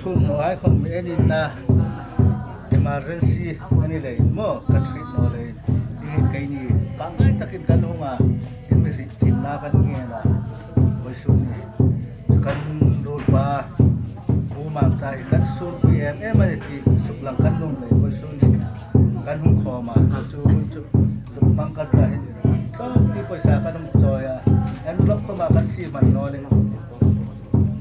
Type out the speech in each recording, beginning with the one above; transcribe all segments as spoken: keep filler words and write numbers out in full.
No ai khom mi enin na emergency ani lei mo kan hrit no lei. Ihin keini pangai takin kan hung a, in mi hrit thim na kan ngen a. Koi sun ni chu kan lul pa Pu Mangcha hi kan sun pi em em ani ti suk lang kan nung lei. Koi sun ni kan hung khom a chu chu luk mang kan ta hin. Chom ti poisa kan hung choi a. Envelope khom a kan si man no lei.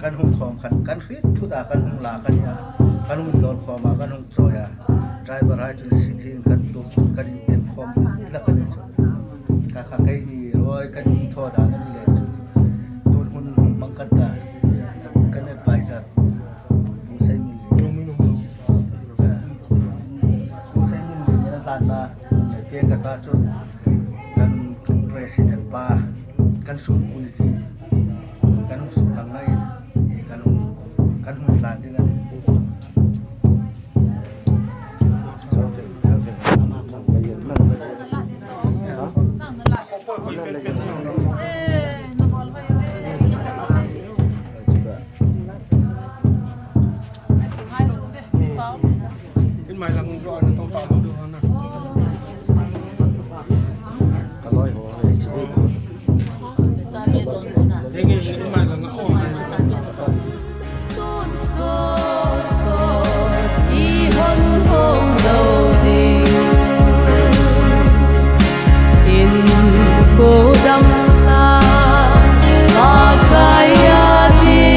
Kan hung khom khan, kan hrit thut a, kan hung la kan a, kan hung dol khom a, kan hung choi a. Driver hai chun sin hin kan tup chun kan in en khom la kan in chun. Ka kha keini roi kan in tho dan ani le chun. Tun hun hung mang kan ta. Kan advisor. Pu Seiminlin. Pu Seiminlin ni na hlan na. Pe ka ta chun. Kan president pa. Kan sun pu ji. Kan hung suklang nai, eh, kan hung, kan hung lan ding a. In mai lang ro na tong pa mo do na. Ka loi ho, eh, chi. Ding in, in mai lang o. Tun so ko i hon hong lo ding. In ko dam la, ma kai a din.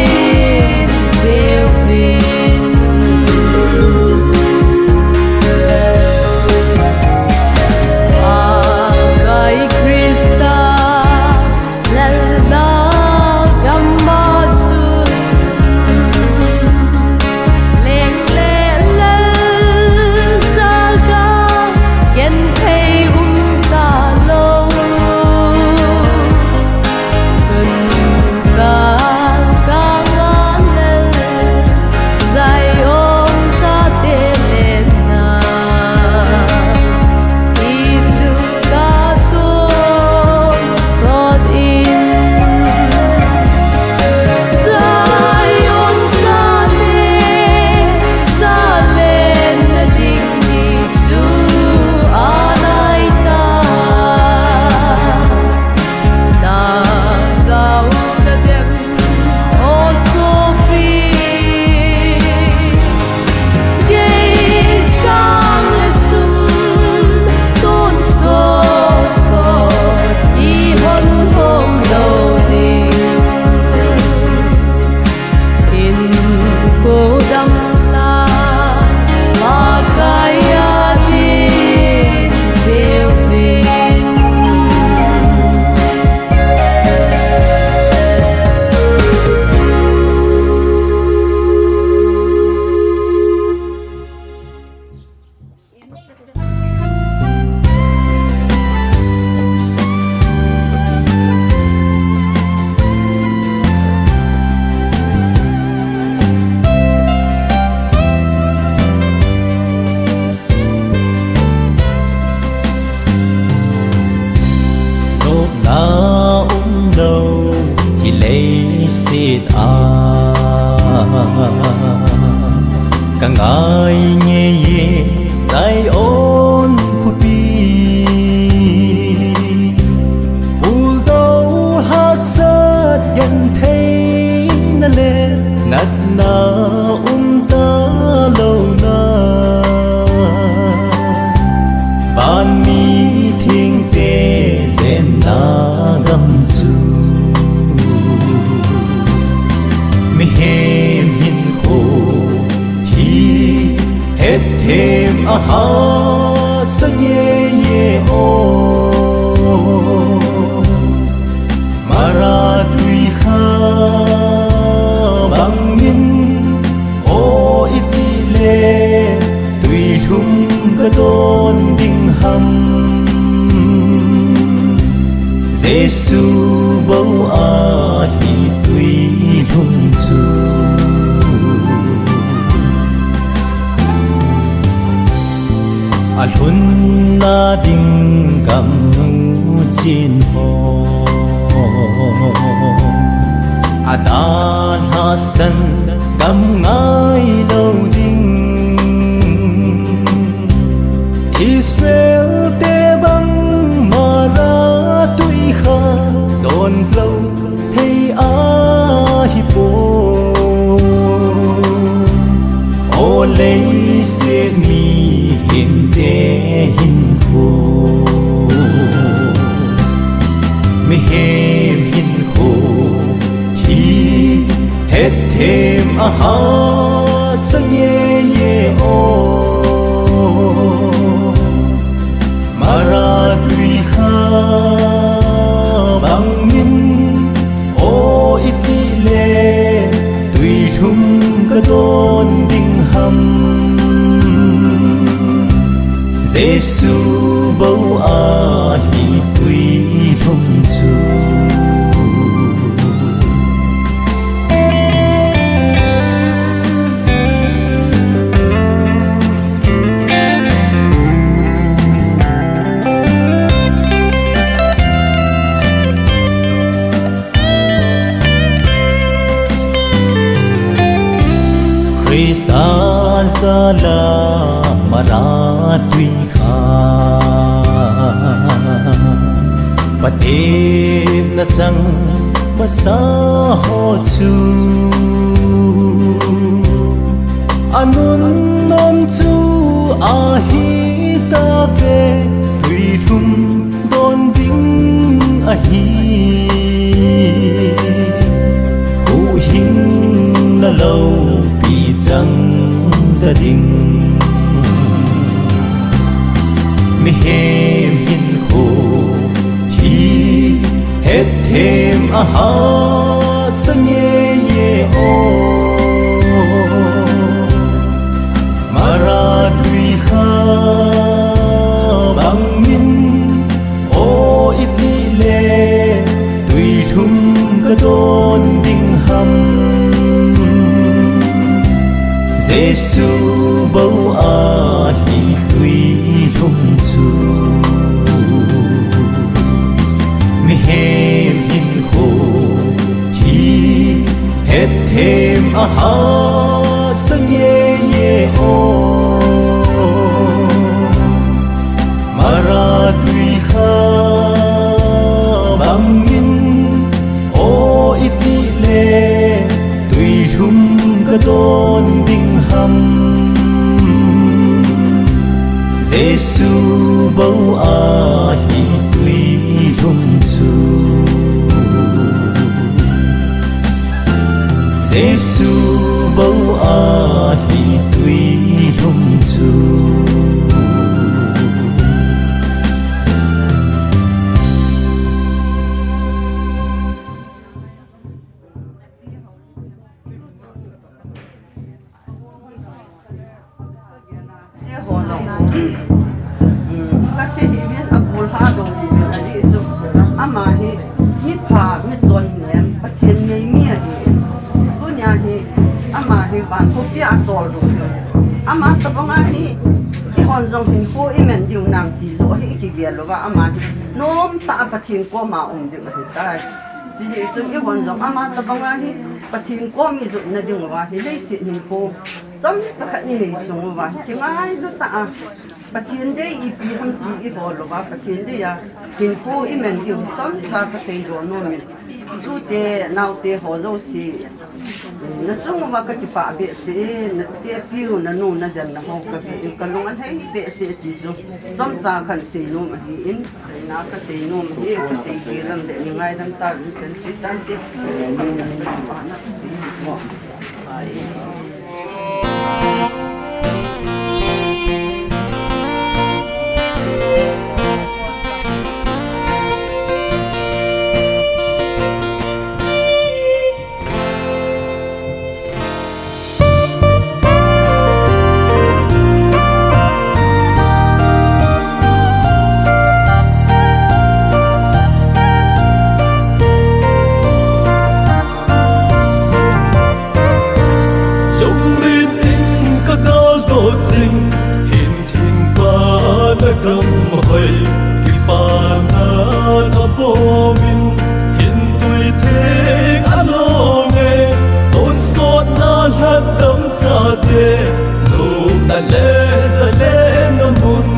Nopna um lou hi leiset a, ka ngai ngei e Zion khopi. Puldou hahsat gentheina le natna um talou na, vanmi thengte lenna gam chu mihem hinkho hi hetthem a hahsa ngei e o. Mara tui kha bangin o iti le, tuilhum ka don ding ham? Jesu bou ahi tuilhum chu. A lhunna ding gamnu chin ho, a dalhahsan Kam ngai lo ding. Israel te bang Mara tui kha don lo thei ahi poi. O leiset mihem te hinkho, mihem hinkho hi hetthem a hahsa ngei e o. Mara tui kha bang in o i ti le, tui lhum ka don ding ham? Jesu bou ahi tui lhum chu. Christa jal a Mara tui kha patepna chang masa ho chu anun nom chu ahi tave, tui lhum don ding ahi. Huhhingna loupi chang ta ding. Mihem hinkho hi hetthem a hahsa ngei e o. Mara tui kha bang in o i ti le, tui lhum ka don ding ham? Jesu bou ahi tui lhum chu. Mihem hinkho hi hetthem a hahsa ngei e o. Mara tui kha bang in o i ti le, tui lhum ka don ding ham? Jesu bou ahi tui lhum chu. Jesu bou ahi tui lhum chu. Kasei hi min a pul ha dong hi min a ji chu. Ama hi mi pha, mi chon nem, Pathen ngei mi ahi. Tunia hi ama hi van khopi a chol dong hi. Ama tabang a hi i hon jong hinkho i men diu nam ti jo hi i kigel lou va, ama hi nom tah a Pathen koma um ding ahi tai. Chuti chun i hon jong ama tabang a hi Pathen kom i jot na ding uva hi leiset hinkho chomcha khat i nei sung uva hi kingailu tah a Pathen dei ipi ham ti i hol uva, Pathen dei a hinkho i men diu chomcha ka seidoh nom in. Tute, naote ho jouse, na chung uva ka kipah behseh e, na tepiu, na nu, na jan, na ho ka ve in ka lung a lhai behseh ti chu chomcha kan seinom ahi in. Na ka seinom hi, ka sei ti lam le ni ngaidam ta vin, chan chu tante. Pa na ka sei mo. Ai. Lupna le zalen na mun.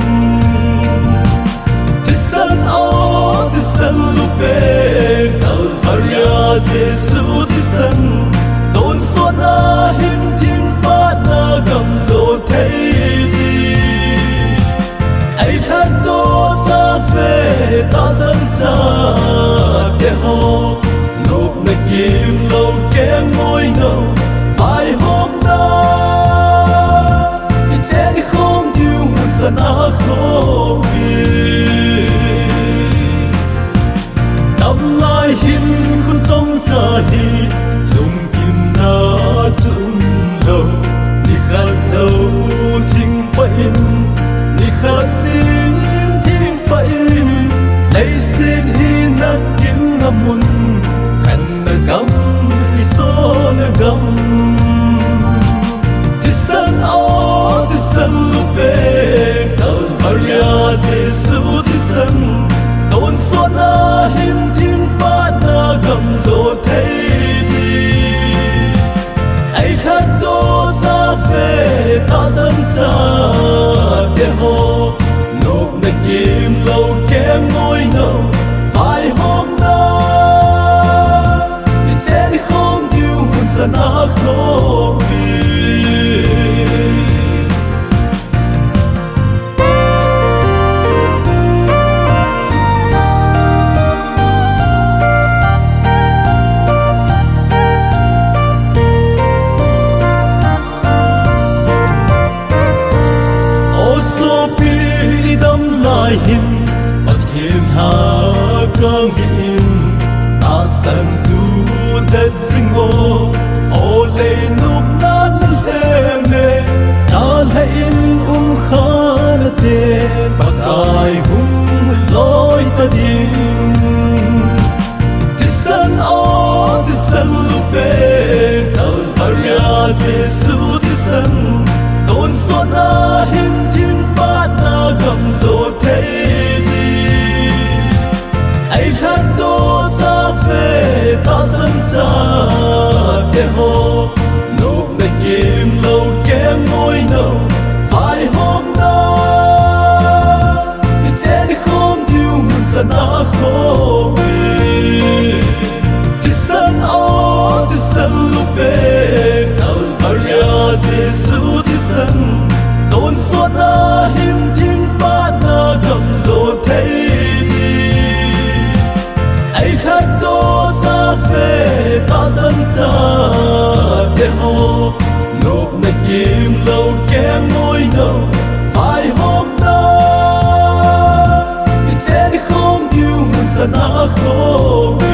Thisan o, thisan lupeng, Kalvaria Jesu thisan. Tonsot na hin thingpatna gam lo thei di. Ei lhatdoh tave tahsan chate ho, nopna kimlou keng ngoina, vaihomna. Ichen khom diu ngunsan a khom hi. Damlai hin khun chomcha hi, lungkimna chu umlou. Nikhat jou thing pah in, nikhat sin thing pah in, leiset hi natna mun, khanna gam, kisona gam. Thisan o, thisan lupeng, Kalvaria Jesu thisan. Tonsot na hin thingpatna gam lo thei di. Ei lhatdoh tave tahsan chate ho, nopna kimlou keng ngoina, vaihomna. Ichen khom diu ngunsan a khom hi. O sopi, i damlai hin Pathen ha kang in, tahsan tu det jing o. O lei nopna na lhem e, na lheh in um kha nate, Pakai hung loi ta ding. Thisan o, thisan lupeng, Kalvaria Jesu thisan. Tonsot na hin thingpatna gam lo thei di. Ei lhatdoh tave tahsan chate ho, nopna kimlou keng ngoina, vaihomna. Ichen khom diu ngunsan a khom hi. Thisan o, thisan lupeng, Kalvaria Jesu thisan. Tonsot na hin thingpatna gam lo thei di. Ei lhatdoh tave tahsan chate ho, nopna kimlou keng ngoina, vaihomna. Ichen khom diu ngunsan a khom hi.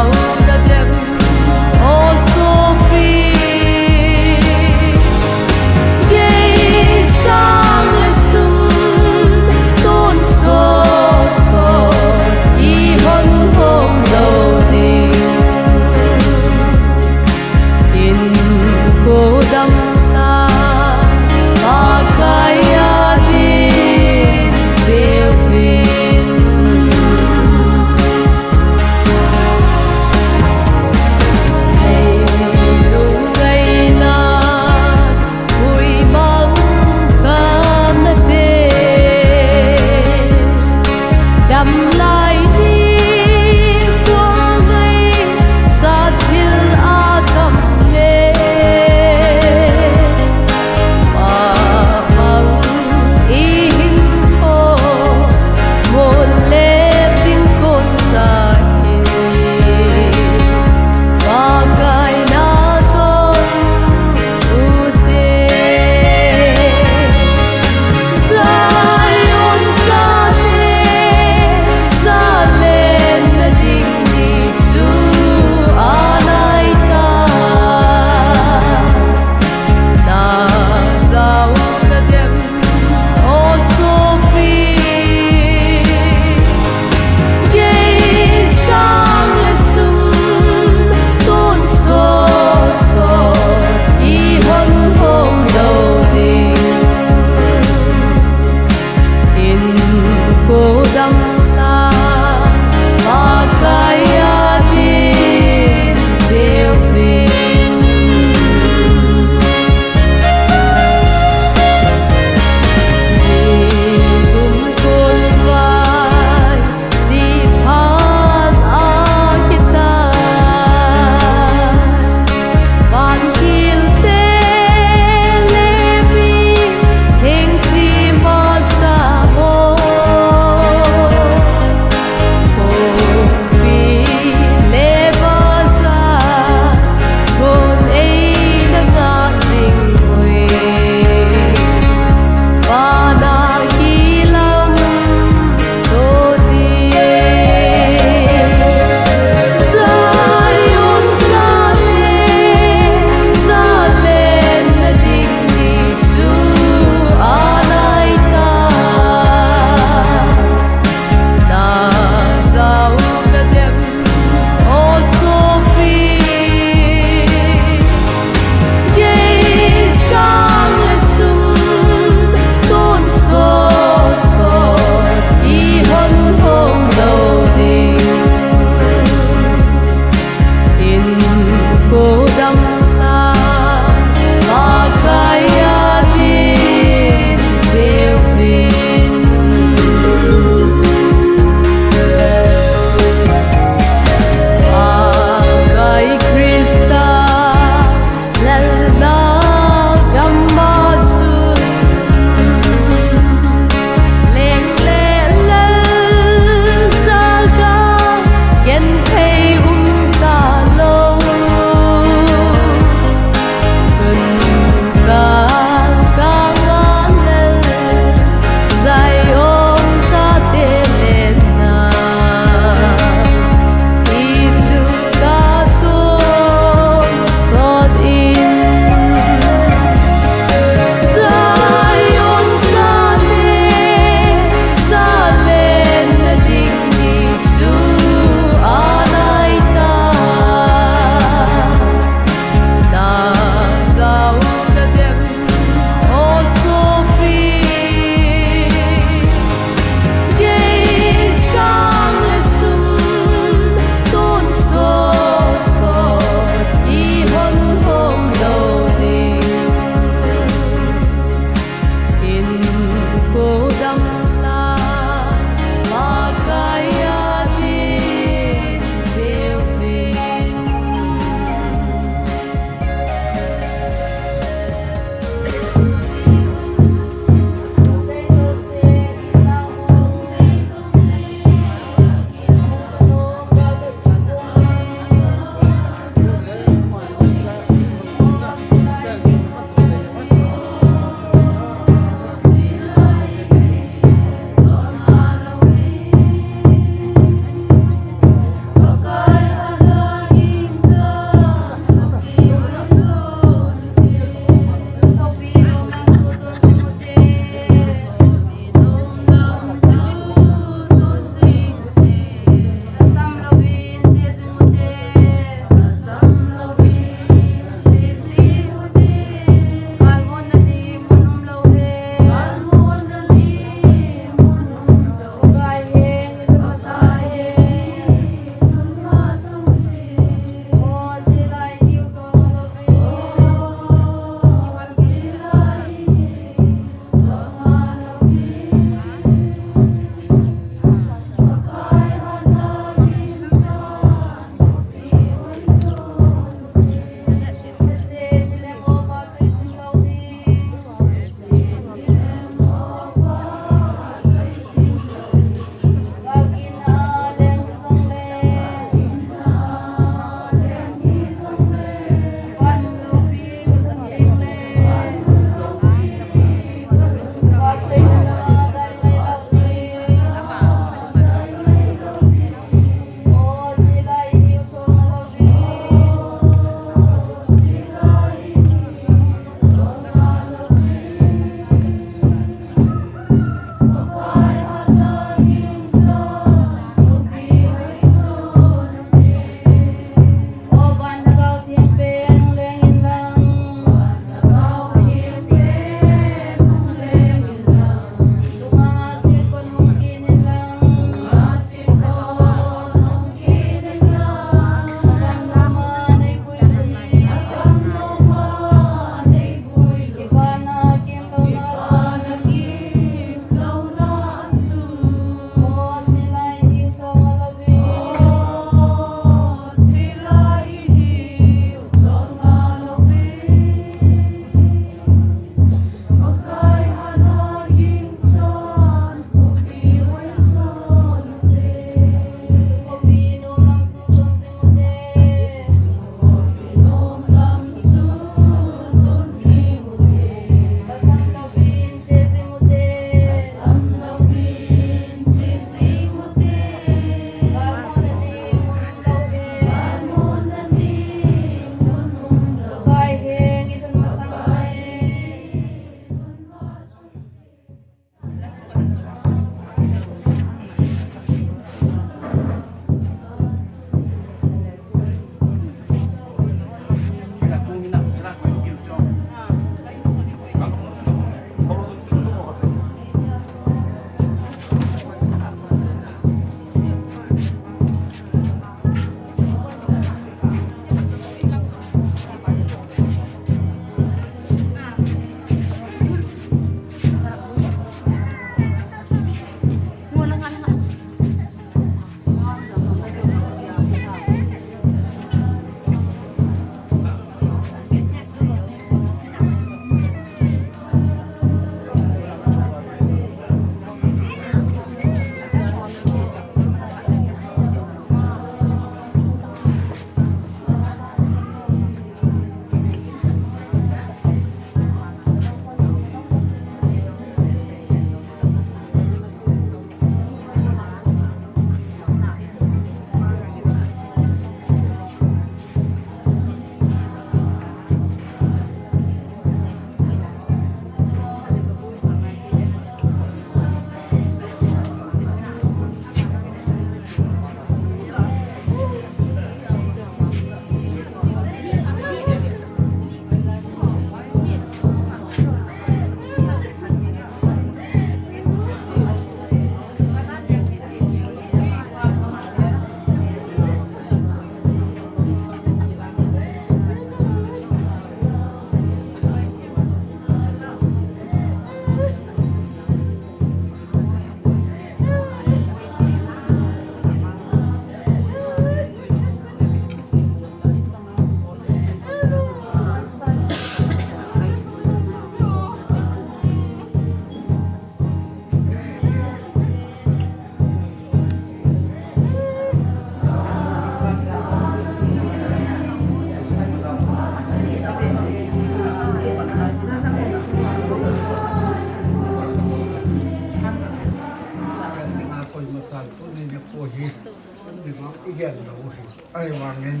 I gel lou hi. Ahivangin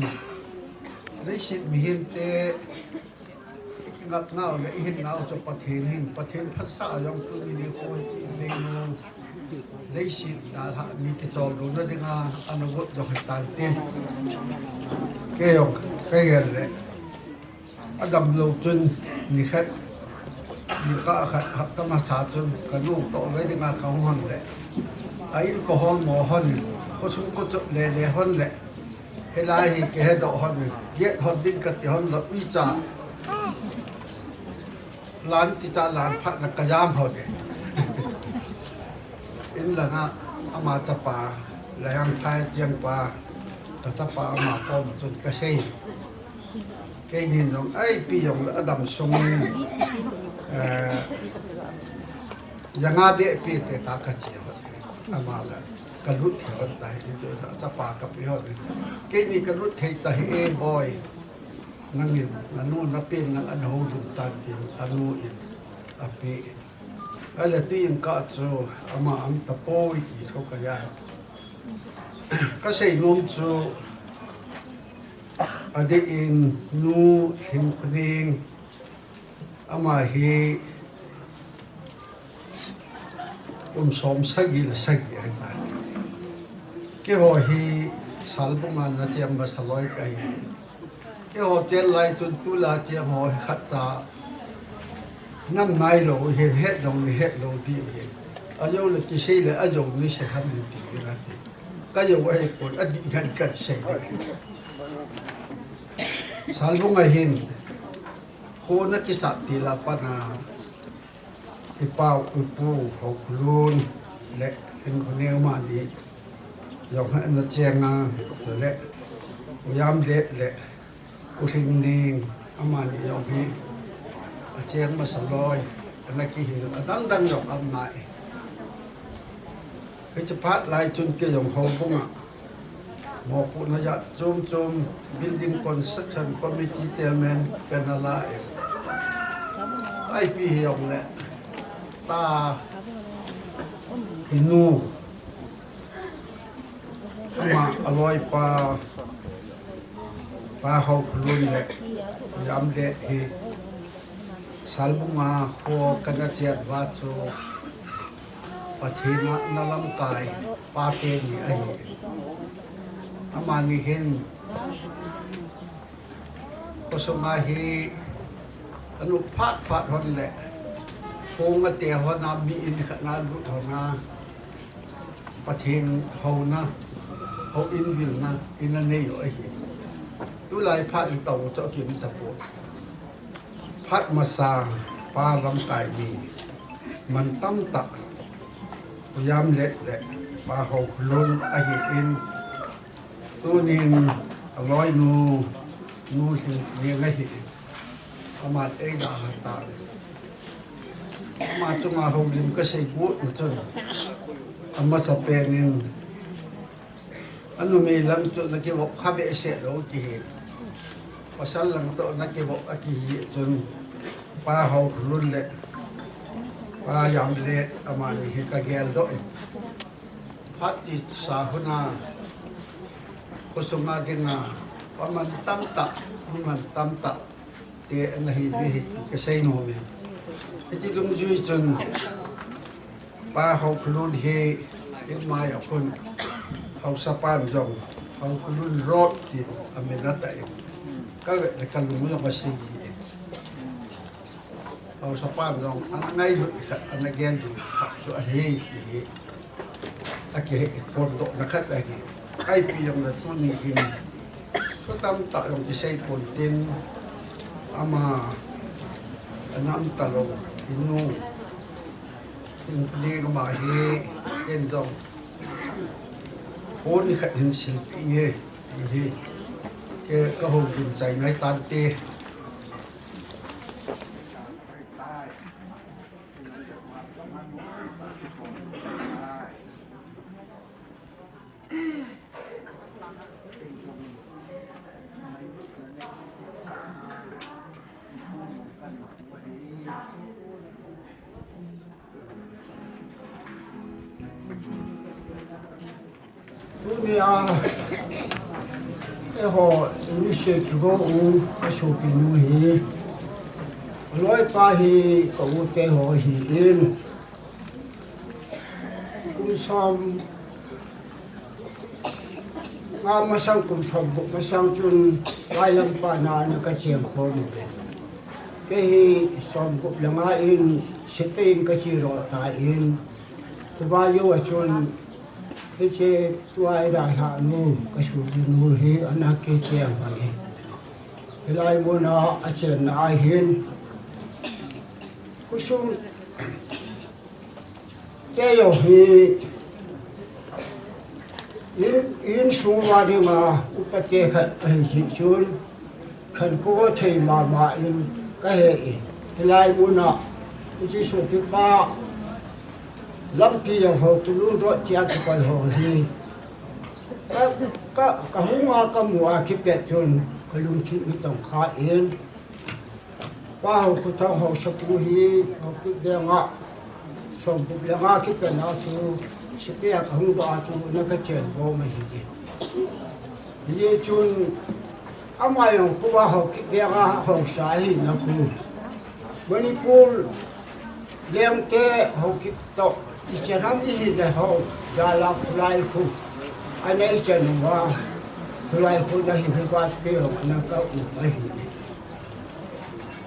leiset mihemte i kingapnau le i hinnau chu Pathen hin, Pathen phatsah a jong tuni nikho hi chi nei nu. Leiset dalha ni kichol lona dinga ana got jong hi tan tin. Kei jong ka gel le Adam lou chun ni khat, ni kah khat, hapta masa chun ka nu toh ve dinga ka hung hon le. A in ka hol mo hon, khosung kochop le le hon le. Hilai hi ka hedoh hon, get hon ding ka ti hon lou, uicha. Lan ti cha lan phat na ka jam hon e. In langa ama chapa, Laiang Thai Chiang pa, ka chapa ama kom chun ka sei. Keinin jong ipi jong le Adam sungin, eh, janga be pi te ta ka chi hon. Ama le ka lut thei hon ta hi chu chapa ka pe hon. Keini ka lut thei ta hi e boi. Nangin, nanu na pen nang ana houlim tan tin, anu in, ape in. Ahile tui in kah chu ama um tapoi ti chu ka ja. Ka sei nom chu, adeh in nu Lhingkhoning, ama hi kum som sagi le sagi ahi. Keiho hi Salbung a na cheng masa loi kahi. Keiho cheng lai chun tulai cheng ho hi khat cha nam nai lou hin, het jong ni het lou ding hin. Ajou le kisei le ajou ni sei ham ni ti na ti. Ka jou ahi pon adih ngan kan sei. Salbung a hin kho na kisat til a pat na i pau, i pu, Haokholun le Lhingkhoning amani jong hi ana cheng a, le U Jamlet le U Lhingning amani jong hi acheng masa loi, ana kihil, adang dang jong um nai. Hiche phat lai chun kei jong houbung a mopohna jat chom chom, Building Construction Committee Chairman kana la e. Ipi hijong le, ta, i nu, ama aloipa, Pa Haokholun le Jamlet hi Salbung a kho kana cheng uva chu Pathen a na lamkai pa teni ahi. Amani hin khosung a hi anu phat phat hon le, khong ate hon a, mi in khat na lut hon a, Pathen houna, houin vilna, in anei u ahi. Tulai phat i tao u chu akimcha poi. Phat masa, pa lamkai mi, man tamtah, U Jamlet le Pa Haokholun ahin, tunin aloinu, Nu Lhingning ahi. Aman eidalha tauve. Ama chunga houlim kasei got na chun, amasapen in, anumei lam chu nakivop kha behseh lou kihi. Pasal lang toh nakivop akihi chun, Pa Haokholun le Pa Jamlet amani hi kageldoh in. Phat chesa hon a, khosunga dinga, paman tamtah, numan tamtah te ana hiuve hi kasei nom e. Hiti dungjui chun, Pa Haokholun hi, i mai a khun, haosapan jong, Haokholun Road tin amin atah in, kavet le kalung jong asei ji e. Haosapan jong ana ngailut khat, ana gel ding khat chu ahi, ti hi akihe kondohna khat ahi. Ipi jong le tuni hin thu tamtah jong kisei pon tin, ama anam talou, i nu, in ni ama hi, ken jong pon khat hin silpeh inge, ti hi ke kahoulim chai ngai tante. Tunia Ho, initiate kigo u, ka sopinu hi. Aloipa hi, ka ute ho hi in. Kum som nga masang, kum som gup masang chun, vailam pa na na ka cheng khom u ve. Kei hi som gup le nga in, Spain ka chi ro ta in. Kuba yo a chun, Hiche tua i dai ha nu, ka sopinu hi, ana ke che ang bang e. Hilai muna a chenna a hin. Khosung te yo hi, in, insung uva dinga, upa te khat ahi hi chun. Khankho thei mama in ka he in. Hilai muna, hiche sopipa lampi jong ho, kulung dot tia kikoi ho hi. Ka, ka, ka hung a ka mu a kipet chun, ka lungthim hi tong kha in. Pa Haokhothang haosapu hi, Haokip venga, som gup le nga kipet na chu, Spain a ka hung doh a chu, na ka chen bom ahi. Hijeh chun, ama jong khu a Haokip venga haosa ahi na khu. Manipur lengte Haokip toh, i chan ham i hi le ho, jal a khulai khu. Ana i chan uva, khulai khu na hi hi Vajpayee jong ana ka u ahi.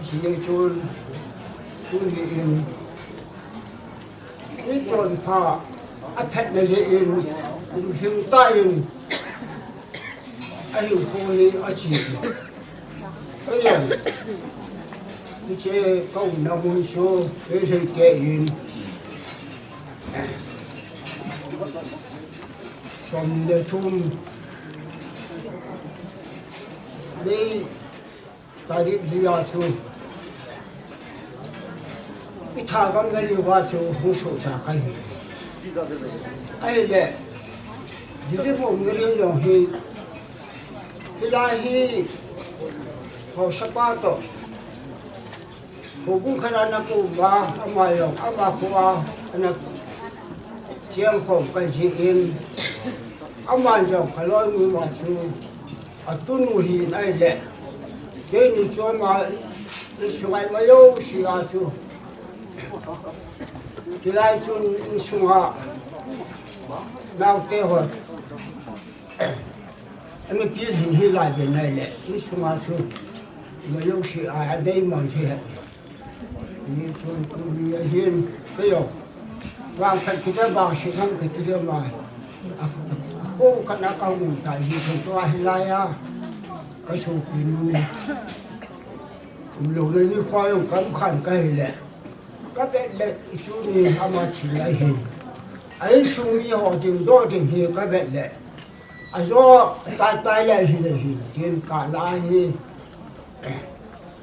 Hijeh chun, tuni in, I chonpha a phatna jeh in, kum lhing tah in, a hinkho hi a chi. Ayan, hiche ka umna mun chu, Meitei te in, som ni le thum, May Tarik li a chu, i tha gam gari uva chu hung soh ta ka hi. Ahile, Didi Mo Ngiri jong hi, hilai hi, haosapa toh, houbung khat a ana ka um uva, ama jong, ama kho a, ana cheng khom ka ji in, ama jong ka loi mu uva chu, a tunu hi in ahile. Keini chu ama insung a ima jouse a chu. Hilai chun insunga naote ho. Ana pilhin hilai ve in ahile. Insunga chu ima jouse a, a dei mang chu he. Ni tun tuni a hin, kei jong. Vangphat kiti vang se nang kiti ma. A, a, a kho khat na ka um ta hi, kho tua hilai a. Ka sopinu. Umlou le ni kho jong ka um khan ka hi le. Ka vet le, i tuni ama thi lai hin. A insung mi ho ding doh ding hi ka vet le. Ajo, tai tai le hi le hi, tin ka la hi.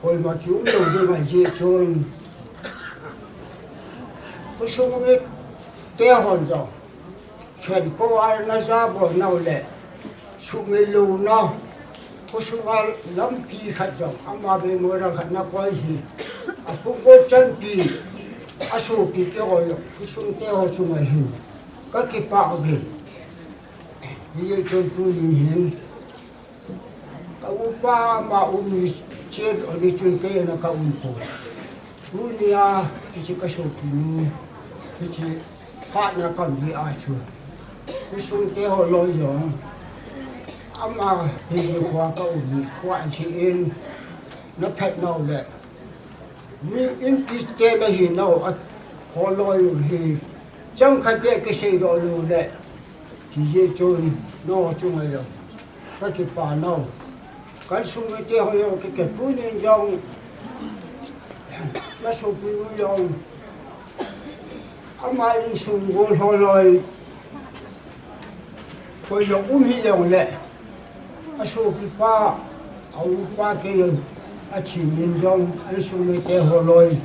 Koima kium lou ding ahi jeh chun. Khosung mite hon jong. Khenkho a na ja bol nau le. Sumil louna. Khosung a lampi khat jong. Ama be mo ra khat na koi hi. A phung ko chanpi. A sopi te ho jong. Khosung te ho chunga hin. Ka kipah uvin. Hijeh chun tuni hin, ka upa ama um ni chen, oni chun kei ana ka um poi. Tunia, hiche ka sopinu, hiche phatna kam hi a chu. Khosung te ho loi jong, ama hi kho a ka um, kho a chi in, na phet nau le. Mi in kiste na hi nau a holoi u hi. Chang khat beh kisei doh lou le. Ti jeh chun no chunga jong. Ka kipah nau. Kan sung mite ho jong kikepun in jong. Na sopinu jong. Ama insung gol holoi. Koi jong um hi jong le. A sopipa, a upa kei jong. A thi min jong, a insung mite holoi.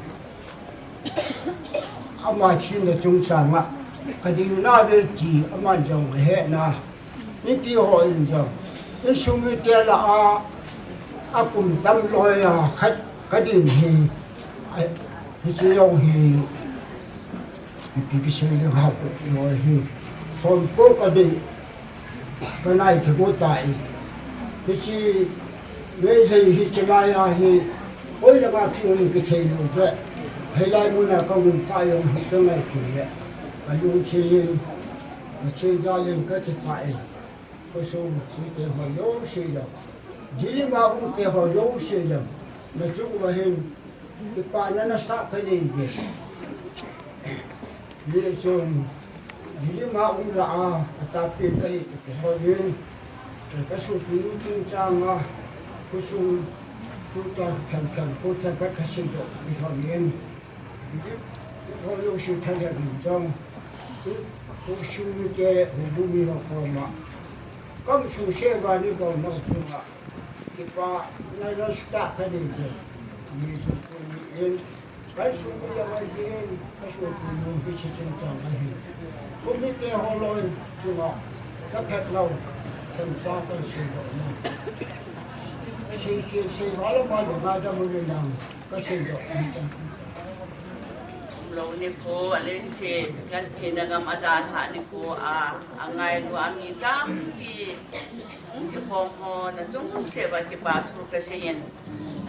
Ama thina chungchang a. Ka ding na ve ti, ama jong he na. Ni ti ho in jong. Insung mite lah a, a kum tam loi a, khat ka ding hi. Ai, hiche jong hi. Ipi kisei le hao ko hi. Som ko ka dei. Ka nai kigo ta i. Hiche, Meitei hiche lai a hi, hoilanga kium kithei lou ve. Hilai muna kaum pa jong hi kangai kit le. Kalungthim in, Pathen jal in kakipah e. Khosung mite ho jouse jong, Delhi a umte ho jouse jong, nachung uva hin kipana nasatah kanei e. Hichun Delhi a um lah a, atahpi kahi kiti ho hin, kasopinu chungchang a, khosung, khosung thenpen, khosung thenpen kaseidoh kiti ho hin. Hiche, ho jouse thalhep in jong, khosung mite, houbung mi ho koma, kaum sung seh uva neibolnau chunga kipana nasatah kanei e. Hiche tuni in, kasung mi jong ahin, kasopinu hiche chungchang ahin, khomite ho loi chunga kaphet lou, themcha kaseidoh na. Sei, sei, sei, vala ma lo ma da mo ni lang. Kaseidoh. Umlou nikho, aleiset, kan thina gam adalhah nikho a, angailu a mi tampi hung kikhom ho, nachung cheh uva kipa thu kasei in.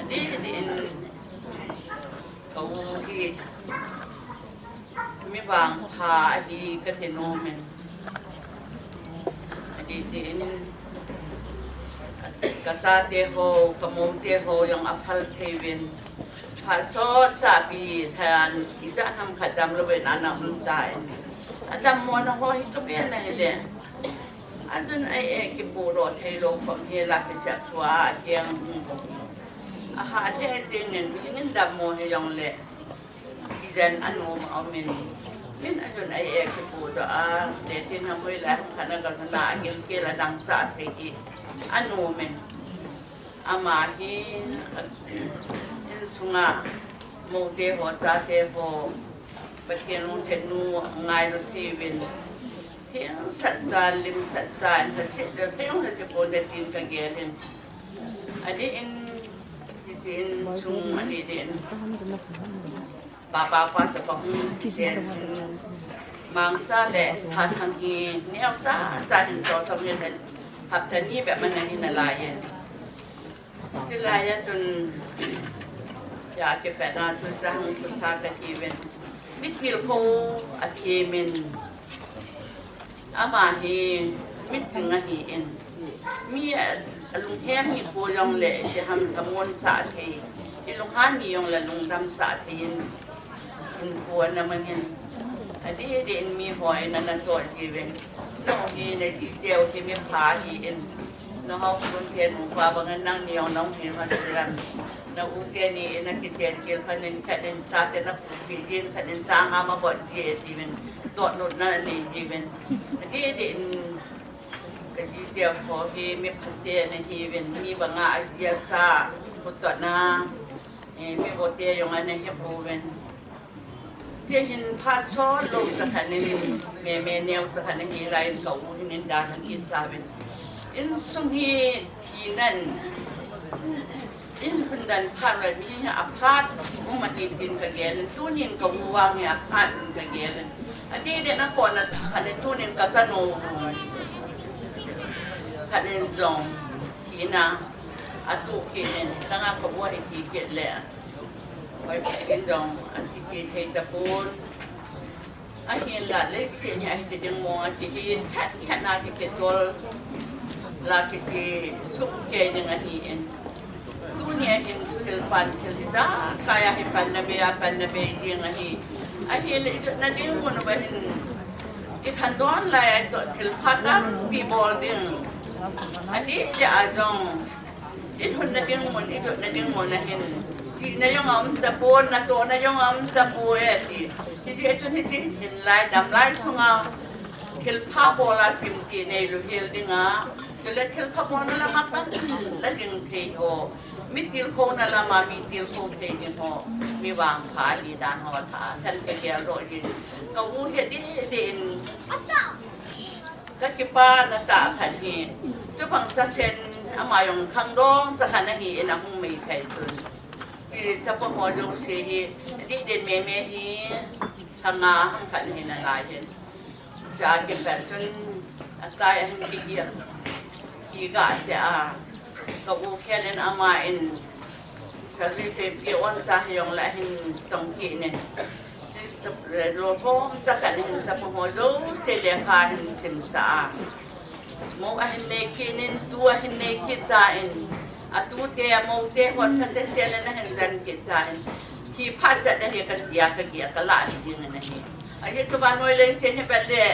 Adeh deh in, ka u hi mi vangpha ahi kati nom in. Adeh deh in, kachate ho, kamoute ho jong aphal thei uvin. Phat sot tahpi, thain ijat ham khat damlou vin ana um tan. Adammo na ho hi kavet na hile, ajun a-eh kipodoh theilou khom hi la kisei tua akeng hung. Ahah lheh ding in, mi min dammo hijongle, ijen anom aum in, min ajun a-eh kipodoh a, le tin ham hoilai ham khat na kalhun a, agilkel adang sah sei hi anom in. Ama hi insunga moute ho, chate ho, Pathen lungsetnu angailu thei uvin, theng satcha, lim satcha in, lhaset, theng lhaset ponte tin kagel in. Adeh in, hiche insung adeh deh in, papa, pa, chapang hung kisen in, Mangcha le Thathang hi neocha cha hin, chomcha hin, hapta ni bep ana hin alai e. Chulai a chun, ja kipatna chun chang thusa kahi uvin. Mi tilkhou athem in. Ama hi miching ahi in. Mi a, alunghem hi po jongle, ipi ham kamonsah thei. Ilunghan ni jongle lungdamsah thei in. Hinkho ana mang in. Adeh deh in mi ho in ana toh jiuvin. Nangho hi naji teu hi mipha ahi in. Nangho khun the nupa bang in nangni jong nahung hi hon jiuvin. Na u teni in akichen gil phat in khat in chate na pupi jin, khat in chang ham abol ji e tiuvin. Toh notna anei jiuvin. Adeh deh in kaji teu ho hi miphate ana hiuvin. Mi banga aji acha, putdohna, eh, mi bote jong ana hepouvin. Tihin phat sot lou chakhat in, me, me neo chakhat in hilai in ka u hin eidalhan kit tauvin. Insung hi thinan, in hundan phat le mi hi aphat um ahi tin kagel in, tunin ka u vang hi aphat in kagel in. Adeh deh in akona khat in tunin kachanu khat in jong thina atoh kit in, langa ka u ahi ti kit le. Hoi, in jong, akiti thei tapon. Ahinla, leiset hi ahi ti ding mo, akihi, khat, khat na kikitol, la kiti, suk kei ding ahi in. Tuni ahin, thil pan, thil ja, kaya hi pan na be, a pan na be ding ahi. Ahile, ijotna ding mun uva hin, ikhandon lai a itoh thil pha tampi bol ding. Adeh deh a jong, Ithunna ding mun, ijotna ding mun ahin. Chihna jong aum tapon, natohna jong aum tapoi ati. Hijeh chun hiche hin lai, damlai sunga thilpha bol a kimti neilou hel dinga. Chule thilpha bolna lama pan la ding thei ho. Mi tilkhouna lama mi tilkhou thei ding ho. Mi vangpha ahi dan ho tha. Chan kagel doh jin. Ka u hi adeh deh in. Kakipana tah khat hi, chubang chasen ama jong khangdong cha khat ahi in ahung mei thei chun. Ti chapa ho jouse hi, adeh deh in meme hi, thanga ham khat ahi nalai hin. Cha kipat chun, akai ahin kigel. Kiga tia. Ka u khel in ama in salvation pi on cha hiong la hin tong ki ne. Lo hom ta kan hin ta mo ho lo se le kha hin sim sa. Mo a hin nei ki nin tu a hin nei ki ta in. A tu te a mo te hot kha te se le na hin dan ki ta in. Ki pha cha da he ka tia ka ki ka la ni ding na hi. Ahi chu vannoi leiset hi vet le,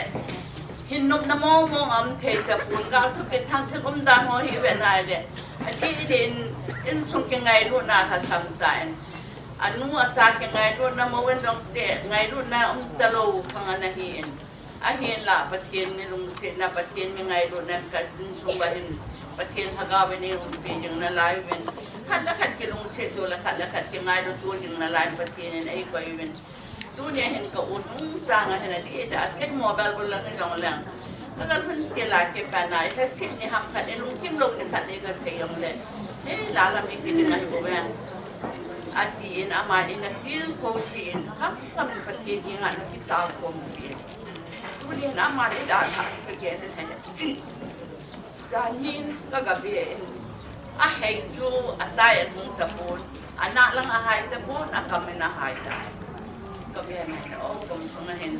hin nopna mong mong aum thei tapon, gal thu pet thang thil umdan ho hi vet nai le. Adih dih in, insung kingailutna lhasam tan. Anu acha kingailutna mo in dong te, ngailutna um talou khang ana hi in. Ahinlah Pathen mi lungsetna, Pathen mi ngailutna ka insung uva hin, Pathen Lhagao in eiumpi ding nalai uvin. Khat le khat kilungset to le khat le khat kingailut to ding nalai Pathen in eikoi uvin. Tunia hin ka u nungchang a hin adih dih a sei mobile bol lang hin jong leng. Ka kal hun ti la kipa na, i lhaset ni ham khat, i lungkim lou ni khat le ka sei jong le. Ei, la la mi ki ding ahi bou ve. Ati in ama in atil ko si in, kham kham in Pathen henga ana kitao khom ti. Tunia hin ama in da tha ka ke ne ne. Janin ka ga be in. Ahei chu atai anu tapon, ana lang ahai tapon, akam in ahai ta. Ka be na o kom sung a hin.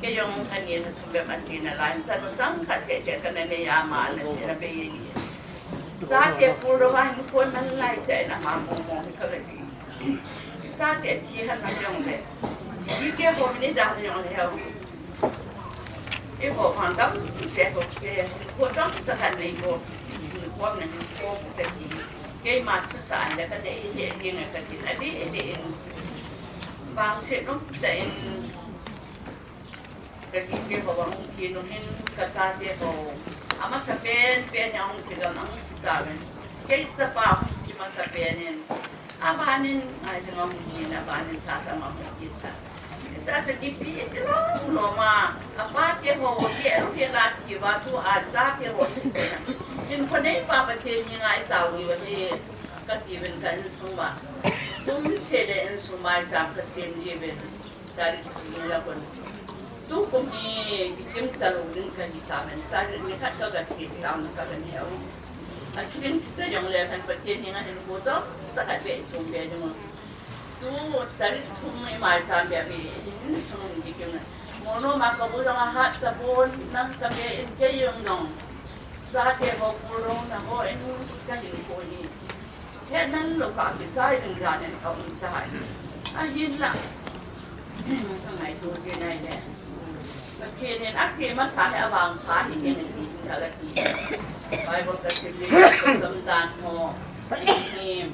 Kei jong kani na sum be ma ti na lai, ta nu chang khat che che ka na nei ama na ti na be ye. Chate pul ro va hin kon man lai te na ma mo mo ka ga ti. Chate thi han na jong le. Ti ke ko ni da jong le ha. Eiho phan tam se ho ke, ko tam ta kan nei ko, ko na ni ko ta ki. Keima thusa le ka nei je ni na ka ti na di di in. Bang se no ta in. Ka ki ke ho bang ki no hin ka ta ke ho. Ama sa pen pen ya hung ki ga mang ta ben. Kei ta pa hung ki ma sa pen in. Abanin, ai, tengah mungkin, abanin tata ma mungkin ta. Tata kipi, iti lo, lo ma. Apa te ho, ye, lo ke la ki ba tu, a ta te ho. In ko nei pa pa te ni ngai ta wi ba te. Ka ki ben ka in suma. Tum che le in suma ta ka sen ye ben. Tarik ni la kon. Tu kum hi kikim talou ding kahi tamen, tarik ni khat ka ga kikim tam ka ga neo. A kikim kita jong le kan Pathen henga hin ko to, ta ka be tum be jong. Tu tarik thum ni mai tam be be hin sum kikim na. Mono ma ka bu jong a hat ta bon, nang ta be in ke jong jong. Sa ke ho pulong na ho in ka hin ko ni. He nan lo ka ki tai ding dan in ka um tai. Ahin la. Ka ngai tu je nai le. Ka ke nen a ke ma sa he a vang ka ni ke ni ka la ki. Bible ka sim ni ka sim dan ho. Ni.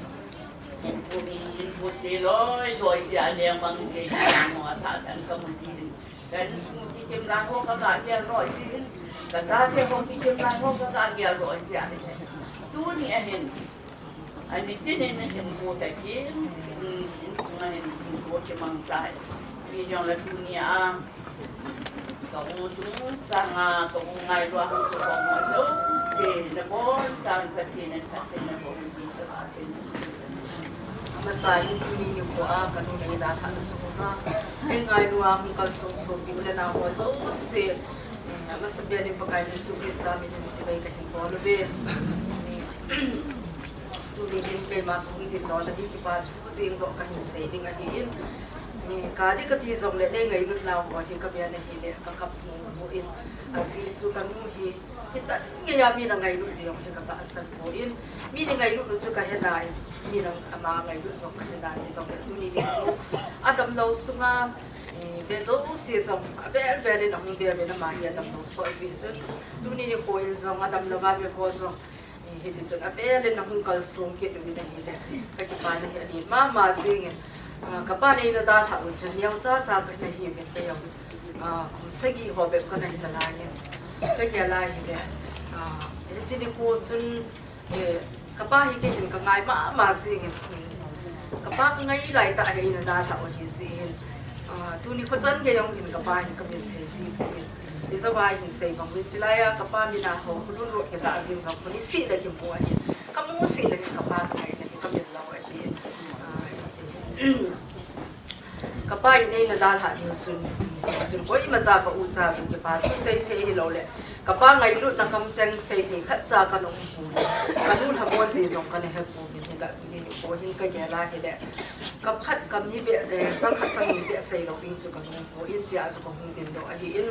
Hin pu ni, hin pu te loi, loi je a leng mang je dan ho a sa dan ka mu ji. Ka insung kikim lai ho ka ga gel loi ji hin. Ka chate ho kikim lai ho ka ga gel loi ji a le. Tuni a hin. Ani tin in hin ko ta kim. Insung a hin hin ko ki mang sai. Mi jong la tuni a. Ka u chung chang a, ka u ngai lua hung ko mo lo. Se na bon chang sa ki na ta se na bon ki ta ba ki. Masa in tuni nikho a, ka nu nei dalhah na chu ma. Ei ngailua hung kalsong sopi u le nao ho jouse. Eh, amasa pen in Pakai Jesu Christa min in chibai ka hin bol uve. Tuni hin keima kahung hin lona hi kipa thu jing doh kahin sei ding ahi in. Eh, ka di kati jong le nei ngailut nau ho hi ka bia na hi le ka kap mu mu in. Ajeh chu ka nu hi Hichan geiya mi na ngailut ding hi ka tahsan poi. Mi na ngailut u chu ka he nai. Mi na ama ngailut jong ka he nai jong tuni ding. Adamlou sunga, eh, ve jouse jong, avel vel in ahung ve ve na ma hi adamlou so ajeh chun. Tuni nikho in jong adamlou va ve ko jong. Eh, hiti chun avel in ahung kalsong kit u na hi le. Ka kipana hi ahi mama jing in. Ah, ka pa neina dalhah u chu neocha cha ka na hi ve ka jong. Ah, kum sagi ho bep ka na hi nalai in. Ka gel a hi le. Ah, hiche nikho chun, eh, ka pa hi kei hin ka ngai mama jing in. Ka pa ka ngai lai tah hi eina dalhah u hi jeh hin. Ah, tuni kho chan gei jong hin ka pa hi ka mil thei ji poi. Ijat a hin sei bang min chilai a ka pa min a ho khulun ro ke ta jing jong khuni si le kim pu ahi. Ka mu si le hin ka pa ka ngai le hi ka mil lou ahi. Ah, Ka pa in eina dalhah ding chun, chun koima cha ka u cha ka kipa thu sei thei hilou le, ka pa ngailutna kamcheng sei thei khat cha ka nung pu. Kanu lhamon ji jong kana he pouvin, hinla tuni nikho hin kagel a hile, kam khat kam ni beh, eh, chang khat chang ni beh seilou ding chu kanu hon, hichea chu kahung dingdoh ahin,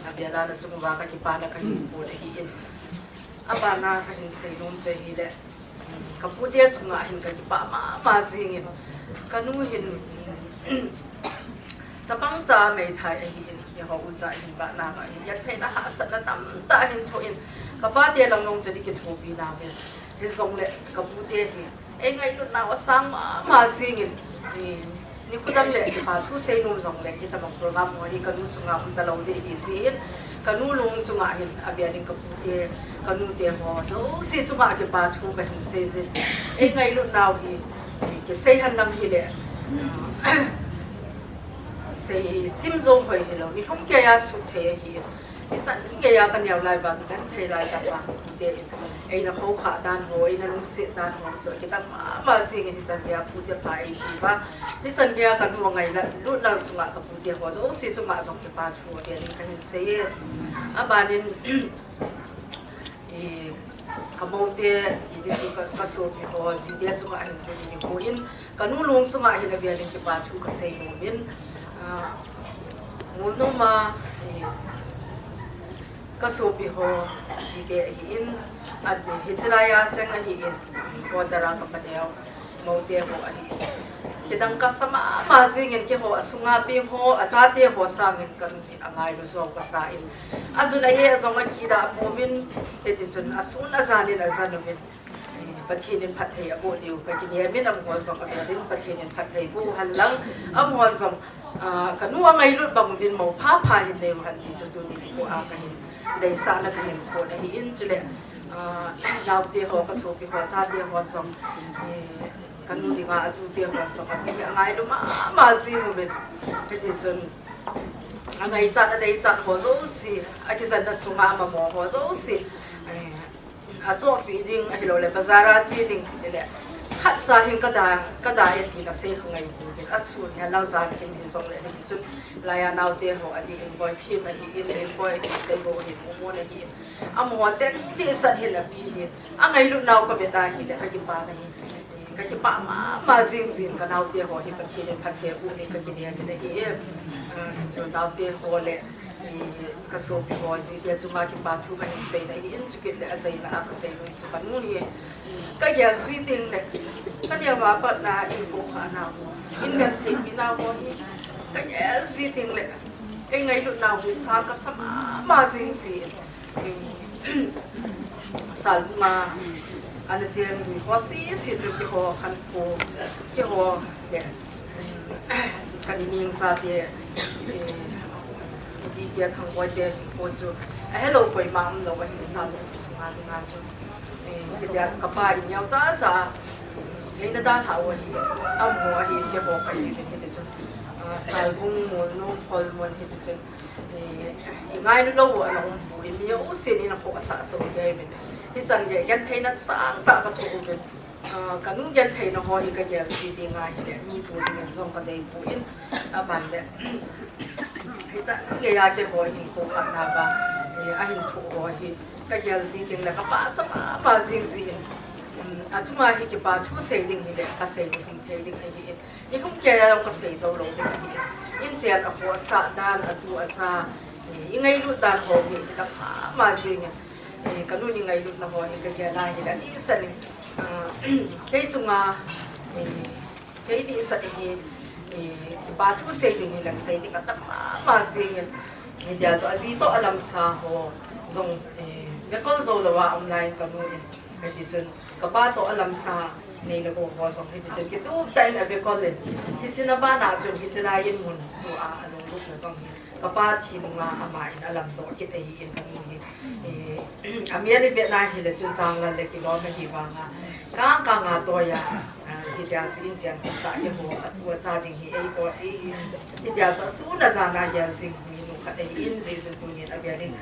abel a nachung uva kakipana kahin pon ahin. Abana kahin seinom chu ahile, kapute chunga hin kakipah mama jingin, kanu hin chapang cha meithai ahin, eiho ucha hin vahna a hin gentheina hahsatna tamtah ahin thoh in, kapate lang jong chu kithopi nauve. Hijongle kapute hi eingailutnau asang mama jingin, nikho dang le kipa thu seinom jongle, hitobang program ho hi kanu chunga umtalou ding ahi jeh in, kanu lung chunga hin abel in kapute, kanute ho jouse chunga kipa thu kahin seijin. Eingailutnau hi kisei henlang hile, seichim jou hoi hilou, nilhum keiya suhthei ahi. Ichan geiya kaneo lai uva, kagenthei lai uva, kapute in eina khoukhah dan ho, eina lungset dan ho chu akidang mama jingin, hichan geiya pute pha eihiuva, hichan geiya kanu angailut nau chunga kapute ho jouse chunga jong kipa thu abel in kahin seiye. Abanin, kamoute, hiti chu ka, kasopi ho jite chunga hin tuni nikho in, kanu lung chunga hin abel in kipa thu kasei nomin, Molnom a kasopi ho jite ahin, hiche laiya cheng ahin, border a kapaneo, moute ho ahin, kidang kasa mama jingin, keiho asunga peng ho, achate ho sangin kanu hi angailu jo kasa in, ajun ahe jong akidah pouvin, hitichun asun ajan in ajan uvin, Pathen in phatthei aboh diu kakinem in, amaho jong abel in Pathen in phatthei boh uhen lang, amaho jong kanu angailut bang uvin mou phapha hin neiu hen ti chu tuni nikho a kahin deisahna kahin phon ahin, chule naote ho, kasopi ho chate ho jong, kanu dinga atute ho jong, ami hi angailu mama jing uvin, hitichun angaichat adeichat ho jouse, akijenna sunga amamo ho jouse, achohpeh ding ahiloule bazar a che ding tile, khatcha hin kada, kada e tin asei khangai pouvin, asun hen lang jan kim hijongle, hitichun laiya naote ho ahin, Boithem ahin, Lenboi ahin, Seibou ahin, Mumon ahin, amaho cheng dehset hin api hin, angailutnau kavet a hile kakipah nahi, kakipah mama jing jin, kanaote ho hi Pathen in phatthei aboh ding kakinem in ahi. Chuchu naote ho le kasopi ho jite chunga kipa thu kahin seina ahin, chukit le achaina a kasei nom chu kanu hi kagel ji tengle, kaneo a patna in khohkhah nau ho, in gentheipi nau ho hi kagel ji tengle, eingailutnau hi sang kasa mama jing jin, Salbunga ana cheng ho sese chu keiho khankho, keiho le kani neng chate, DK Thangboi te hinkho chu ahelou koima umlou ahi, Salbung sunga dinga chu. Hitia chu kapa in neocha cha theina dalhah u ahi, amaho ahi, keiho kahiuvin hitichun, Salbung, Molnom, Kholmon hitichun ingailu lou u ana umpoi, mi jousen in akhohsah soh keiuvin. Hichan gei gentheina sangtah kathoh uvin, kanu gentheina ho hi kagel ji ding ahile mi to dingin jong kadeipoi, aban le hichan geiya keiho hinkho khatna uva ahin thoh ho hi kagel ji tengle kapah cha mama jing jin, achunga hi kipa thu sei ding hile kasei himthei ding ahin, nilhum keiya jong kasei joulou ding ahin, inchen akhohsah dan, atu acha, ingailut dan ho hi kidang mama jingin, kanu in ingailutna ho hi kagel a hile adehset in, kei chunga kei dehset ahi, kipa thu sei ding hile sei ding adang mama jingin, hitia chu aji toh alamsa ho jong vekol joulou a online kanu in, hitichun kapa toh alamsa nei le gou ho jong hitichun kitup tah in avekol in, hiche na bana chun hiche lai in mun tua alunglutna jong hi kapa thi nunga ama in alamdoh kit ahin, kanu hi amel ivet na hile chun changlal le kilom ahi vanga, kang kanga toiya, hitia chu inchen khohsah keiho atu acha ding hi eiko, hitia chu asun ajan a gel jing minu khat ahin, hijeh chun tunin avel in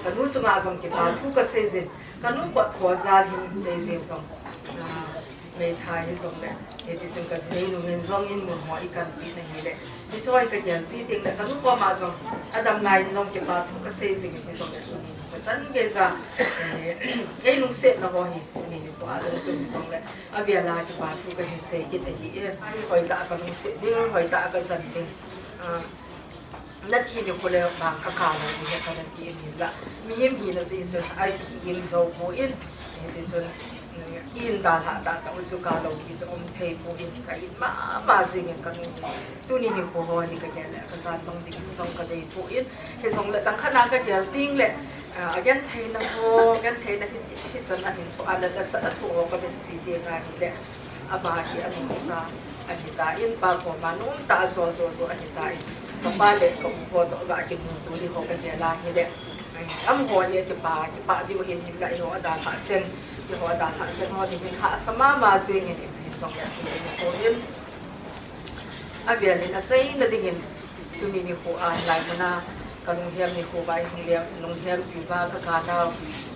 kanu chunga jong kipa thu kaseijin, kanu pot tho jal hin deijin jong Meithai hijongle, hiti chun ka jinei nu hin jong in mun ho i kanpi na hile. Hiche hi ka gel ji teng le ka nu koma jong, adam lai in jong kipa thu ka sei jing in hijongle tuni ka chan gei ja, eh, ei lungsetna ho hi, tuni nikho a dong chun hijongle, avel a kipa thu ka hin sei kit ahi e. Hoitah ka lungset ding, hoitah ka chan ding. Ah, Na thi nikho le bang ka kah lou ding ahi ka na ti in hinla. Mihem hina jeh chun, ai ki, ki im jou poi. Hiti chun, mm, i hin dalha tah tah u chu kah lou ti chu um thei poi. Ka it mama jing in ka nu. Tuni nikho ho hi ka gel le, ka jan bang ding in jong ka dei poi. Hijongle dang khat na ka gel teng le, ah, a gentheina ho, gentheina hi, hi chan a hin poi, a la, la sa a thu ho ka vet ji teng ahile. Aba hi a nusa ahitan, pa koma nom tah a jol doh joh ahitan. Ka pa le ka u ho toh ga kimuto ding ho ka gel a hile. Amaho hi kipa, kipa diu hin hinla eiho adalhah chen, eiho adalhah chen ho ding hin hahsa mama jing in ipi jong le ahi nikho hin. Avel in achaina ding in tuni nikho a hilai mun a ka lunghem nikho uva i hung lhem, lunghem pi uva ka kah nau,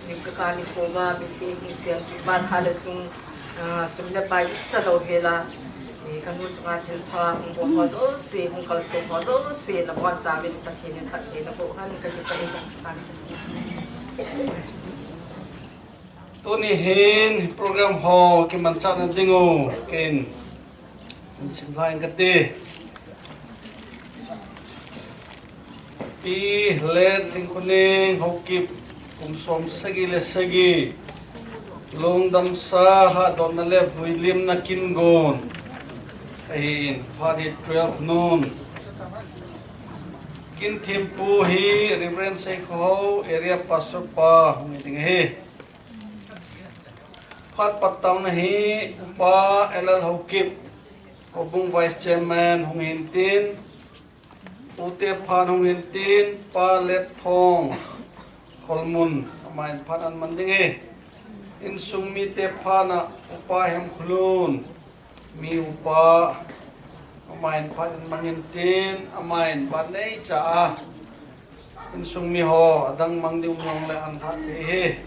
nim ka kah nikho uva mitlhi hung sem pi uva tha le sung, ah, sum le pai icha lou hel a, eh, ka nu chunga thilpha hung bol ho jouse, hung kalson ho jouse, na bonchauvin Pathen in phatthei naboh hen, ka kipah in jong chu kan. Tuni hin program ho kimanchah na ding u, ken Simlhai kati. Pi Let Lhingkhoneng Haokip, kum som sagi le sagi. Lungdamsa, lhadonna le vuilimna kin gon. Ahin, phat hi twelve noon. Kin thempu hi Reverend Seikhohao, Area Pastor pa, hung hi ding ahi. Phat patdohna hi Upa L L Haokip, Houbung Vice Chairman hung hin tin, U Tephan hung hin tin, Pa Letthong, Kholmun, amahin phat ahin mang ding ahi. Insung mite phat a Upa Hemkholun, mi upa, amahin phat ahin mang in tin, amahin phat neicha a. Insung mi ho, adang mang ding um jongle ahin lhah thei ahi.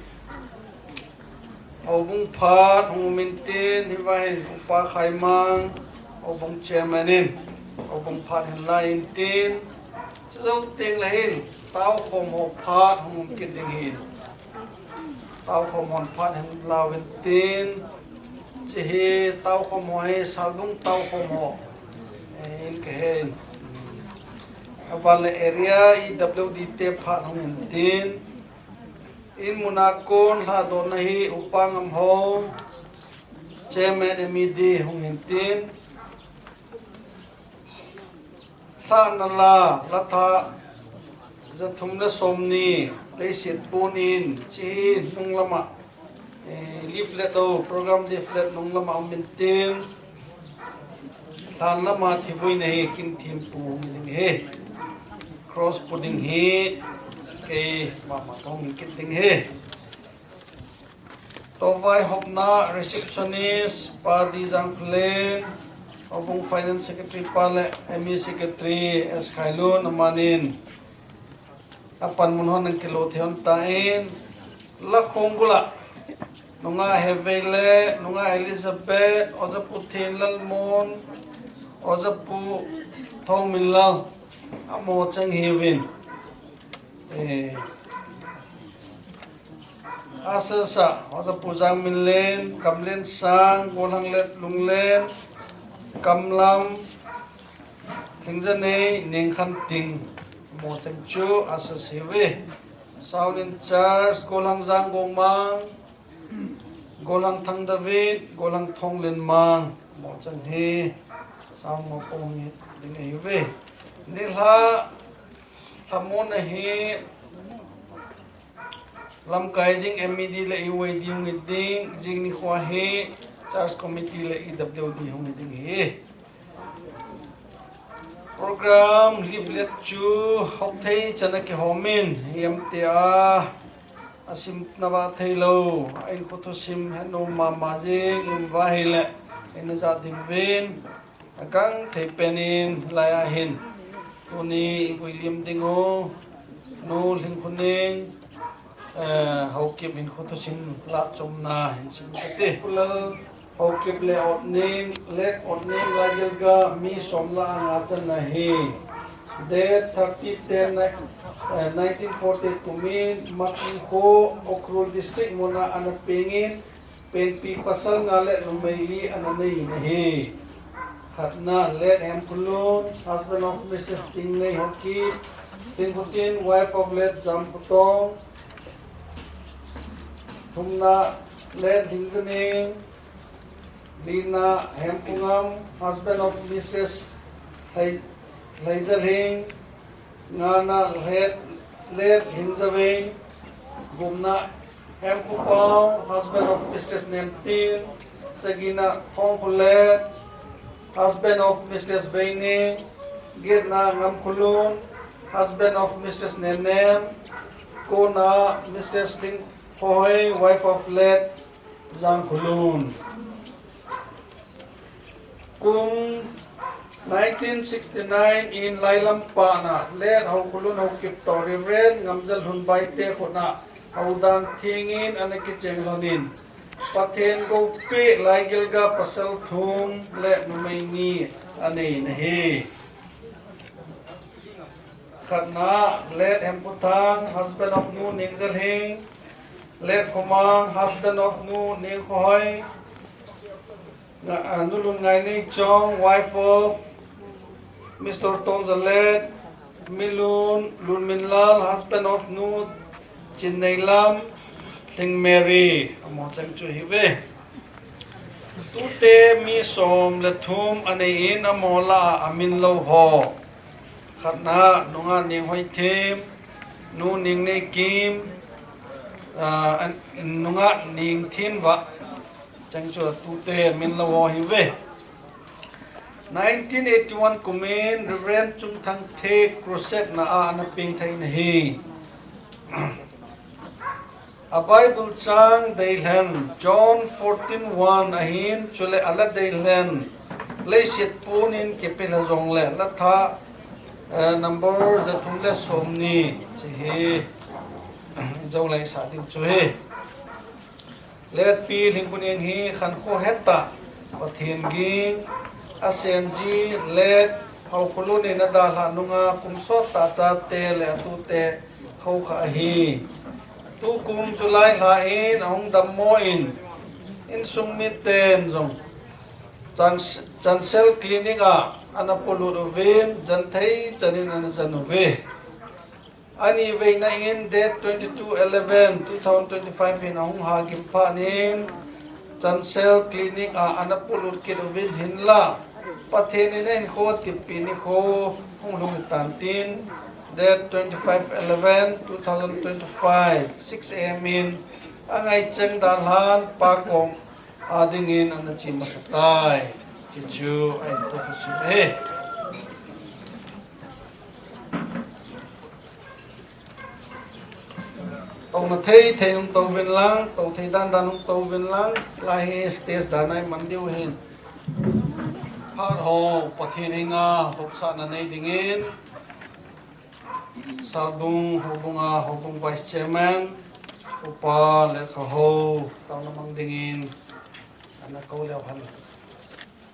Houbung phat hung um in tin, hiva hin Upa Khaimang, Houbung Chairman in, Houbung phat ahin la in tin, chujou teng le hin, taokhom ho phat hung um kit ding ahin. Taokhom hon phat ahin la uvin tin, hiche hi taokhom ho hi Salbung taokhom ho. Eh, in ka he in. Aban le area E W D te phat hung in tin. In mun a kon lhadonna hi Upa Ngamhao, Chairman M E D hung hin tin. Lhahna la, la thah, jathum le somni, leiset pon in, hiche hi nung lama, eh, leaflet o, program leaflet nung lama um in tin, lhan lama thivuina hi kin thempu hung hi ding ahi. Cross pu ding hi, kei mama kahung kit ding ahi. Tou vaihopna receptionist, Pa D Jangkholen, Houbung Finance Secretary pa le M E Secretary S Khailun amanin. Apanmun hon nang kilo thei hon tan, la khongbul a. Nungah Hevei le, Nungah Elizabeth, Oja Pu Thenlalmon, Oja Pu Thongminlal, amaho cheng hiuvin. Eh, Asasa, Oja Pu Jangminlen, Kamlensang, Golhang Let Lunglen, Kamlam, Lhingjanei, Nengkhanting, amaho cheng chu, asasa hiuve. Sound in charge, Golhang Jang Gomang, Golhang Thang David, Golhang Thonglen Mang, amaho cheng hi, sound mo pong hi, ding ahiuve. Nilhah, lhamon ahi, Lamkai ding M E D le E Y D hung hi ding, jing nikho hi Church Committee le E W D hung hi ding ahi. Program leaflet chu hop thei chan a kihom in, hiam tia, asim nava thei lou, a in kho thusim het nom mama jing, um va hile, in a ja ding uvin, Akang thei pen in lai a hin. Tuni i vuilim ding u. Nu Lhingkhoneng, eh, Haokip hinkho thusim lah chomna hin sim kate. Pu Lal, Haokip le Otning, Late Otning Laigilga mi som le nga channa hi. Date thirty ten, eh, nineteen forty-eight kumin, Matingkho, Ukhrul District muna ana pengin, penpi pasal nga le numei li ana nei na hi. Khatna, Late Hemkholun, husband of Missus Tingneihoki, Tingkhutin, wife of Late Jamkhotong. Thumna, Late Lhingzaning, Lina Hemkhongam, husband of Missus Lhai-, Lhaizalhing, ngana Late, Late Lhingzaveng, gupna Hemkhopao, husband of Mistress Nemtin, sagina Thongkholet, husband of Mistress Veining, getna Ngamkholun, husband of Mistress Nenem, kona Mistress Lhingkhohoi, wife of Late Jangkholun. Kum nineteen sixty-nine in Lailam pana Late Haokholun Haokip toh Reverend Ngamjalhun Baite khutna houdan thengin ana kicheng lhonin, Pathen goupi Laigilga pasal thum le numei ni anei na hi. Khatna, Late Hemkhothang, husband of Nu Nengzalhing, Late Khomang, husband of Nu Nengkhohoi, nga-, ah, Nu Lungngaineichong, wife of Mister Tongzalet, Milun Lunminlal, husband of Nu Chinneilam, Lhingmary, amaho cheng chu hiuve. Tute mi som le thum anei in amaho lah a amin lou ho. Khatna, Nungah Nenghoithim, Nu Nengneikim, ah, an-, Nungah Nengthinvah. Cheng chu tute amin lou ho hiuve. Nineteen eighty-one kumin Reverend Chungthangthe crusade na a ana pengthei na hi. A Bible chang deilhen John fourteen one ahin, chule ala deilhen leiset punin kipel jongle latha, eh, number jathum le somni, hiche hi jou lei sa ding chu hi. Letpi Lhingkhuning hi khankho hetah, Pathen ging, asenji, Late Haokholun in adalhah nunga kum sottah chate le atute khoukhah ahi. Tukum July lha in ahung dammo in, insung miten jong Chans-, Chancel Clinic a ana polut uvin, janthei chanin ana jan uve. Ani veina in date twenty-two eleven two thousand twenty-five in ahung hagim phat in, Chancel Clinic a ana polut kit uvin hinla, Pathen in ahinkho atipeh nikho hung lhung hitan tin, date twenty-five eleven two thousand twenty-five, six A M in angaicheng dalhan pa kom a dingin ana che masa tai. Hiche chu ahin to thusim ahi. Touna thei thei hung touvin lang, tou thei dan dan hung touvin lang, lai hi stage dan a iman diu ahin. Phat ho Pathen henga vopsahna nei dingin, Salbung Houbung a Houbung Vice Chairman, Upa Lekha Hou, taona mang dingin ana kou leu hen.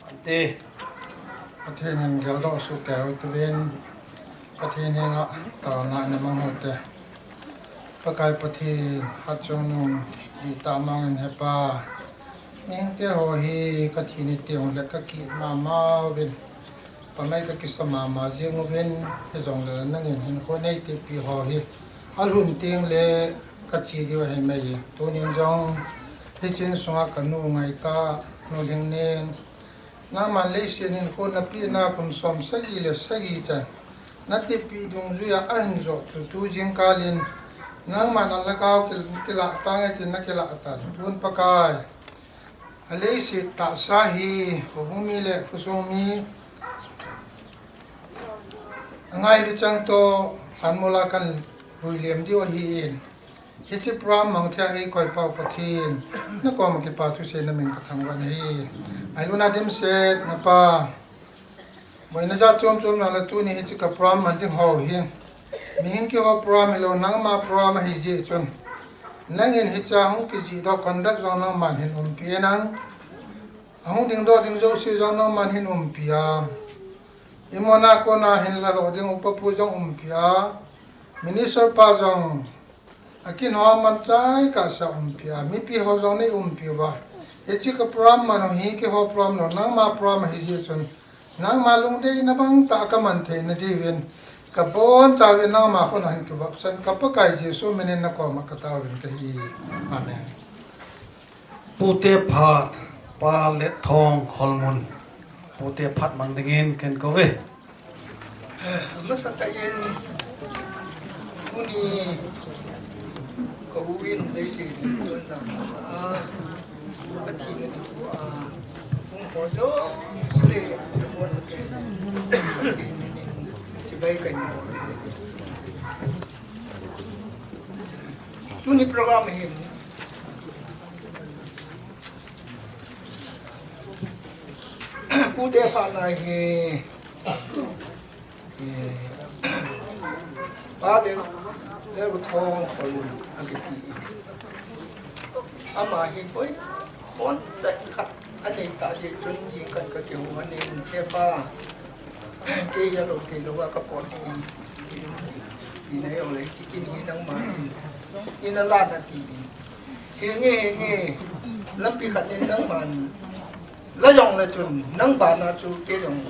Ante. Pathen in geldoh soh kei u hite uvin, Pathen henga taona ana mang u hite. Pakai Pathen, hatchungnung dihtah mangin hepa, mihingte ho hi kathi ni teng le kakit mama uvin, pamai kakisa mama jing uvin, hijongle nangin hinkho neitehpi ho hi alhun teng le kache diu ahi mai. Tunin jong hiche insunga kanu ngaitah, Nu Lhingnen, nangman leiset hinkho napehna kum som sagi le sagi chan natehpi dungjuiya ahin joh chu tu jingkal in nangman alhagao ki, kilah tange tin nakilah tan. Tun Pakai, aleiset tahsa hi, khohung mi le khosung mi angailu chang toh, kanmol a kanlhuilem diu ahin, hiche program mang thei a eikoi pau Pathen, nakoma kipa thusei namin kathangvah in ahi. Ngailutna dimset napa, boina jat chom chom nang le tuni hiche ka program man ding ho hi, mihing kihou program hilou, nangma program ahi jeh chun, nangin hichea hung kijihdoh conduct jong nangman hin umpi in nang, Ahung dingdoh ding jouse jong nangman hin umpi a. Imona kona hin lalo ding upa pu jong umpi a. Minister pa jong akinho man chai kasa umpi a. Mipi ho jong nei umpi uva. Hiche ka program man u hi keiho program lou, nangma program ahi jeh chun, nangma lungdeina bang tah a kaman theina diuvin, kabonchauvin nangma khut a hin kivopsan, ka Pakai Jesu minin nakoma kataovin kahi. Amen. Pute phat, Pa Letthong Kholmun. Pute phat mang dingin ken kouve. Amasa tah in, tuni ka u in leiset a, a, athina ding u a, hung ho jouse, chibai kahin bol. Tuni program hin, pute phat lai hi, eh, Pa Lel, Letthong Kholmun akiti. Ama hi boina hon tah khat anei tah jeh chun, jingkah kakihou ahin, te pa, kei hilou theilou a kapot ding in, ina jong le, hiche kin hi nangma in, ina la nati in. Henge, henge, lampi khat in nangman la jong le chun, nang bana chu kei jong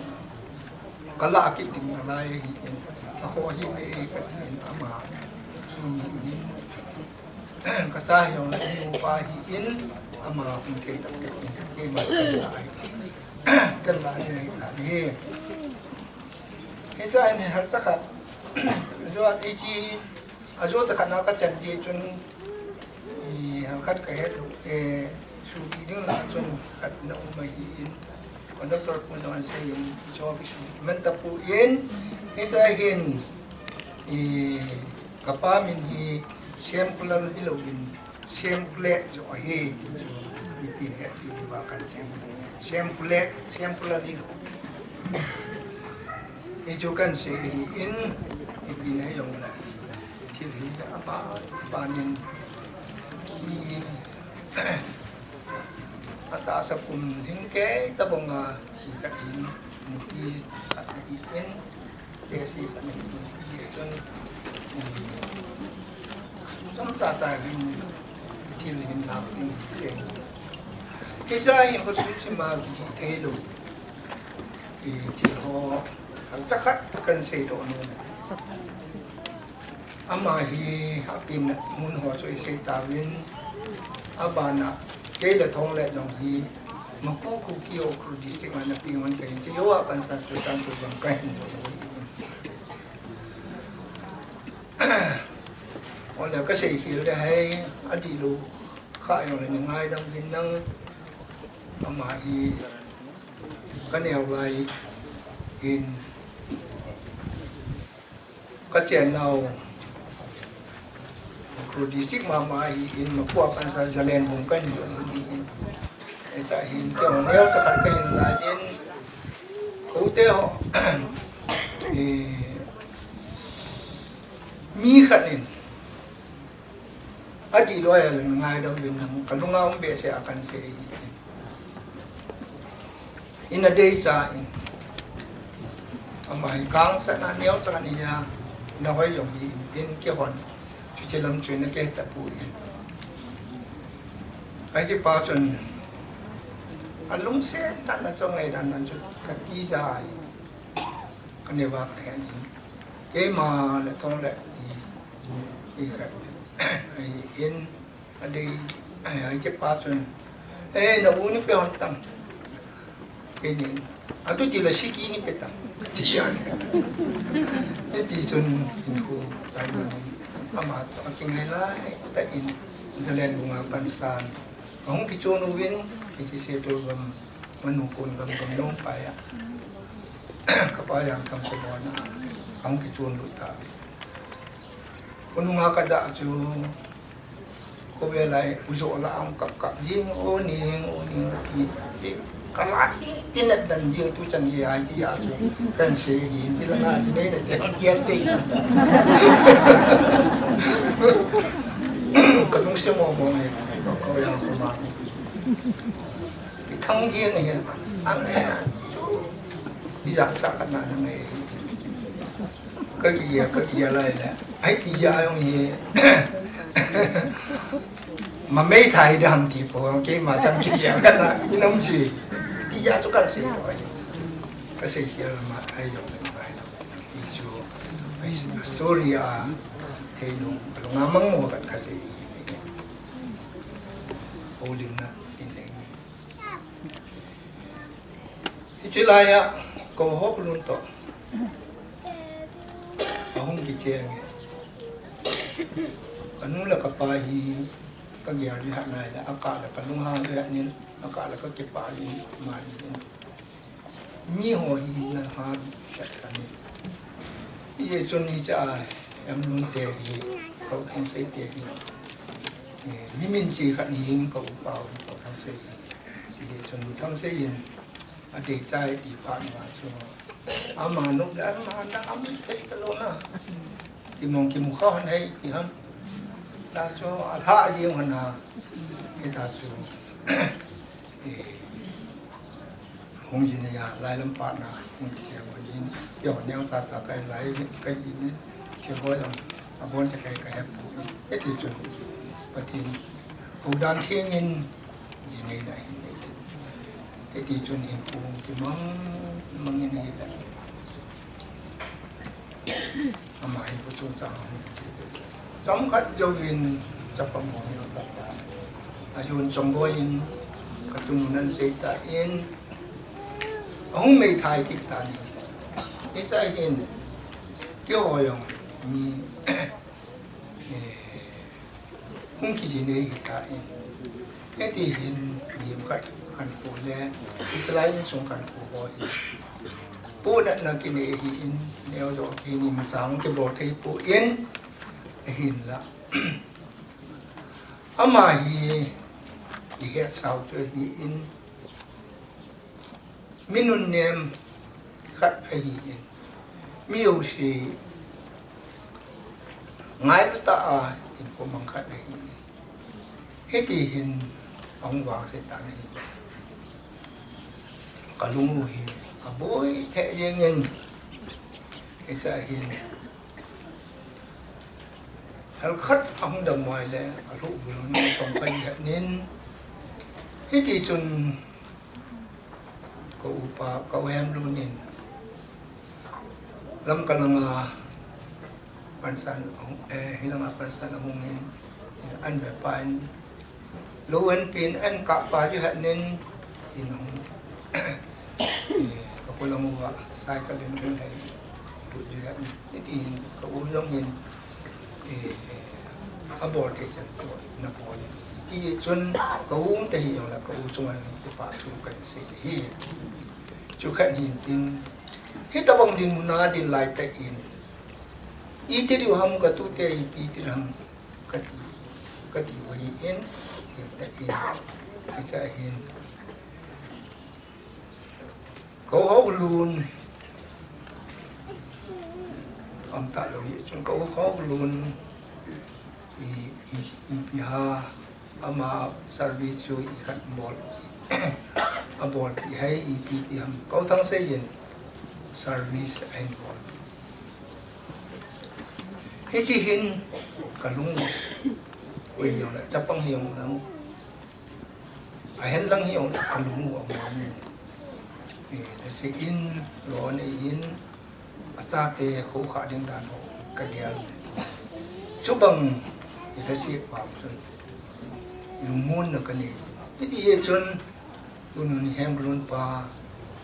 kala kit ding nalai ahi in, akhoh hih e kati in, ama, in, in, kacha hi jong le, nupa hi in, ama hung thei tak tak in, keima kala hi, kala hi, hi ta hi. Hicha in halcha khat, jo a ti chi, ajo ta khat na kachan jeh chun, i, halkhat kahet lou, e, suti ding lah chun khat na um ahi in, conductor pu na asei in, jo kisu man tapon, hicha hin, i, kapa min hi Semkulal hilou in, Semkhulet jo ahi, mipi het diu va kan ti. Semkhulet, Semkulal hilou. Hichu kan sei in, mipi na jong le, thil hi apa, apa nin, i, atahsa kum hin kei tabang a, chi khat in, mipi khat in, Tesi kani tun, tun, chomcha cha hin, thil hin lap ding sei. Hicha hin khosung chima ji thei lou. Thil ho, halcha khat kan seidoh nom. Ama hi, apin mun ho chu isei tauvin, abana, kei le Thong le jong hi, Makuku Kuki Ukhrul District a napi ngon kahin, hiche jouva pansan chu tangthu jong kahin. Ole kasei khel ding ahi, adihlou kha jong le nei ngaidam uvin lang, ama hi kaneo lai in, Kachennau, Ukhrul District mama ahin, Makuku pansan Jalenbung kahin jong ahin. Hicha hin kei jong neocha khat kahin lai in, kote ho, eh, mi khat in, adihlou a le ngaidam uvin lang, kalunga um behseh a kan sei ahi. Ina deicha in. Ama hi kangsan a neocha khat ahi a, nahoi jong hi in tin kihon. Chuche lam chu ina kiheta poi. Hiche pa chun, alungset tah a chu ngaidan dan chu kati jai. Kaneo va kahen. Keima le Thong le i, i khat. Ahin, adei, ai, ai, hiche pa chun. Eh, na u nei pe hon tam. Keinin. Atu ti la siki nei pe tam. Ti a. Hiti chun, in khu, ta ni. Ama toh, akingai lai, tah in, Jalenbung a pansan. Ahung kichon uvin, hiche Setol gam, Manipur gam, gam nom pai a. Kapa Jangthang kho mona, ahung kichon lut ta. Khonunga kajah chu, khovel lai, u jo la ahung kap kap jing, o ning, o ning, ti, ti, kala hi, ti nat dan jing tu chan hi ai ti a chu, kan sei hi, ti la na chi nei na te, kiar sei. Kalungset mo mo nei, ko ya ko ma. Ang jeng ahi, ang ahi. Ijat sa khat na ngai. Ka ki ya, ka ki ya lai le. Ai ti ya ang hi. Ma mei thai dam ti po, keima chang ki ya ka na. Inam ji. Ti ya tu kan sei lo ai. Ka sei ki ya ma ai yo le ma ai lo. Ichu ai story a thei nung, lo nga mang mo ka ka sei. O ling na in le. Hiche laiya, ka hok lun to. Ahung kicheng e. Ka nu le ka pa hi, ka gel ji hat nai le, aka le ka lung ha ji hat nin, aka le ka kipa ji mani. Ni ho hi na ha ji hat ka ni. Hichun hiche a, em lun te hi, ka u Thangsei te hi. Eh, mi min chi khat ni hin ka u pa u ka u Thangsei hi. Hichun Thangsei in, adei chai ti pa ma chu. Ama nu da ama na am thei ta lo na. Kimong kimu kha han hei ti ham. Ta chu alha ji han na. Kita chu. Eh, hung jin ya, lai lam pa na, hung jin ya, hung jin. Yo, neo ta ta kai lai, kai jin, che ho lam, abon che kai kai hep pu. Eti chun, Pathen, hu dan thing in, jin nei lai, nei. Eti chun hin pu, kimang, mang in nei lai. Ama hin pu chung chang hung ti. Chomkhat jouvin chapang ho neo ta ta. Ajun chongboi in, ka tunu nan sei ta in, ahung mei thai kit ta ni. Hicha hin, keiho jong mi, eh, hung kiji nei hita in. Hiti hin, mi khat khankho le, Israel insung khankho ho hi. Pu na na kinei hi in, neo jo ki ni ma chang kibol thei pu in, hin la. Ama hi, i het sao chu hi in, mi nunnem khat ahi in, mi jouse ngailu ta a hinkho mang khat ahi in. Hiti hin ahung vangse ta ahi. Ka lung u hi aboi thei jeng in, hicha hin hal khat ahung dam mai le, ka lhu bul hung tong kai het nin. Hiti chun ka upa, ka u Hemlun in, Lamka langa pansan, eh, hilanga pansan ahung in, an ve pa in, lo an pin, an kap pa ju het nin, in hung, eh, ka kulam uva, cycle in hung hei, tu ju het nin, hiti hin, ka u jong hin, eh, abol thei chan tu, na bol in. Ti chun, ka u um te hi jong la, ka u chunga, kipa thu kan sei hi. Chu khat hin tin, Hitabang dinmun a din lai tah in, iti diu ham ka tute ipi ti ham kati, kati u ahi in, tin tah in, hicha hin. Ka u Haolun, um ta lou hi, chun ka u Haolun, i, i, ipi ham, Ama service chu ikhat bol. Abol pi hai ipi ti ham. Ka u Thangsei in service ahin bol. Hichi hin ka lung u. Ui jong le, chapang hi jong le. Ahen lang hi jong le, ka lung u aum in. Eh, le si in, lo nei in, Achate khokha ding dan ho kagel. Chubang i lhasi pa chun lungmonna kanei. Hiti hi chun tuni hin Hemlun pa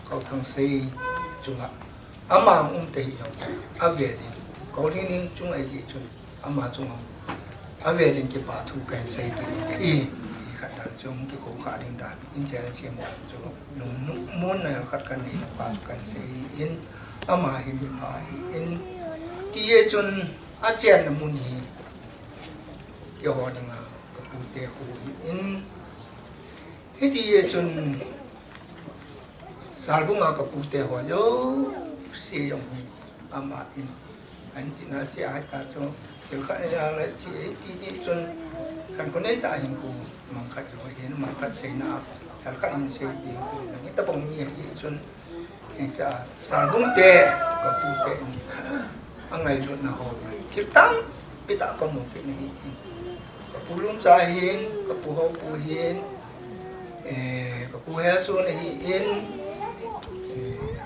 ka u Thangsei chunga ama um te hi jong avel in ka u Lhingning chunga i chun ama chunga avel in kipa thu kahin sei kit in, i, i khat dan chu kikhokha ding dan, in challenge dan chu lungmonna khat kanei pa kahin sei in, ama hi mi pha ahi in, ti hi chun achenna mun hi keiho dinga ka pute kho ahi in, hiti hi chun Salbunga ka pute ho jouse jong hi ama in. Ahin tina che ahi ta chu, thil khat ahi a le che ti ti chun, khankho nei ta hin ku mang khat jo hin, mang khat seina. Khat in sei ti, hitabang mi ahi chun, hiche a, Salbung te, ka pu te in, angailutna ho, thil tampi tah kamu kit na ahi. Ka pu Lumcha ahin, ka pu Haopu ahin, eh, ka pu Hesun ahin, eh,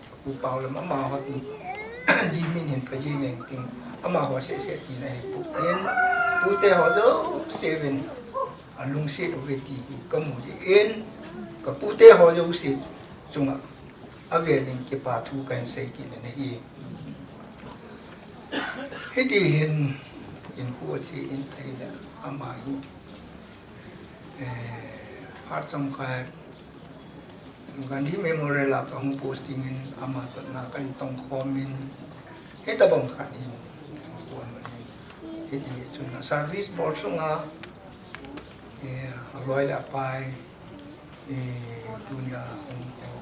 ka pu Paolam amaho, Limin hin ka ji neng ting, amaho seh seh tina ahi pu in, pu te ho jouse uvin, alungset uve ti hi kamu jin, ka pu te ho jouse chunga avel in kipa thu kahin sei kit na ahi. Hiti hin, hinkho a che in ahile, ama hi, eh, Hachom Khat, Gandhi Memorial a kahung posting in ama toh na kahin tongkhom in, hitabang khat in, hiti chun a service bol sunga, eh, aloi le apai, eh, tunia, um, um,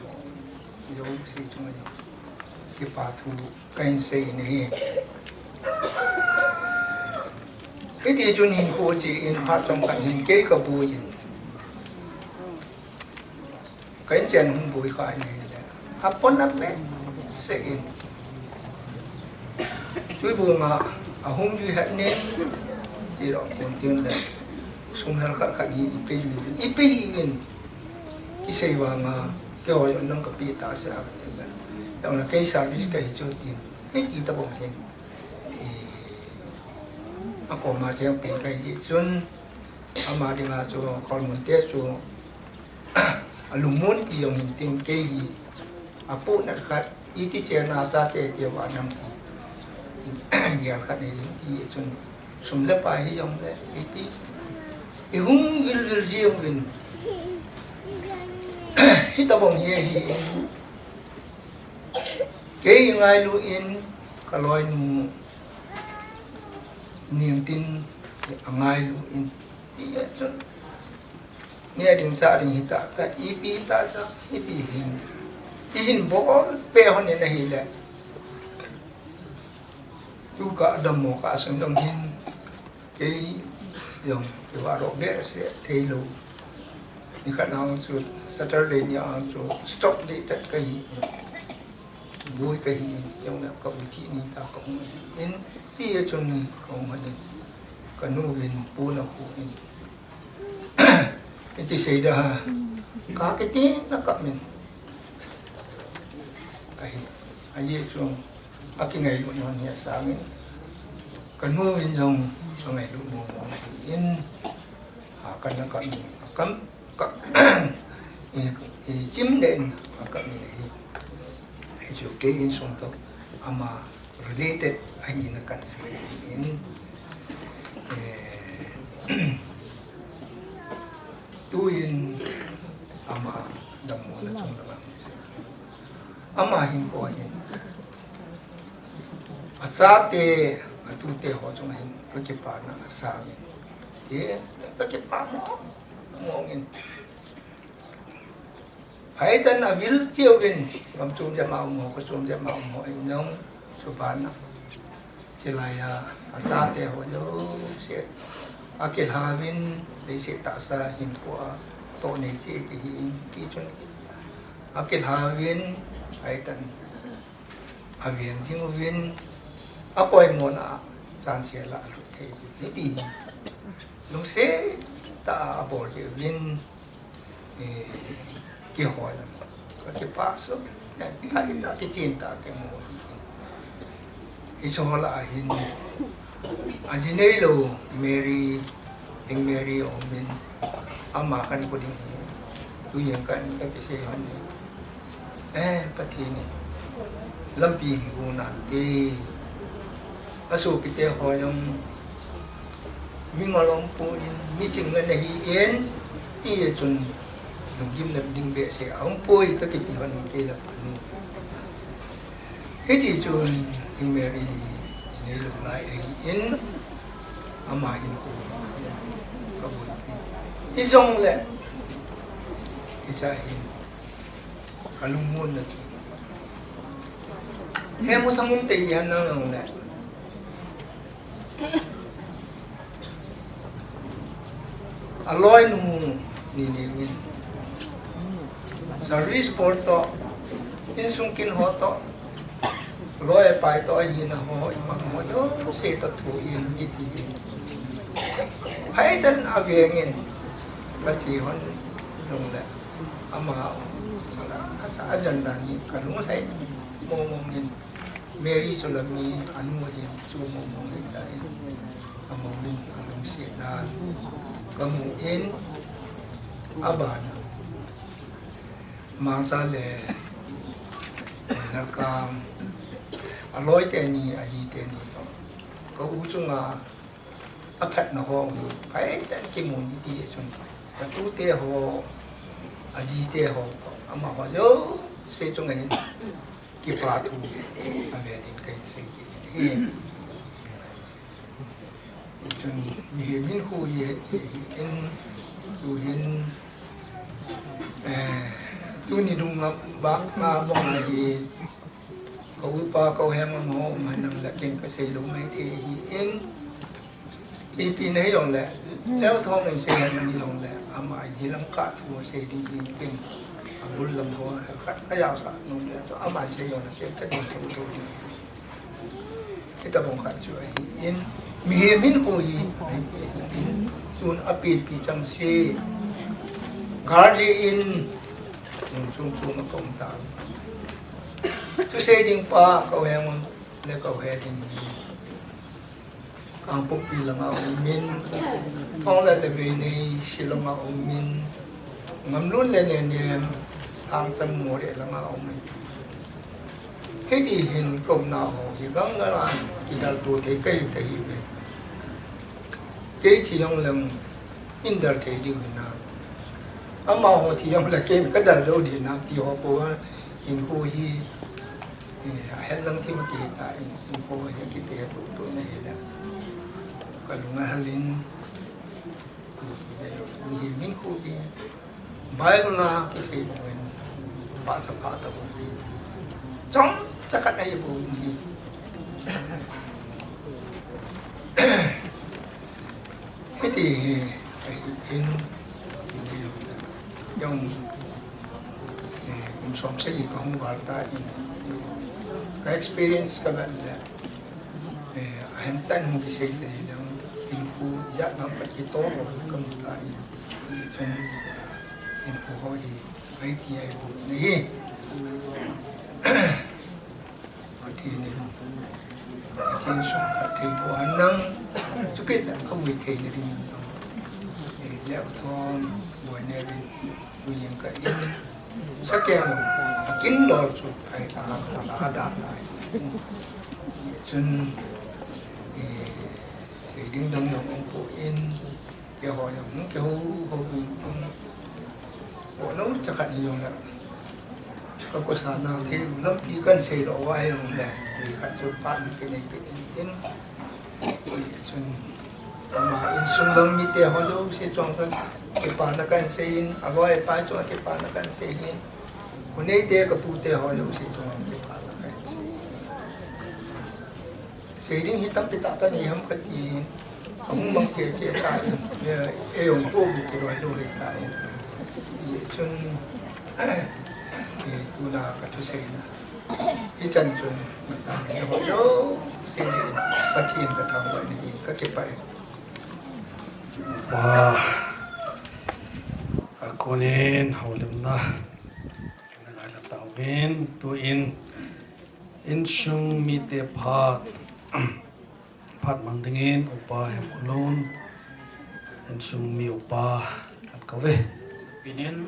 um, jouse chunga jong kipa thu kahin sei na ahi. Hiti chun hinkho che in, Hachom Khat hin kei kaboi in, ka inchen hung boi kha in ahile, apon abeh seh in, Tuibong a ahung jui het nin, ti lou pon tin le, sum hel khat khat hi ipe jui, ipe jui in, kisei vanga, keiho jong nang kape tah seh a kati le, jong le kei service kahi chu tin, hiti tabang hin, i, akoma cheng pen kahi chun, ama dinga chu, Kholmun te chu, alungmon pi jong hin tin, kei hi, apohnat khat, iti chenna chate tia va nam ti, gel khat nei in ti chun, sum le pai hi jong le, iti, ihung vil vil ji uvin, hitabang hi ahi in, kei ngailu in, kaloinu, Ningtin, angailu in, ti chun, neh ding chah ding hita, ta ipi ta ta, iti hin. Ihin bol pe hon in ahile. Tu ka dammo ka sung jong hin. Kei jong, kei va ro be se thei lou. Ni khat na chu Saturday ni a chu stop ding chat kahi. Boi kahi, jong le ka u thi ni ta ka hung in. Ti chun ka hung in. Ka nu vin pu na hu in. Iti sei da ha. Ka kiti na ka min. Ahi. Ahi chu. Aki ngailu na ni sa min. Ka nu vin jong ka ngailu mo mo in. A ka na ka min. Kam ka. I, i chim den ka min hi. Hi chu kei insung toh. Ama related ahina kan sei in, eh, tuin ama dammo na chung dang. Ama hinkho hin. Achate, atute ho chung hin, kakipana asang in. Ke, kakipana, mong in. Haitan avil chiu vin, kam chom jama um ho, ka chom jama um ho, in jong, supana. Chilai a, achate ho jouse. Akilhavin, leiset tahsa hinkho a, toh nei che ti hi in, ti chun. Akilhavin, haitan. Aviang jing uvin, apoimona, chansel a alut thei uvin, hiti hi. Lungset tah a abol jeh uvin, eh, kihol. Ka kipah soh, eh, phatah a kichen tah a kimu. Hiche ho lah a hin, aji neilou Mary, Ding Mary aum in, ama kahin kou ding hi. Tujing kahin, kakisei hon. Eh, Pathen in lampi hin gu nante. Asopite ho jong mingol aum poi, miching ngen ahi in, ti chun lunggimna ding behseh aum poi, kakiti hon kei la panu. Hiti chun Ding Mary neilou lai ahi in, ama hin kou kaboi. Hijongle, hiche hin, kalungmonna chu. He mu thangum te hi han nang nang le. Aloinu Ni ni ngin. Service board to, insung kin ho to, loi pai to, hina ho, ima ho, jouse to thu in, iti. Haitan a vengin, kachi hon, lung le, ama, asa agenda ni, kalung hai, mo mo ngin. Mary Cholami anu hi chu mo mo ngai ta in. Amo min alungset dan kamu in aban. Mangcha le Lakam aloi teni, aji teni to. Ka u chunga aphatna ho hi, phai tah kimu ni ti chun. Ka tute ho, aji te ho, amaho jouse chunga hin kipa thu ave din kahin sei kit in. Chun mihem hinkho hi, in, tu hin, eh, tuni dunga ba, nga bong a hi, ka upa, ka u Hemngam ho, um hen lang le ken kasei lou maithei ahin, ipi na hi jong le, Leuthong in sei hen lang hi jong le, ama hi lang ka thu sei ding hin ken, abul lam ho, khat ka jaosah nom le, chu ama sei jong le, ken ka ding thou thou ding. Hitabang khat chu ahin, mihem hinkho hi, ahin, tun apilpi chang se, guardian in, mun chung chung a ka um ta. Chu sei ding pa, ka u Hemngam le ka u Hedim hi. Kangpokpi langa um in, Thonglet le Veinei, Shillong a um in, Ngamlun le Nenem, Thangcham Moreh langa um in. Hiti hin ka umna ho hi gangalan kidalto thei kahi tahi ve. Kei thi jong leng in dal thei diu hina. Amaho thi jong le ken ka dal lou ding na ti ho po a hinkho hi, eh, ahet lang thi ma kihi ta in, hinkho hi kiti tu tu na hi le. Ka lung ahal in, Mihem hinkho hi Bible a kisei bangin, pha cha pha ta bou hi. Chomcha khat ahi bou hi. Hiti hi, ahi in, jong, eh, kum som sagi ka hung val ta in, ka experience ka vet le, eh, ahem tan hung kisei te hi dang, in ku jat na pa ki to lo ka mu ta in, in, in ku ho hi, ai ti ai bu ni hi. Pathen in, Pathen sung Pathen bu an nang, chu kit a vui thei na ding in, eh, le thon, bu ne ding, vui yang ka in, Sakem, akin dol chu, ai ta, ta, ta, ta, ta. Chun, eh, sei ding dang jong um poi, keiho jong, keiho, ho ding tung. Bol lou cha khat ni jong le. Ka kosa na thei, lampi kan sei lou va jong le. Ni khat chu pan kinei kit in tin. Chun, ama insung lang mite ho jouse chunga kipana kahin sei in, aloi apai chunga kipana kahin sei in, u neite ka tute ho jouse chunga kipana kahin sei in. Sei ding hi tampi tah kanei ham kati in, ahung mang cheh cheh ta in, eh, eh, jong ko bu kiloi lou le ta in. Chun, eh, tuna ka thusei na. Hichan chun, matang hi ho jouse, Pathen ka thangvah in, ka kipah e. Wow. Akunin, houlimna. Ngai la tauvin, tuin, insung mite phat, phat mang dingin, Upa Hemkholun, insung mi upa, kan kouve. Pinin,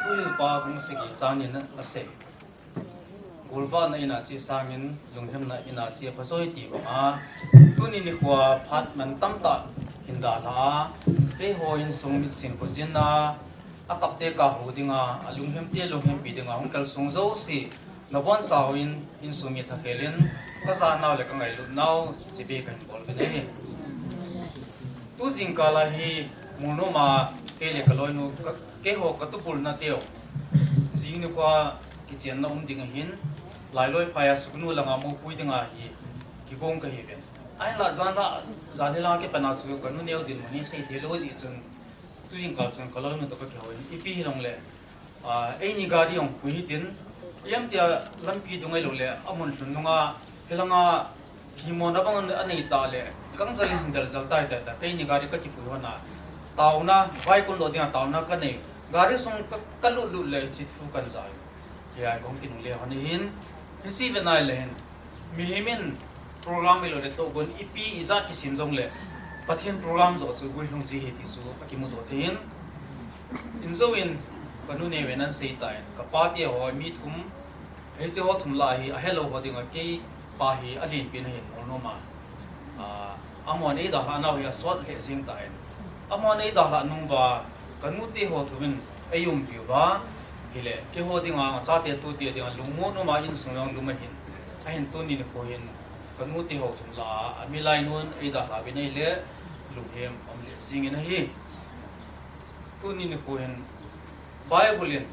tuin pa kung sigi chanin asei. Golvahna in a che sangin, lunghemna in a che phachoi ti banga. Tuni nikhoa phat mantam tah hin dalha a, keiho insung mitsin khojin a, akapte kahou dinga, alunghemte lunghempi dinga, hung kalsong jouse, nabonchauvin, insung mi thakhel in, kajanau le kangailutnau, chibai kahin bol uvin ahi. Tu jingkal a hi, Molnom a, kei le kaloinu, ka, keiho katupulna teu. Jing nikhoa kichenna um ding ahin, Lailoi phai a Sugnu langa mopui dinga hi, kigong kahiuvin. Ahinla, janlha, jan nilhah kipana chu kanu neo dinmun hi seithei lou jeh chun, Tujingkah chun ka lolhinna toh ka kihou in, ipi hijongle, ah, eini gari jong pui hitin, ipi ham tia lampi dung ahilou le, amun lhun nunga, hilanga himona bang anei tah le, gangchel in hin deljel tai tai ta, keini gari ka kipui hon a, taona, vai kon doh dinga taona ka nei, gari sung ka, ka lut lut le, hiche thu kan ja. Hiya, kong kinungle hon ahin, hiche vet nai le hin, mihem in program ahilou le tohgon ipi ijat kisem jongle, Pathen program joh chu guilhung ji ahi ti chu akimudoh thei in, in jou in, ka nu neo in ahin sei tan, ka pa te ho mi thum, hiche ho thum lah hi, ahelou ho dinga kei pa hi alen pen ahin ngol nom a. Ah, amahon eidalhah nau hi asot lheh jeng tan. Amahon eidalhah nung uva, ka nu te ho thum in eiumpi uva, hile, keiho dinga, chate tute dinga, lungmong nom a insung jong lum ahin. Ahin tuni nikho hin, ka nu te ho thum lah a, amilai nun eidalhah uvin ahile, lunghem um lheh jeng in ahi. Tuni nikho hin, Bible in,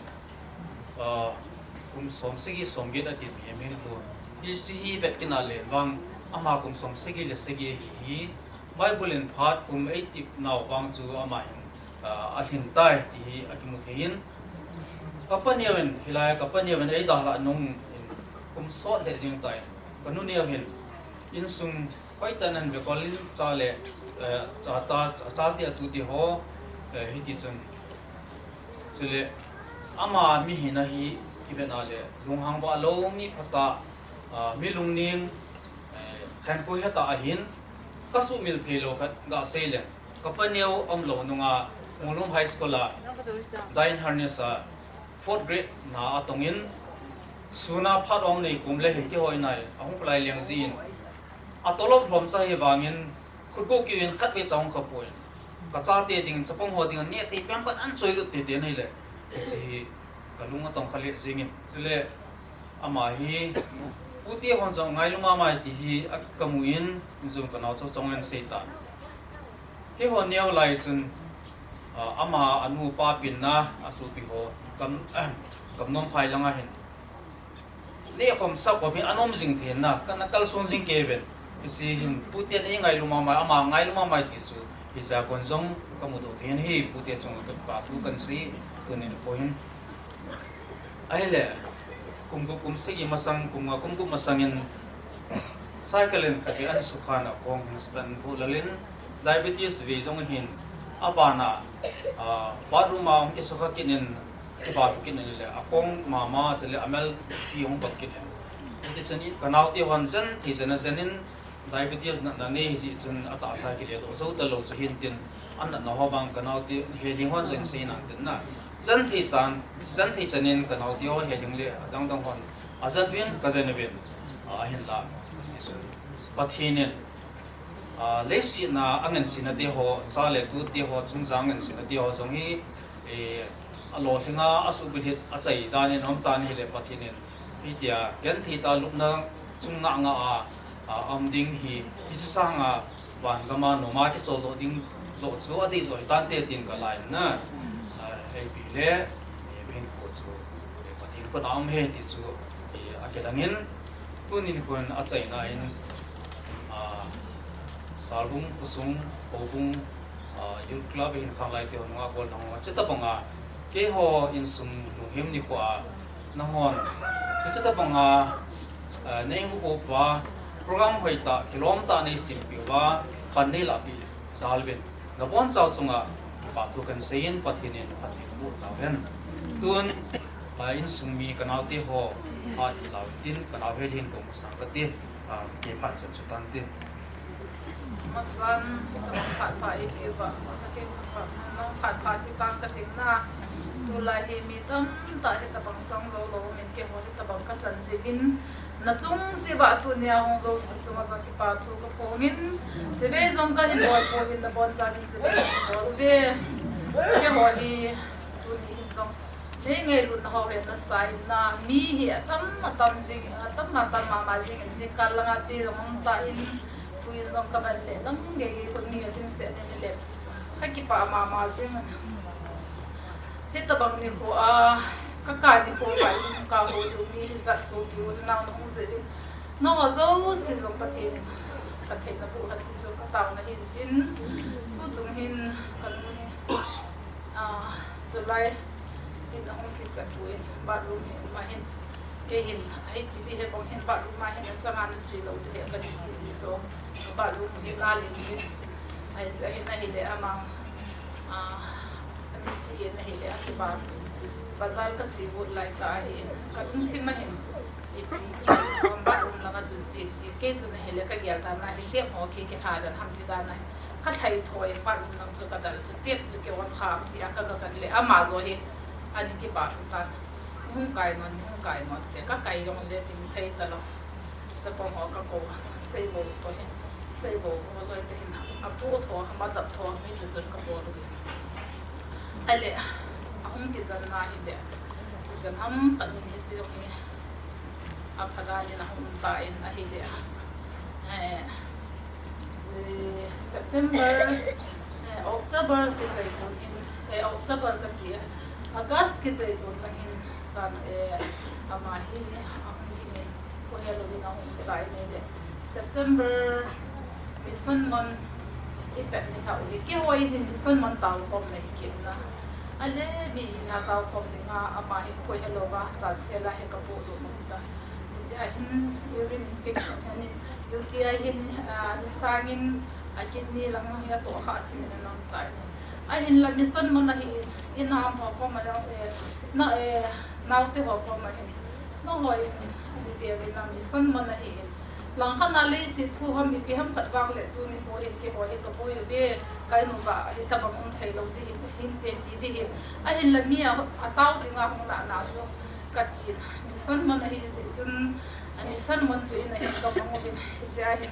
ah, kum som sagi som get ati mihem hinkho. Hiche hi vet kit na le vang, ama kum som sagi le sagi ahi hi. Bible in phat kum eitip nau vang chu ama hin, ah, alhin tai ti hi akimu thei in. Ka pa neo in, hilai a ka pa neo in eidalhah nung in kum sot lheh jeng tan. Ka nu neo hin, insung Hoitah in ahin vekol in cha le, eh, chate, chate atute ho, eh, hiti chun. Chule, ama mihina hi kivet na le, lunghang vahlou, mi phatah, ah, mi lungning, eh, khenkho hetah ahin, ka sumil theilou khat gasei le, ka pa neo umlou nunga, Ngolum High School a, Dine Harness a, fourth grade na atong in, sun a phat ong nei kum le hin kihoi nai, ahung palai leng jin, atolop lhomcha hi vangin, khutgo kiu in khatvei cha hung kha poi. Ka chate ding, chapang ho ding, neh thei pen pan an choi lut tete nei le. Hiche hi ka lung atong kha lheh jeng in. Chule ama hi, pute hon jong ngailu mama e ti hi a, kamu in, jong ka nao chu chong in sei ta. Keiho neo lai chun, ah, ama anu pa pen na, asopi ho, kam, kam nom phai langa hin. Neh khom sa khom hi anom jing thei na, kana kalson jing kei ven. Hiche hin, pute in eingailu mama, ama ngailu mama ti chu, hiche a kon jong kamudoh thei in ahi, pute chunga kipa thu kan sei, tuni nikho hin. Ahile, kum gup kum sagi masang, kum nga kum gup masang in, cycle in khatvei ahin sukha in akong hin stand thu lal in, diabetes vei jong ahin, abana, ah, bathroom a hung kisukha kit in, Kipa kit in le, akong mama, chule amel pi hung bak kit in. Hiti chun ka naote hon jen thei jen a jen in, diabetes natna nei jeh chun atahsa kile doh jou talou chu hin tin, anatna ho vang ka naote healing hon chu in sei nang tin na. Jen thei chan, jen thei chan in ka naote ho healing le adang dang hon ajen uvin, ka jen uvin, ahinla. Hiti chun Pathen in Ah, leiset a angansena te ho, cha le tute ho, chungchang angansena te ho jong hi, eh, alolhing a, asuhbilhit, achai dan in aum tan ahile Pathen in, hitia, genthei tah a lupna chung ngah ngah a, ah, aum ding hi, hiche sanga, van gam a nom a kicholdoh ding joh chu, adei joh hitante tin ka lai in na, ah, eipi le, eh, mihem ko chu, eh, Pathen khut a um ahi ti chu, eh, akilang in, Tuni nikho in achaina in, ah, Salbung, Khosung, Houbung, ah, Youth Club, hin khanglai te ho nunga gollhang ho, chuti banga, keiho insung lunghem nikho a, nahon, chuti banga, ah, nei hung uva, program hoitah, kilom tah nei sempeh uva, pan nei lahpeh jal uvin. Nabonchau chunga kipathu kahin seiyin, Pathen in phatthei naboh tauhen. Tun, ah, insung mi kanaote ho, phat lau tin, kanao hel hin kong sang kate, ah, kipah chan chu tante. Masan, phat pha e kiba, kate phat pha, nong phat pha ti tang kating na. Tulai hi mi tamtah hitabang chang lou lou, min keiho hitabang kachan jeh uvin. Nachung cheh uva tunia hung jouse chunga jong kipathu kaphongin, chibai jong kahin bol pouvin nabonchauvin chibai jong kabol uve. Keiho hi tuni hin jong nei ngailutna ho hi nasa in na, mi hi atam atam jing, atam atam mama jing in jingkah langa che jong um tan, tuin jong kavan le lang gei gei khun ni adimset in le. Kakipah mama jing. Hitabang nikho a, kaka nikho a, kahou diu mi hijat sopi u le nao nahung jeh uvin. Nangho jouse jong Pathen in phatthei naboh hen ti chu kataona hin tin. Tuchung hin kanu hi Ah, July in ahung kisah poi, bathroom hi ma hin, kei hin, ahi ti di he bang hin bathroom ma hin achanga na chui lou di he ka ti ti ji chu, bathroom hi la lin di. Ahi chu ahi na hi le ama, ah, ani chi na hi le a ki ba, bazar ka chi got lai ta hi, ka lungthim ma hin, ipi, ipi, bathroom langa chun chi ti, kei chu na hi le ka gel ta na hi, tep ho ki, ki tha dan ham ti dan na hi. Ka thaithoi in bathroom lang chu ka dal chu, tep chu ki on kha ti a ka ga kan le ama jo hi ani ki ba thu tan. Ni hung kai non, ni hung kai non te ka kai jong le ting thei ta lou. Chapang ho ka ko, Seibou to hi. Seibou ho loi te hin apu tho, ama dap tho, mi te chun ka bol u. Ale, ahung kijan na hi le. Kijan ham ka ni hi chu hi. Apha dan in ahung um ta in ahi le. Eh, September, eh, October kichai kon hin, eh, October kati, August kichai kon lang hin, tan, eh, ama hi, ahung hi min, ko he lou din ahung um ta in ahi le. September, Mission Mon i pet ni hau hi, keiho in hin Mission Mon tao kom nei kit na. Ale mi na tao kom ni nga ama hi ko he lou va, chan se la he ka pu lou mong ta. Chi a hin urine infection, ani U T I hin, ah, ni sangin a kidney lang hi a to kha thi na nang tai. A hin la Mission Mon ahi, i nam ho kom a, eh, na, eh, naote ho kom a hin. Na ho in, ani pe ni na Mission Mon ahi. Langkhat na leiset thu ham ipi ham khat vang le tuni ho hin keiho hi ka boi uve, ka in uva hi tabang um thei lou di hin, hin te ti di hin. A hin la mi a, a tao dinga hung na na chu ka ti, Mission Mon ahi jeh chun, a Mission Mon chu in a hin ka mang uvin, hiche a hin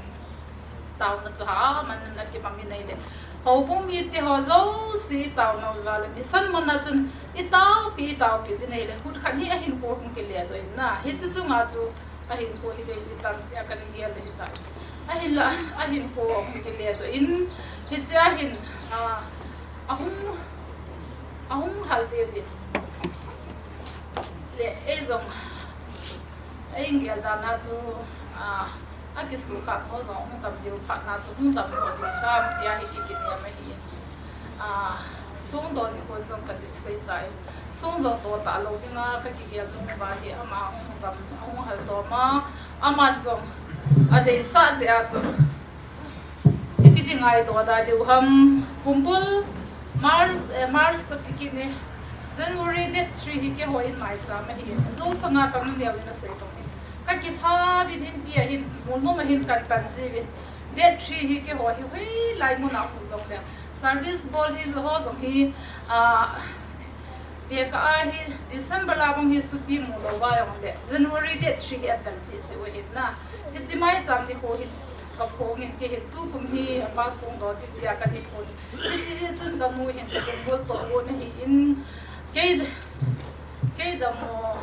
taona chu ha man na ki mang in ahi le. Houbung mite ho jouse i taona u jal le Mission Mon a chun i taopi, i taopi uvin ahi le. Hutkhat hi a hinkho hung kile doh in na. Hiche chunga chu a hinkho hi dei di tam tia ka ni gel le hi ta. A hin la, a hinkho hung kile doh in, hiche a hin, ah, ahung, ahung hal deu in. Le, ei jong, ei gel dan a chu, ah, a kisukha ho jong hung tam diu phat na chu hung tam ho diu tam tia hi ki kinem ahi. Ah, songdoh nikho jong ka ti sei tai. Song jong doh talou dinga ka kigel nung uva hi ama hung tam, hung hal tom a, aman jong a deisah jeh a chu ipi dinga i doh da diu ham, kumbul March, eh, March ka ti kit ni, January date three hi keiho in maicham ahi. Jou sanga ka nu neo in a sei tong in. Ka kilha vin inpi a hin, mun nom a hin kan pan ji vin. Date three hi keiho hi hoilai mun a hung jong le. Service bol hi ho jong hi, ah, tekah a hi December la bang hi suti mu lou va jong le. January date three hi a tel chi chi u hin na. Hiche maicham nikho hin ka phong in kei hin tukum hi a pa songdoh ding tia ka ni phong. Hiche chun ka nu hin ka bol to u na hi in. Kei, kei dam mo,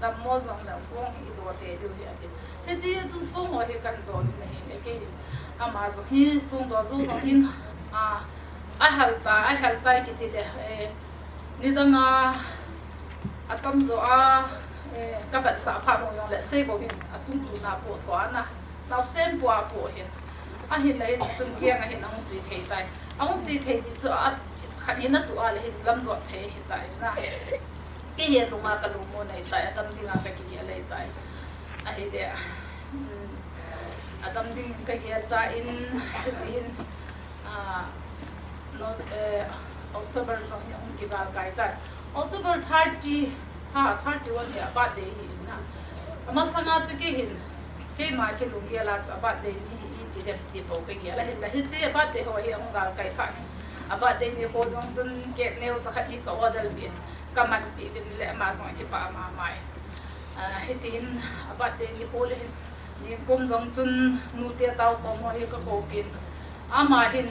dam mo jong le song hi i doh te diu hi a ti. Hiche chu song ho hi kan doh ni na hi le kei hin. Ama jong hi songdoh jou jong hin, a, a hal ta, a hal ta kiti le, eh, nidang a, a tam jo a, eh, ka vetsah phat u jong le Seibou hin a tung tu na po tho a na. Naosen po a po hin. A hin le hiche chun kiang a hin a hung chi thei tai. A hung chi thei ti chu a khat hin a tu a le hin lam jot thei hi tai na. Kei hi a lunga ka lungmon ahi tai, a dam dinga ka kigel ahi tai. Ahi de, um, a dam dingin ka gel ta in, hiti hin, ah, no, eh, October jong hi ahung kigal kai tai. October thirty, ha, thirty-one hi a birthday hi in na. Amasanga chu kei hin, keima kilunggel a chu a birthday ni hi iti dem ti bou ka gel ahin la, hiche a birthday ho hi ahung gal kai phat in. A birthday nikho jong chun cake neo cha khat hi ka order peh in. Ka manpeh uvin le ama jong akipah mama in. Ah, hitin a birthday nikho le hin, nikum jong chun nute tao kom ho hi ka koupin. Ama hin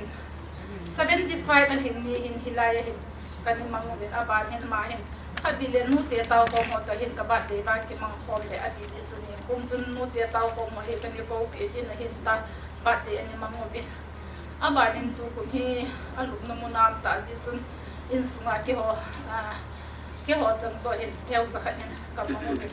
seventy five alhin ni hin hilai a hin ka ni mang uvin, aban hin ama hin, khatvei le nute tao kom ho toh hin ka birthday vang kimang khom le ati jeh chun nikum chun nute tao kom ho hi ka ni koupi in ahin ta birthday a ni mang uvin. Abanin tukum hi alupna mun a um ta jeh chun insunga keiho, ah, keiho chang toh hin neocha khat hin ka mang uvin.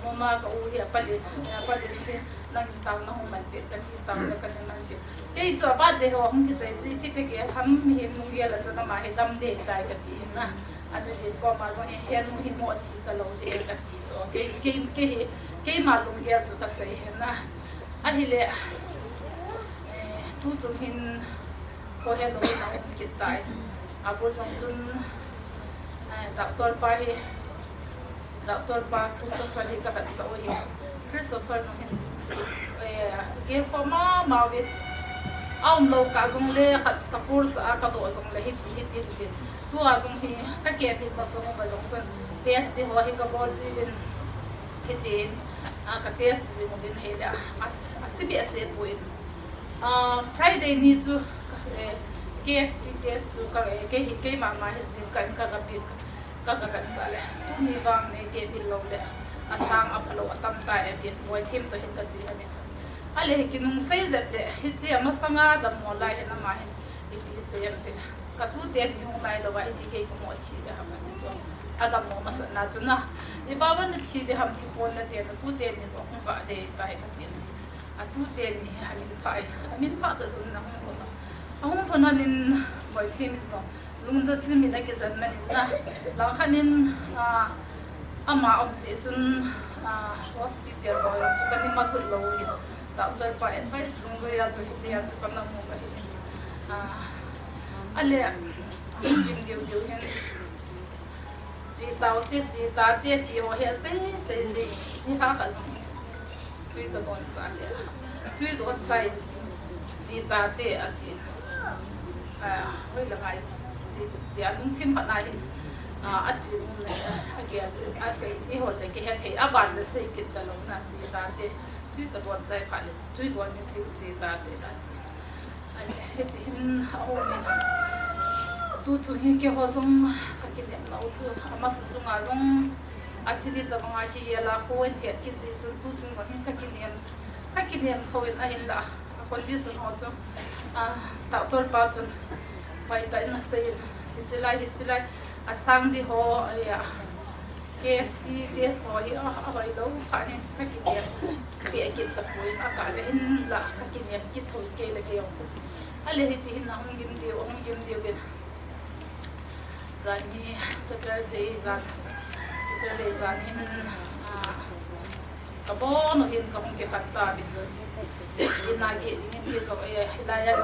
Mama ka u hi apale, apale hi nangin tao nahung manpeh kati, tao le kana manpeh. Kei chu a birthday ho hung kichai chu iti kagel ham, mihem lunggel a chun ama hi dam ding tai kati na. Anu le koma jong hi, henu hi mo thi talou ding kati chu. Kei, kei, kei hi, keima lunggel chu kasei hi na. Ahile, eh, tu chung hin, ko he lo na um kit tai. Abul jong chun, eh, doctor pa hi, doctor pa Christopher hi ka vetsah u hi. Christopher jong hin, eh, gel kho mama uvin. Aum lou kah jong le khat ka pulsa a ka doh jong le hiti, hiti, hiti. Tua jong hi ka kep in masang uva jong chun test ding ho hi ka bol jiuvin. Hitin, a, ka test jing uvin ahile, a, a, a si behseh poi. Ah, Friday ni chu, eh, K F T test chu ka, eh, kei hi, keima ma hi jingkah in ka, ka pi, ka, ka, ka sa le. Tuni vang negative lou le, asang aphalou atam tai atin, Boithem toh hin ka chi ahi. Ahile hi kinung sei jep le, hiche amasanga dammo lai hin ama hin, ipi sei em ti. Ka tute ni hung nailou va, iti kei ka mo thi ding ham ati chu. Adammo masat na chu na. Ipi vang na thi ding ham, thi pon na te, na tute ni jong hung va ding tai kati na. Atute ni hi amin pha e. Amin pha tah in ahung lhun a. Ahung lhun lhon in Boithem in jong lungja chim in akijen man in na. Langkhat in, ah, ama um jeh chun, ah, hospital bol chu kana ma jot lou in. Doctor pa advice lungjui a chu hiti a chu kana mu ka hi. Ah, ahile, gim diu diu hin. Che tau te, che ta te, ti ho hi asei, sei, sei. Ni ha ka jong. Tui ka don sa le. Tui don chai. Che ta te ati. A, hoi la ngai. Che te a lungthim khat na hi. A, ache nom le. A ke a, asei. Ni ho le ke he thei. Aban le sei kit talou na che ta te. Tui ka don chai pha le. Tui don ni ti che ta te ati. Ahile, hiti hin ahung in. Tu chung hi keiho jong ka kinem nau chu, amasa chunga jong athi ding tabang a kigel a, kho in het kit jeh chun tu chung jong hin ka kinem, ka kinem tho in ahinla, a condition ho chu, a, doctor pa chun, hoitah in asei in, hiche lai, hiche lai, asang ding ho, aya, K F T test ho hi a, ahoilou phat in ka kinem peh kit tapoi, akah le hinla ka kinem kit thou kei le kei jong chu. Ahile hiti hin ahung gim diu, ahung gim diu in. Jan hi Saturday jan, Saturday jan hin, ah, Ka bon u hin ka hung kikhen tauvin. Ina geh ding in kei jong, eh, hilai a,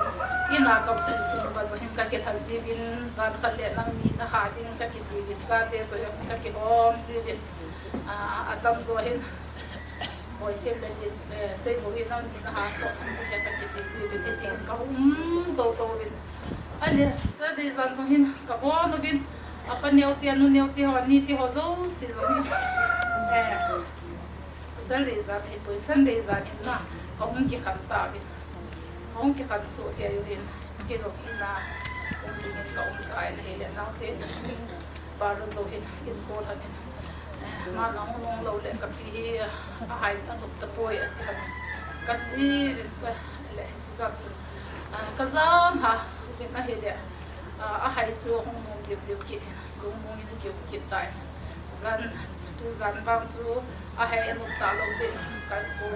ina kam sung sung uva jong hin ka kilha jiuvin, jan khat le nang ni na kha ding ka kiti uvin, chate toh jong ka kihom jiuvin. Ah, atamjo hin, Boithem le, eh, Seiboi hin nang ni na kha soh ding ka kiti jiuvin, hitin ka um tou tou uvin. Ahile, chate jan jong hin ka bon uvin, apa neo te, anu neo te ho, ani te ho jouse jong hin. Eh, Saturday jan ahipoi, Sunday jan hin na, ka hung kikhen tauvin. Ka hung kikhen soh kei uvin, kei jong ina um ding in ka um tan ahile, naote ni, Paro jo hin, in ko lhon in. Eh, ama nahung long lou le ka pi hi, ahai anop tapoi ati lhon in. Ka che uvin ka le, hiche jan chun. Ah, ka jam ha, uvin ahile, ah, ahai chu ahung nom diu diu kit in. Lungmong in akium kit tai. Jan, tu jan vang chu ahai anop talou jeh in ka ko.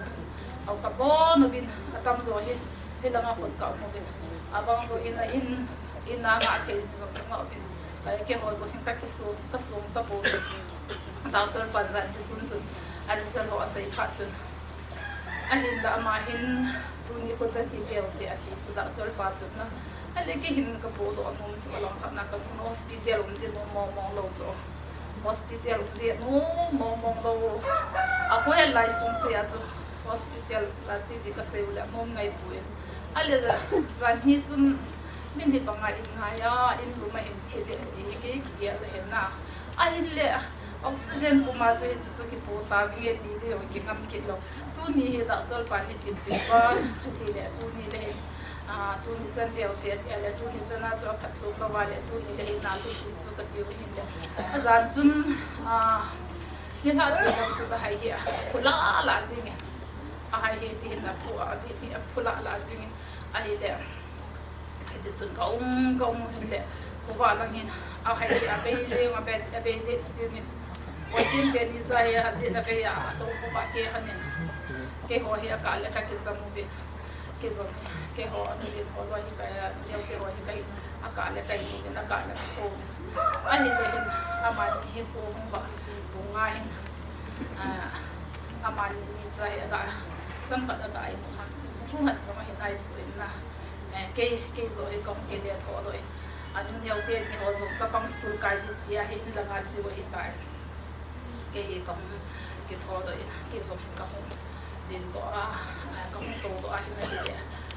Au ka bon uvin atamjo hi, hilanga khut ka um uvin. Abang jo in a in, in a ngah thei jong ka ngah uvin. Ka keiho jong hin ka kisong, ka song tapon. Doctor pan jan hi sun chun a result ho asei phat chun. Ahinla ama hin tuni kho chan hi peh ute ati chu doctor pa chun na. Ahile kei hin ka podoh nom chu alangkhat na ka hospital um ding nom mong mong lou chu. Hospital um ding nom mong mong lou. Ahoi lai sung se a chu hospital la che ding ka sei u le nom ngai poi. Ahile jan hi chun min hi banga in ngai a, in lum a hin thi le ti hi kei kigel le hen na. Ahile, oxygen pump a chu hiche chu kipo tauvin nge ti ding jong kingam kit lou. Tuni hi doctor pan eitinpi uva, atile tuni le hin, ah, tuni chan peh ute ati le, tuni chan a chu aphatchom lou va le, tuni le hin na lut ding chu kati u hin le. Ajan chun, ah, nilhah ti lou chu ka hai hi, aphu lah lah jing in. Ahai hi ti hin aphu, ati hi aphu lah lah jing in. Ahile, hiti chun ka um, ka um u hin le, khovah lang hin, ahai hi abei jeng, abei, abei deh jeng in. Pathen teni cha hi ajeh na kei a, ato ko pa kei khamin. Keiho hi akah le kakijam uvin. Kijam hi, keiho anu lin ho loi hi ka, neo keiho hi kahi, akah le kahi uvin, akah le katho uvin. Ahile hin, amani hi ko hung ba, ko nga hin. Ah, amani ni cha hi aga, chang khat aga ai ko ha. Hung hat jong ahi nai ko in na. Eh, kei, kei joh hi kahung kile tho loi. Anu neo teni ho jong chapang school kai hi tia hi in langa chi ho hi tai. Kei hi kahung kitho doh in, kei jong hi kahung din doh a, ah, kahung to doh a hin ahile.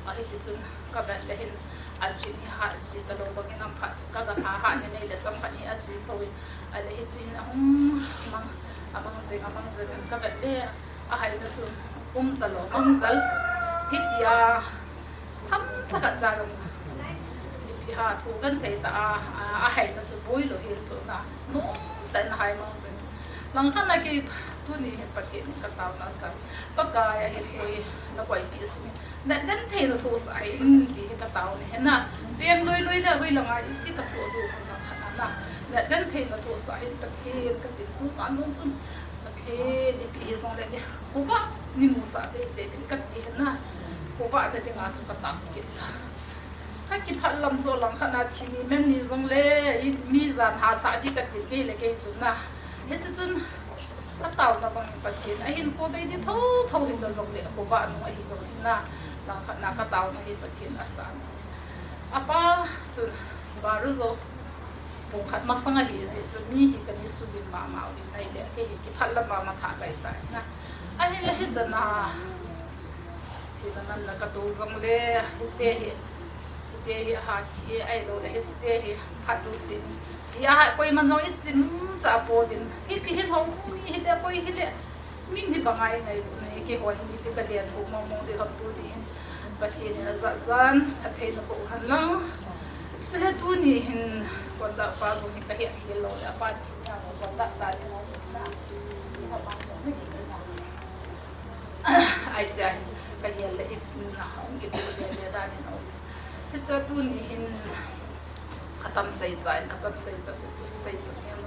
Ahiti chun kavet le hin, ajin hi ha chi talou bangin aum phat chun kaga ha ha ni nei le chang phat hi achi tho in. Ahile hichi hin ahung mang, amang jeng, amang jeng in kavet le, ahaina chu um talou, mang jal. Hitia, Tham chakhat cha jong ipi ha thu kan thei ta a, a, ahaina chu boi lou hel chu na. Nom tah in ahai mang jeng. Langkhat na kei tuni hin Pathen ka taona sa. Pakai a hin koi na koi pi sung. Nat kan thei na thu sa in ti hi ka taona hi na. Peng loi loi le hoi langa iti ka thu du langkhat na na. Nat kan thei na thu sa hin Pathen ka tin tu sa nung chun. Pathen ipi hi jong le ni. Khovah ni mu sa te te ka ti hi na. Khovah na dinga chu ka tah kit ta. Ka kiphat lam chu langkhat na thi ni men ni jong le, i mi jan hahsa di ka ti kei le kei chu na. Hichu chun ka taona bang Pathen, ahin ko bei di tho tho hin ta jong le, khovah nung ahi jong le na. Langkhat na ka taona hi Pathen asa na. Apa chun, baru jo, pung khat masang ahi jeh chun mi hi ka ni su din mama uvin ahile, kei hi kiphat lam mama tha kai ta na. Ahile hichan a, Thina man na ka to jong le, hite hi, hite hi ha thi, ahilou le hite hi phat jouse. Ti a ha, koiman jong i chim cha pouvin. Hiti hin ho mi hile, koi hile. Min hi bang ai ngai bu ne, keiho hin hiti ka dia thu mong mong di ham tuni hin. Pathen in ajat jan, phatthei na boh hen lang. Chule tuni hin, kon la pa bu hin ka hi a khel lou le, apa thi na, kon la ta le na. Ai cha, ka gel le i, na, hung kitu le le dan in um. Hicha tuni hin ka tam sei cha, ka tam sei cha, sei cha ni um.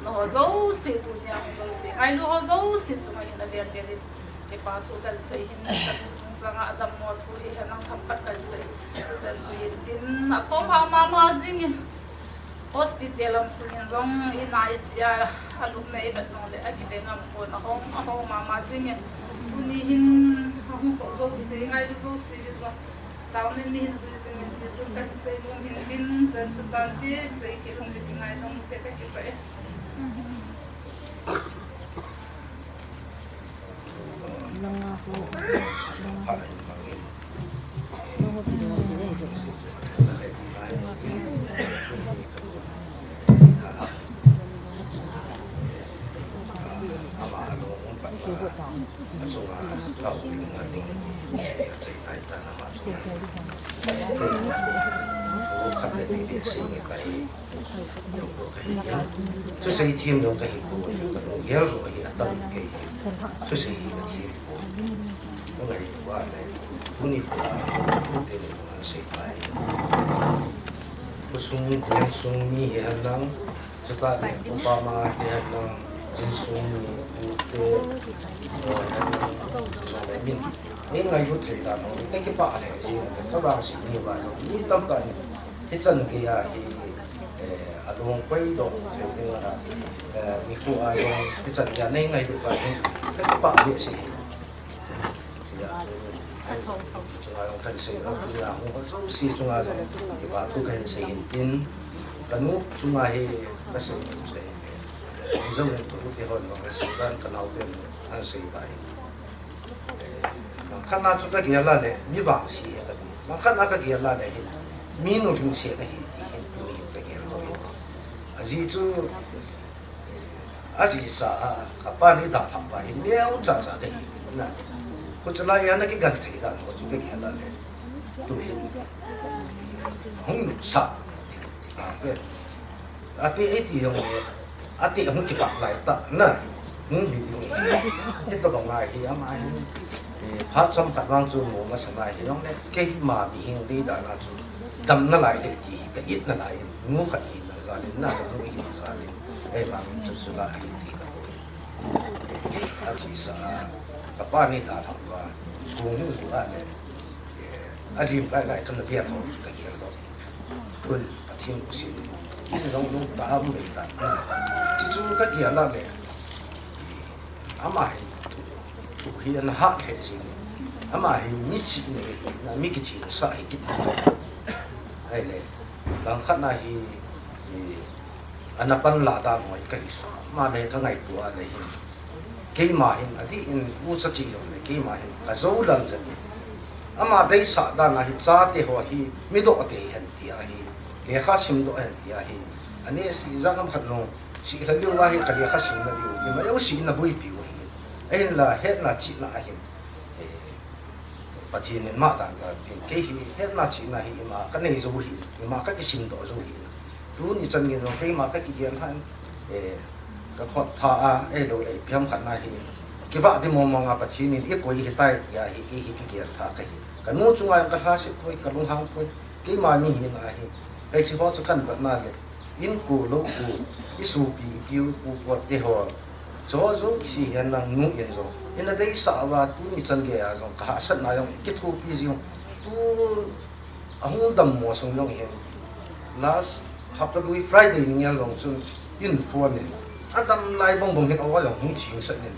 Nangho jouse tuni a hung jouse. Ngailu ho jouse chunga hin avel vel in. Kipa thu kan sei hin, ka chungchang a dammo thu hi hen lang themkhat kan sei. Chan chu hin tin, athom ha mama jing in. Hospital lam sungin jong i nai chia, a lupna i vet jong le, a kibeng ngam pon, ahom, ahom mama jingin. Tuni hin, ahung kho jouse, ngailu jouse, jong. Taona ni hin jui jingin, ti chun kan sei lung hin, hin, chan chu tan ti, sei kit lung ti ngai jong, te ka kipah e. Thusei them dong kahi poi, ka lunggel jong ahi atam kei. Thusei hi ka them poi. Ka ngaito a le, tuni kho a, tuni kho a, sei tai. Khosung, khosung mi hi hen lang, chutah le, kho pama hi hen lang, insung mi, ute, o hen lang, jong le min. Ei ngailut thei dan ho, ka kipah le, hi, ka vangset mi uva jong, mi tamtah in, hichan gei a hi, Eh, alung koi doh thei ding a, eh, nikho a jong hichan gei a nei ngailut uva hin ka kipah behseh e. Hijeh chun, chunga jong kahin sei, a, chunga hung ho jouse chunga jong kipa thu kahin sei hin tin, ka nu chunga hi kasei nom chu ahi. Hijong in ka u te hon jong kahin sei dan, ka nao ten kahin sei tai. Langkhat na chu ka gel a le, mi vangse ahi ka ti. Langkhat na ka gel a le hin, mi nu lhingset ahi ti hin tuni hin ka gel lou hin. Ajeh chu, ajeh sa a, ka pa ni dalhah pa hin, neo chacha ka hi. Na, kho chu lai a na kigenthei dan, kho chu ka gel a le. Tu hin, hung nopsah, a pen. Ati, iti jong le, ati hung kipak lai tah na, hung hi ding hi. Hitobang a hi ama hi, eh, phat chomkhat vang chu mu masa nai hi jong le, keima mihem dei dan a chu, damna lai le ti, ka itna lai, nu khat hina jal in, na ka nu hina jal in, eh, vang in chu chu la hi ti ka. Achisa, kapa ni ta thang ba, kung hu zu a le, eh, alim lai lai kana bia ho chu ka gel lo. Tun, Pathen u sin, in long long ta am mei ta. Chi chu ka gel la le, ama hin thu, thu hi ana ha the jing. Ama hi mi chi ne, na mi kithi sa hi kit. Ai le, lang khat na hi, i, ana pan la dan hoi ka hi sa. Ama le ka ngaitua le hin. Keima hin, adih in u sa chi jong le, keima hin, ka zo lang jan le. Ama deisah dan a hi chate ho hi, mi doh te hen ti a hi. Lekha sim doh hen ti a hi. Ane si jang am khat nung, si la liu a hi, ka lekha sim na liu. Ima yo si na bui piu hi. Ahin la, hetna chihna a hin. Eh, Pathen in ma dan ka tin. Kei hi, hetna chihna hi, ima ka nei zo hi. Ima ka kisim doh zo hi. Tuni chan gei jong keima ka kigen han, eh, ka khut tha a, eh, lo le, ipi ham khat na hi. Kivah di mong mong a Pathen in i koi hi tai, tia hi, kei hi kigen tha ka hi. Ka nu chunga ka lha sih poi, ka lunghang poi, keima mi hi na hi. Kei chi ho chu kan vat na le, in ku lo ku, i supi, i piu, pu po te ho. Cho zo si hian nang nu in zo. In a deisah va tuni chan gei a jong, ka hahsatna jong, kithopi jing. Tu Ahung dammo sung jong hin, last hapta lui Friday ni ngel jong chun in phone in, a dam lai bang bang hin awa jong hung ching sat in.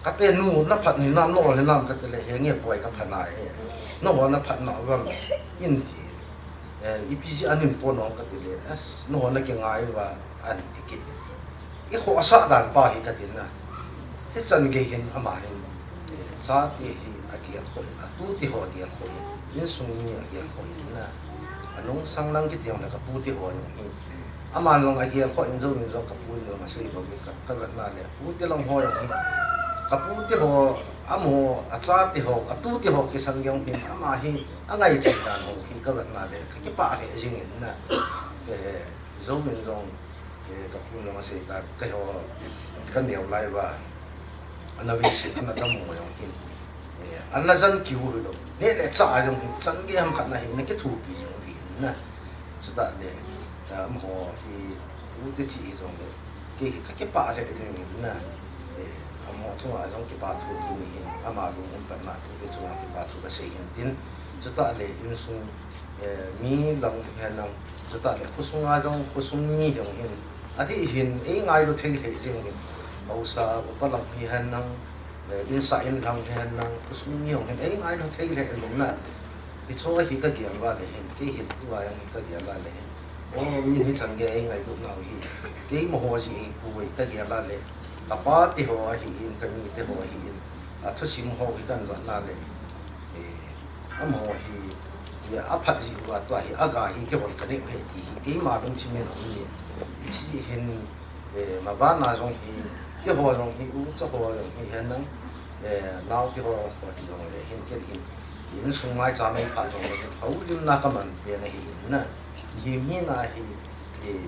Ka te nu na phat ni nam, na ol ni nam ka te le, he nge poi ka phat na e. Na ol na phat na vang in ti. Eh, ipi ji an in phone ong ka te le, as, na ol na ke ngai va an ti kit. I khohsah dan pa hi ka tin na. Hichan gei hin ama hin, eh, chate hi a gel khoh in, a tute ho a gel khoh in, insung mi a gel khoh in na. A nung sang lang kiti jong le ka pute ho jong hi. Aman jong a gel khoh in, zo in jong ka pu in jong a sei bang hi ka, ka vet na le. Pute lang ho jong hi. Ka pute ho, amaho, a chate ho, a tute ho kisang jong hin, ama hi, a ngai thei dan ho hi ka vet na le. Ka kipah lheh jing in na. Eh, zo in jong, Eh, ka pu jong a sei ta, kei ho, ka neo lai va. Ana vei se, ana dam mo jong hin. Eh, ana jan kiu hi lo. Ne le cha jong hin, chan gei ham khat na hi, na kithopi jong hin na. Chuta le, ah, amaho hi, u te chi hi jong le. Kei hi ka kipah lheh jong hin na. Eh, amaho chunga jong kipa thu tu hin, ama lung um pat na, u te chunga kipa thu ka sei hin tin. Chuta le, insung, eh, mi lang hi hen lang, chuta le, khosung a jong, khosung mi jong hin, adih hin, ei ngailu thei lheh jeng hin, haosa, upa lang hi hen lang, eh, insa in lang hi hen lang, khosung mi jong hin, ei ngailu thei lheh jeng na, hicho hi ka gel va le hin, kei hin tu a jong hi ka gel va le hin, o, mi hi chan gei ei ngailu nau hi, kei mo ho ji ei pu ei ka gel va le, ka pa te ho ahi in, ka mi te ho ahi in, a thusim ho hi kan va na le, eh, Amaho hi, hi a phat ji uva tua hi, a ga hi kei hon ka neh u ahi ti hi, keima lungthim in a um in. Hichi hin, eh, ma bana jong hi, kei ho jong hi, u cha ho jong hi, hen lang, eh, nao kei ho, ho ti jong le, hin kei hin, insung maicham ei phat jong le, houlimna ka man pen ahi in na. Hi mi na hi, Eh,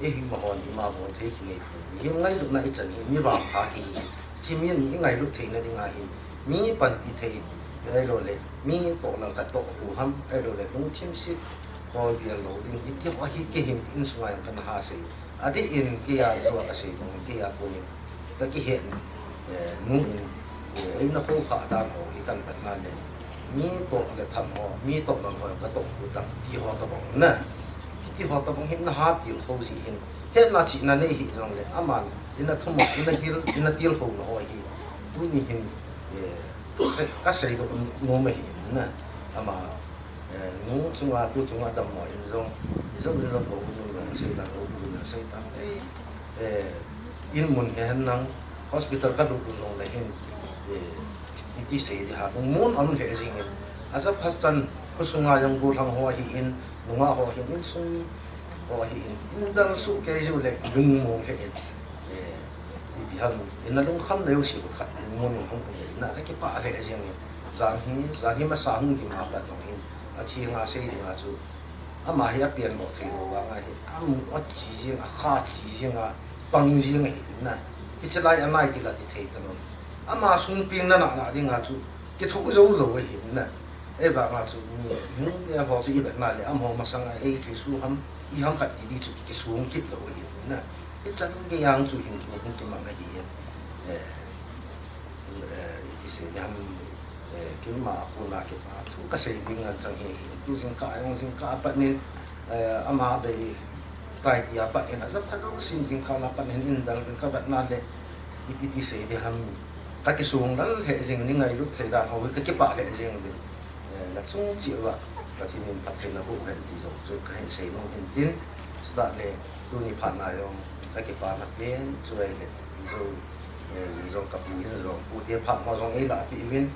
eh, hi ma hon, hi ma hon, thei ki nei. Hi ngai duk na i chan hi, mi vang pha ki hi. Chi min i ngailu thei na ding a hi. Mi panpi thei, ai lo le, mi toh lang ka toh hu ham, ai lo le, lungthim sit, hol bial lo ding, hi ti ho hi kei hin insunga jong kan ha sei. Adih in kei a jo ka sei bang, kei a ko ni. Ka kihet, eh, nu in, eh, eina kho kha dan ho hi kan phat na le. Mi toh le tham ho, mi toh lang ho ka toh hu tam, ti ho tabang na. Hiti ho tabang hin na ha til kho ji hin. Hetna chihna nei hi jong le, aman, ina thum, ina hil, ina til kho na ho hi. Tuni hin, eh, se-, ka sei doh nom ahi na. Ama, eh, nu chunga, tu chunga dammo in jong, i jong, i jong ko, nu jong, sei ta ko, nu jong, sei ta. Eh, eh, in mun hi hen lang, hospital ka lut u jong le hin, eh, iti sei di ha, mun amun he jing in. Aja phas chan, khosunga jong gollhang ho ahi in, nunga ho ahi in, insung ho ahi in, in dal su kei ju le, lung mong he in. Eh, ipi ham, ina lungkham na jo si khat, mun hong hong in, na ka kipah lheh jing in. Jan hi, jan hi masa hung ki ma pat jong in, athi nga sei ding a chu, Ama hi a pian lou thei lou vang a hi, a mu a chi jing, a kha chi jing, a pang jing ahi na. Hiche lai a nai ti la ti thei ta lou. Ama sung ping na na na ding a chu, kithoh jou lou ahi na. Ei vang a chu, mi hing te ho chu i vet na le, amaho masang a ei thei su ham, i ham khat ti di chu ki, kisung kit lou ahi na. Hichan gei a chu hin, hin kimang ahi. Eh, eh, iti sei ding ham, eh, keima a kona kipa thu kasei ding ngen chang hi, hi. Tu jingkah jong jingkah a pat in, eh, ama bei tai tia pat in, ajat khat jong sin jingkah la pat in, in dal in kavetna le, ipi ti sei ding ham, kakisong lal lheh jing, nei ngailut thei dan ho hi kakipah lheh jing uvin. Eh, nachung cheh uva, Pathen in phattheina boh hen ti jong chu kahin sei nom in tin, chutah le, tuni phat na jong, kakipana pen chu ahile, Mizo, eh, Mizo kapu in jong, pute phat ho jong eilahpeh uvin,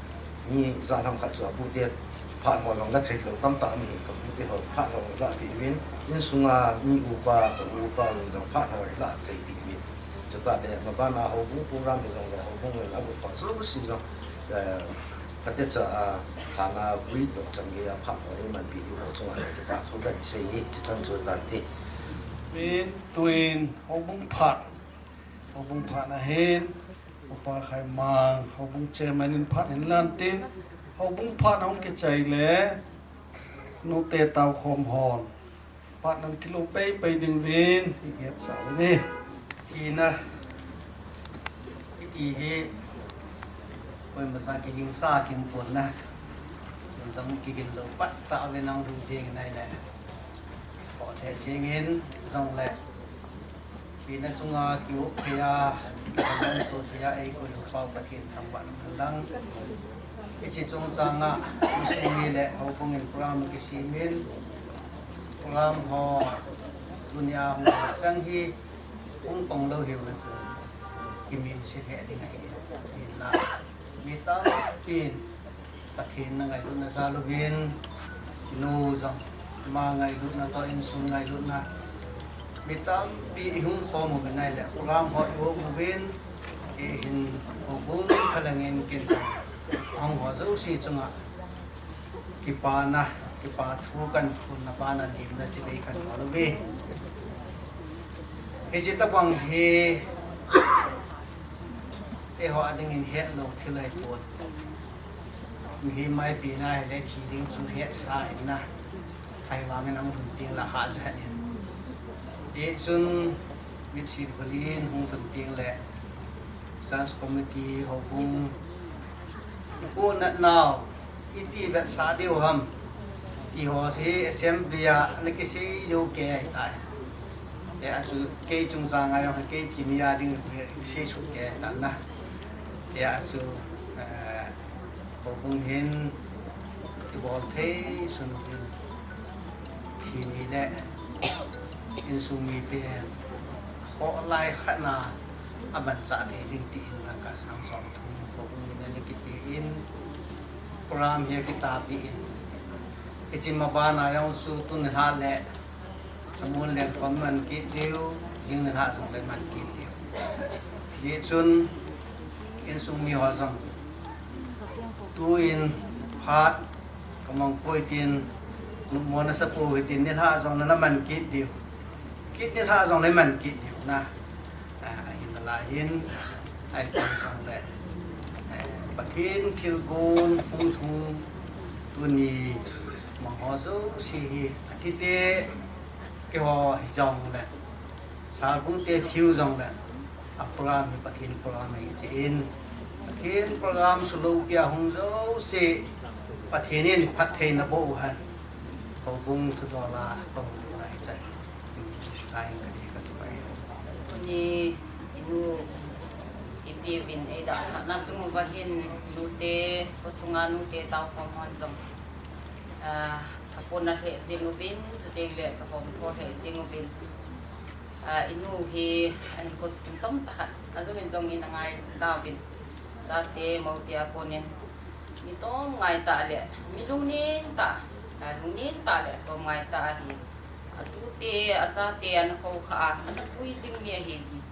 mi ijat ham khat chu apute phat ho jong la thei lou tamtah um ahin, kapute ho phat ho eilahpeh uvin, insunga mi upa, ka upa in jong phat ho eilah thei peh uvin. Chutah le, maban a houbung program hi jong le, houbung in agot kha jouse jong, eh, katecha a, hana vui toh chan gei a phat ho eimanpi diu ho chunga le, kipa thu kahin sei hi, hichan chu tante. Min tuin houbung phat, houbung phat na hin, Upa Khaimang, houbung chairman in phat hin lan tin, houbung phat na hung kichai le, nute taokhom hon, phat nan kilou pei pei ding uvin, ihet sa uvin e. Tina, iti hi, koima sa kihingsa kimpon na. Jong kigin lou pat ta uvin nang hung jing nai le. Ko the jing in, jong le. Tina chunga kiup thei a, kiup to thei a, eikoi u pau Pathen thangvah in lang. Hiche chungchang a, insung mi le houbung in program kisem in, program ho, dunia hung chang hi, hung pang lou hiu na chu, kimin se lheh ding ahi, hinla, mi tampin, Pathen na ngailutna jal uvin, nu jong, ama ngailutna toh insung ngailutna, mi tampi ihung khom uvin ahile, program ho ihung uvin, kei hin houbung khat lang in kin, ahung ho jouse chunga, kipana, kipa thu kahin phon na, bana limna chibai kahin bol uve. Hiche tabang hi, eiho a dingin hetlou thil ahipon. Mihem a ipi na hile thi ding chu hetsa in na. Ahivangin ahung lhun teng le hahsa in. Hichun mitsin khulin hung lhun teng le Church Committee, houbung, ipohnat nau, iti vetsah diu ham, ti ho hi assembly a ana kisei jou kei ahitai. Hijeh a chu kei chungchang a jong kei thi ni a ding kisei suh kei ahitan na. Hijeh a chu, eh, houbung hin ibol thei sun uvin, thi ni le insung miten khoh lai khat na amanchah thei ding tin dangka sang somthum houbung min ana kipe in, program hi akitahpi in, hiche maban a jong chu tuni lhah le Amun lenkhom man kit diu, jing nilhah jong le man kit diu. Hijeh chun, insung mi ho jong, tuin phat kamang poi tin, numo nasa pou hitin nilhah jong nana man kit diu. Kit nilhah jong le man kit diu na. Ah, ahin nalai hin, ahipoi jong le, eh, Pathen thilgon hung lhung tuni mang ho jouse hi, akite, keiho hijong le, Salbung te thiu jong le, a program hi Pathen program ahi tin, Pathen program suloupia hung jouse, Pathen in phattheina boh u hen, houbung thudol a, kahung lhun u ahi. Chai, chai kati, kati pai. Tuni, inu, ipi uvin eidalhahna chung uva hin, nute, khosunga nute taokhom hon jong, ah, apona lheh jing uvin, chuteng le kahom tho lheh jing uvin. Ah, inu hi, ahinkho thusim chomcha khat, ajou in jong ina ngai tauvin. Chate, moute a konin, mi tomngai tah le, mi lungning tah, ah, lungning tah le, tomngai tah ahi. Atute, achate, ana khoukhah a, ana pui jing mi ahi jin.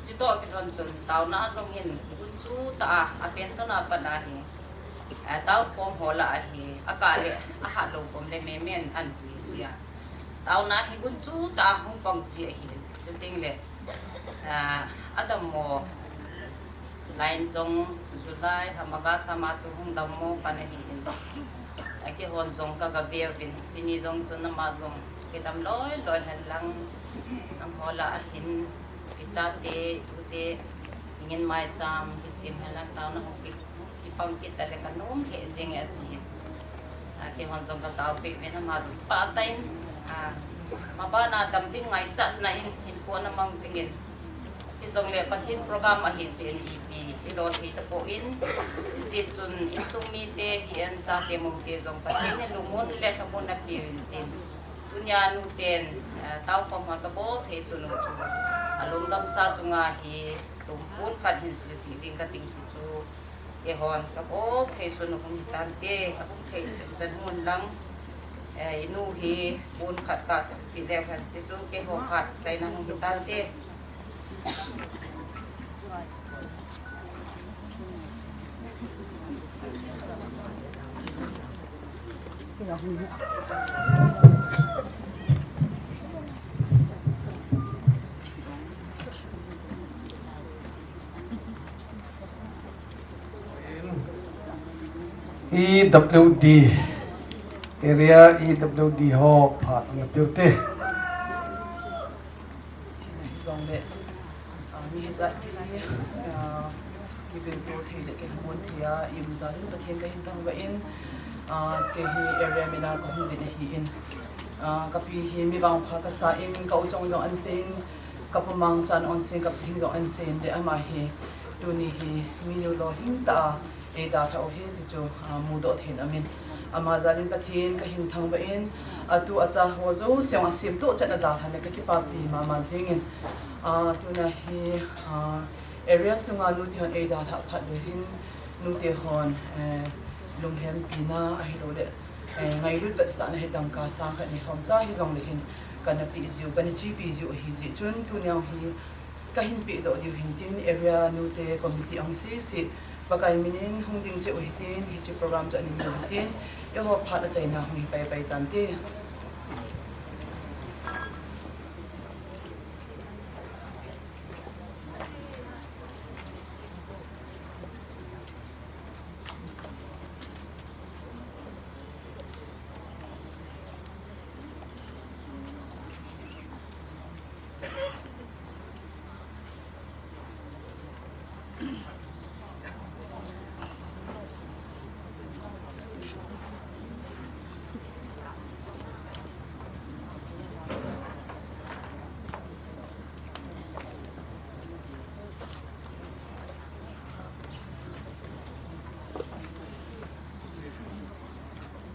Chutoh kilhon chun, taona a jong hin, gunchu tah a, a pension a pat ahi. Ah, taokhom ho lah ahi, akah le, ahatlou kom le memen, ana pui ji a. Taona hi gunchu tah a hung pang ji ahi. Chuteng le, ah, adammo line jong July, Hamagasa ma chu hung dammo pan ahi in. Akeihon jong kagave uvin, chuni jong chun ama jong kidam loi loi hen lang, nangho lah a hin, Chate, tute, hingin maicham, kisim henlang taona hung ki, kipang kit tale kanom lheh jenge ati. A, keihon jong kataopeh uvin ama jong phatah in, a, mabana dam ding ngaichatna in, hinkho ana mang jingin. Hijongle Pathen program ahi jeh in ipi, ilo thei tapon, hijeh chun insung mite hi en chate moute jong Pathen in lungmon le lhamon napeh uvin tin. Tunia nuten, eh, taokhom hon kabol thei sun u chu, alungdamsa chunga hi tumpun khat hin silpeh ding kating ti chu, keihon kabol thei sun u hung hitante, ahung thei seh chan hung lang, eh, inu hi pun khat kasilpeh leu hen ti chu, keiho phat chaina hung hitante. E W D, area E W D ho phat ana peh ute. Hijongle, ah, mi hijat hi, ah, kivil to thei le kilhamon thei a, i um jal in Pathen kahin thangvah in, ah, kei hi area mina kahung ding ahin, ah, kapi hi mi vangpha kasa in, ka u chong jong ana sei in, kapu mangchan ana sei in, kapu hing jong ana sei in, le ama hi tuni hi mi nu lolhing tah a, eidalhah u ahi ti chu, ah, mudoh thei in amin. Ama jal in Pathen kahin thangvah in, atu acha ho jouse jong asemtoh chan adalhan le kakipapi mama jingin. Ah, tuna hi, ah, area sunga nute hon eidalhah phat le hin, nute hon, eh, lunghempina ahilouleh, eh, ngailut vetsahna hi dangka sang khat ni lhomcha hijongle hin, kana peh jiu, kana chepi jiu ahi jeh chun, tunia hi, kahin pehdoh diu hin tin, area nute committee ahung sese, Pakai minin hung ding cheh u hitin, hiche program chu ana nei u hitin, eiho phat achaina hung hi paipai tante.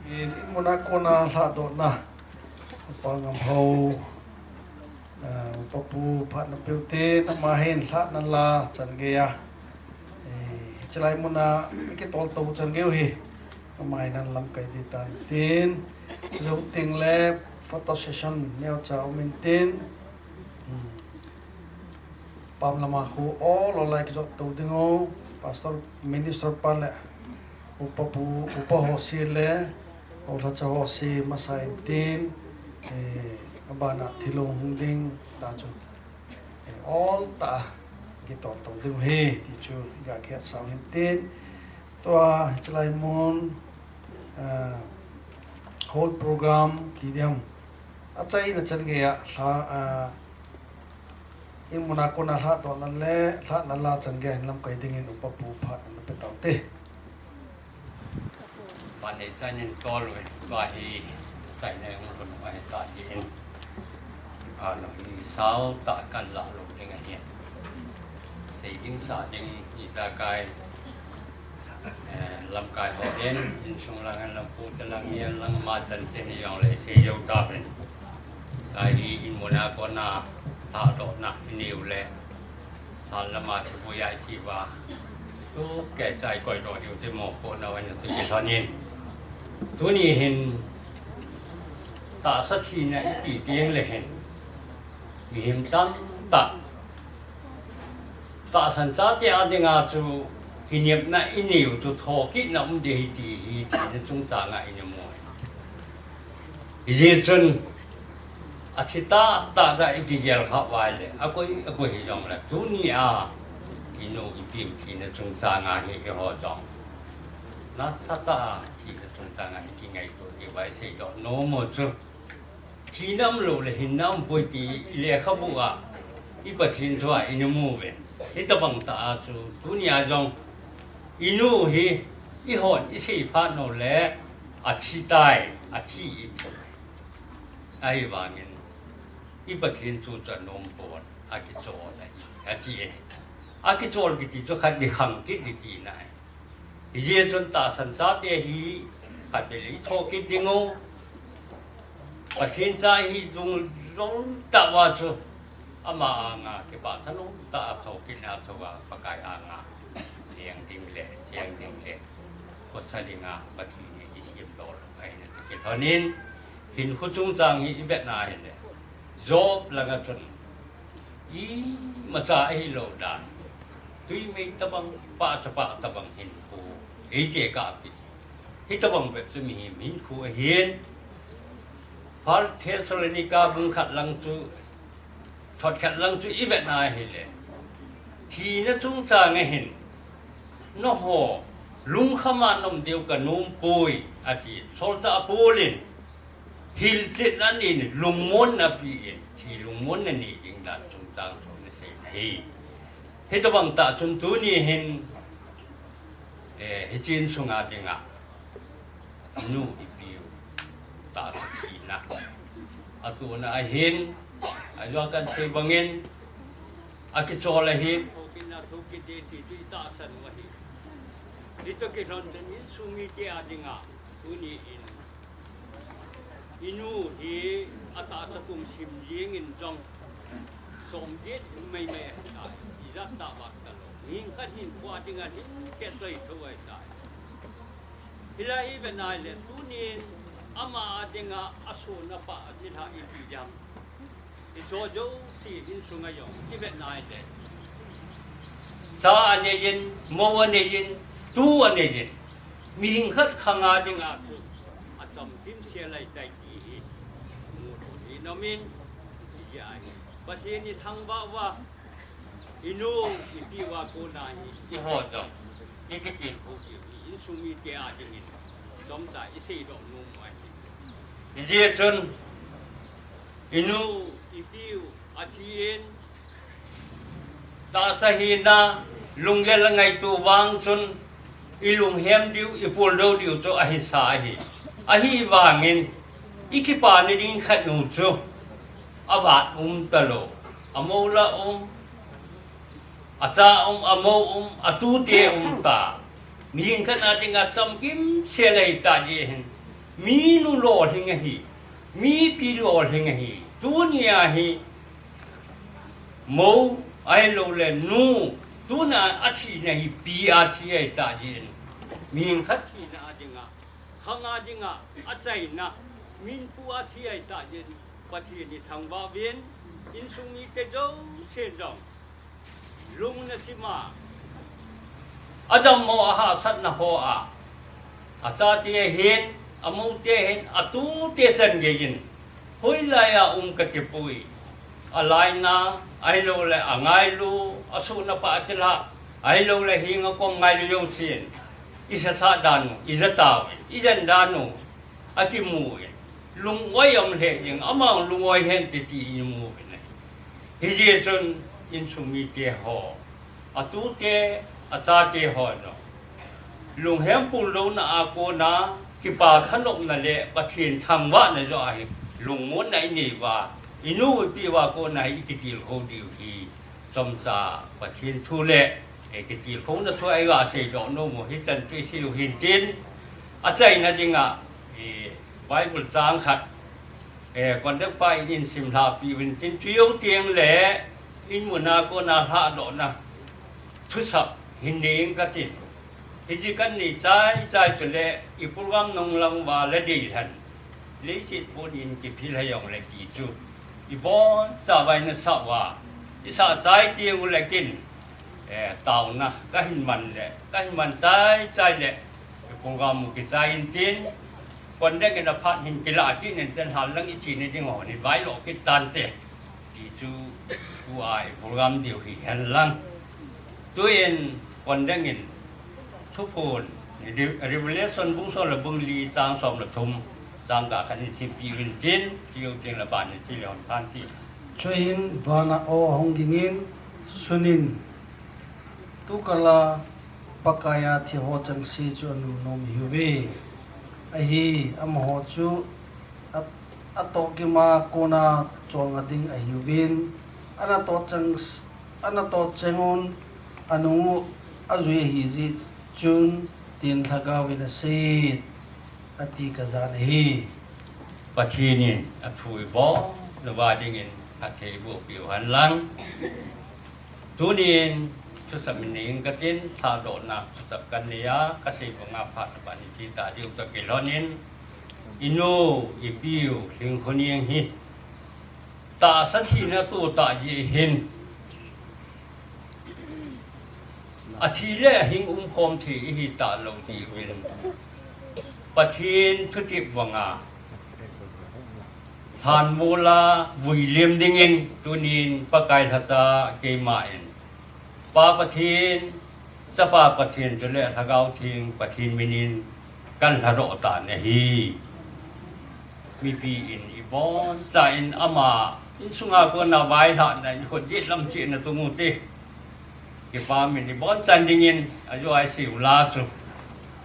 In, in muna kona lhahdohna, Upa Ngamhao, ah, Upa Pu phat napeh ute, ama hin lhah nala chan geiya, eh, hichelai muna kitol to chan geiyu hi, ama hin ana lamkai ding tan tin, jouting le photo session neocha um in tin, hmm. Pam lama khu ol ol a kijot to ding u, Pastor, Minister pa le Upa Pu, Upa ho se le, Upa lhacha ho se masa in tin, eh, abana thilong hung ding tah chu, eh, ol tah a kitol to ding u ahi ti chu ga kihetsah u hin tin, tua hichelai mun, ah, whole program ti ding ham, achaina chan geiya lha, ah, in muna kona lhahdohna le lhah nala chan geiya hin lamkai dingin Upa Pu phat ana pe taute. Pan nei chan in tol ve, tua hi achaina jong kanung ahi tah jeh in, phat nung hi sao tah kan lah lou ding ahi. Sei ding sah ding ijakai, eh, lamkai ho in, insung lang hen lang, pute lang, ni hen lang, ama chan chen hijongle sei jou tauvin. Tua hi in muna kona lhahdohna inei u le, lhan lama thipui a iti uva, tu kei chai koidoh diu ti mopohna uva tu kilhon in. Tuni hin tahsa thina iti teng le hin, mihem tamtah tahsan chate a dinga chu kinepna inei u chu thokitna um ding ahi ti hi thina chungchanga ina mu ahi. Hijeh chun athi tahtah a ikigel khah uva ahile, akoi akoi hijongle, tunia inu ipi thina chungchanga hi eiho jong nasatah a thina chungchanga ikingaito diuva iseidoh nom u chu, thina umlou le hinna umpoi ti lekhabu a I Pathen thu a i na mu uvin. Hitabang tah a chu, tunia jong, i nu hi, i hon, i seiphat nau le, a thi tai, a thi i thi. Ahivangin, i Pathen thu chu a nom pon, a kichol ahi, a ti e. A kichol kiti chu khat ni khang kit ni tina ahi. Hijeh chun tahsan chate hi khatvei le i thokit ding u. Pathen cha hi dung jong tah uva chu ama anga kipah thanom tah a thokit na thou a Pakai anga leng ding le, cheng ding le, khosa ding a Pathen in i sem doh lou ahi na ti kilhon in, hinkho chungchang hi i vet na hile, Job langa chun imacha ahilou dan, tui mei tabang, pahcha pah tabang hinkho eite kapeh. Hitabang bep chu mihem hinkho ahin. First Thessalonica bung khat lang chu, thot khat lang chu i vet na hile, thina chungchang a hin, nangho lungkham a na um diu ka nom poi, a ti. Solchah Paul in, hilchetna nei in, lungmonna pe in, thi lungmonna nei ding dan chungchang chu ana sei na ahi. Hitabang tah chun tuni hin, eh, hiche insunga dinga, nu ipi u tahsa thina, a tuna ahin, a jong kan sei bangin, a kichol ahi. Thokit na thokit ding ti chu i tahsan u ahi. Hitoh kilhon chun insung mite a dinga, tuni in, i nu hi a tahsa kum sim jing in jong, som get mei mei ahi tai, ijat tah vang talou. Mihem khat hinkho a dinga hin khet choi tho ahi tai. Hilai i vet na hile, tunin ama a dinga a sohna pahcha thilha ipi ham. I soh jouse insunga jong i vet na hile, cha anei in, mou anei in, tu anei in, mihem khat khang a dinga chu achamkim sel ahi tai ti hi mu thei nom in, hijeh a hi Pathen ithangvah uva, i nu ipi uva kona hi i hon doh, i kitilkhou diu hi insung mite a dingin chomcha i seidoh nom u ahi. Hijeh chun i nu ipi u athi in, tahsa hina, lunggel a ngaito vang chun, i lunghem diu, i puldou diu chu ahisa ahi. Ahivangin, i kipana ding khat nu chu, avat um talou, amou la um, acha um, amou um, atute um ta. Mihem khat a dinga chamkim sel ahi ta jeh hin, minu lolhing ahi, mipi lolhing ahi. Tunia hi, mou ahiloule nu, tuna athina hi pi a thi ahi ta jeh in, mihem khat thina a dinga, khang a dinga achaina, minpu a thi ahi ta jeh in, Pathen ithangvah uvin, insung mite jousen jong lungna sima, adammo a hahsatna ho a, achate hin, amoute hin, atute chan geiyin, hoilai a um katipoi, alaina, ahiloule angailu, asohna pahcha thilha, ahiloule henga kom ngailu jousen, isasah dan u ija tauvin, ijen dan u akimu in, lung-oi aum lheh jeng, ama lung-oi hen ti ti imu uvin ahi. Hijeh chun insung mite ho, atute, achate ho jong, lunghem puldouna a kona, kipa thanopna le Pathen thangvahna joh ahi, lungmonna inei uva, i nu ipi uva kona hi i kitilkhou diu hi, chomcha Pathen thu le, eh, kitilkhouna thu a iga seidoh nom u hichan chu isei u hintin, achaina dinga, eh, Bible chang khat, eh, conductor pa in eisimlhahpeh uvin tin, chujou tengle, in muna kona lhahdohna thusap hin nei inge katin. Hiche kanei chaichai chule, i program nunglang uva la deilhen, leiset pon in kiphil hijongle ti chu, ibonchauva inasah uva, isah chai tengule kin, eh, taona kahin man le, kahin man chaichai le, i program u kichai intin, conductor in aphat hin kilah kit in, chenlhah lang ichena ding ho hin vailoh kit tante, ti chu tua i program diu hihen lang. Tuin conductor in Thuphon, Re-, Revelation bung som le bung li chang som le thum, chang ga khat in simpeh uvin tin, chujou tengle ban in chele hon phan tin. Chuin vana aw ahung gingin, sunin, tukala Pakaiya thi ho chengse chu anum nom ihiuve. Ahi, amaho chu a, atohkima kona cholnga ding ahiuvin, anatoh cheng, anatoh chengun anungu ajui ahijeh chun, tin Lhagaovin asei, ati kajan ahi. Pathen in athu ibol nauva dingin phatthei bohpiu henlang. Tunin thusap min nei inge katin, lhadohna thusap kanei a, kasei banga phat tobang in thi tadiu toh kilhonin, inu, ipiu Lhingkhoneng hi tahsa thina atoh tah jeh hin, athi le ahing umkhom thei ihi talou jeh uvin, Pathen thutep banga lhanmola vuilem dingin tunin Pakai lhacha keiman Pa Pathen, Chapa Pathen chule Lhagao Theng Pathen minin kalhadoh tan ahi. Mipi in ibonchauvin ama insunga kona vailhahna, ikhut jetlam chehna tung ute. Kipa min ibonchan dingin, ajo aiseiu la chu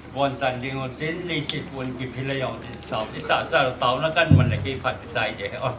ibonchan ding utin, leiset pon kiphil a jong tin sao isah cha taona kanman le kei phat kichai ding ahi.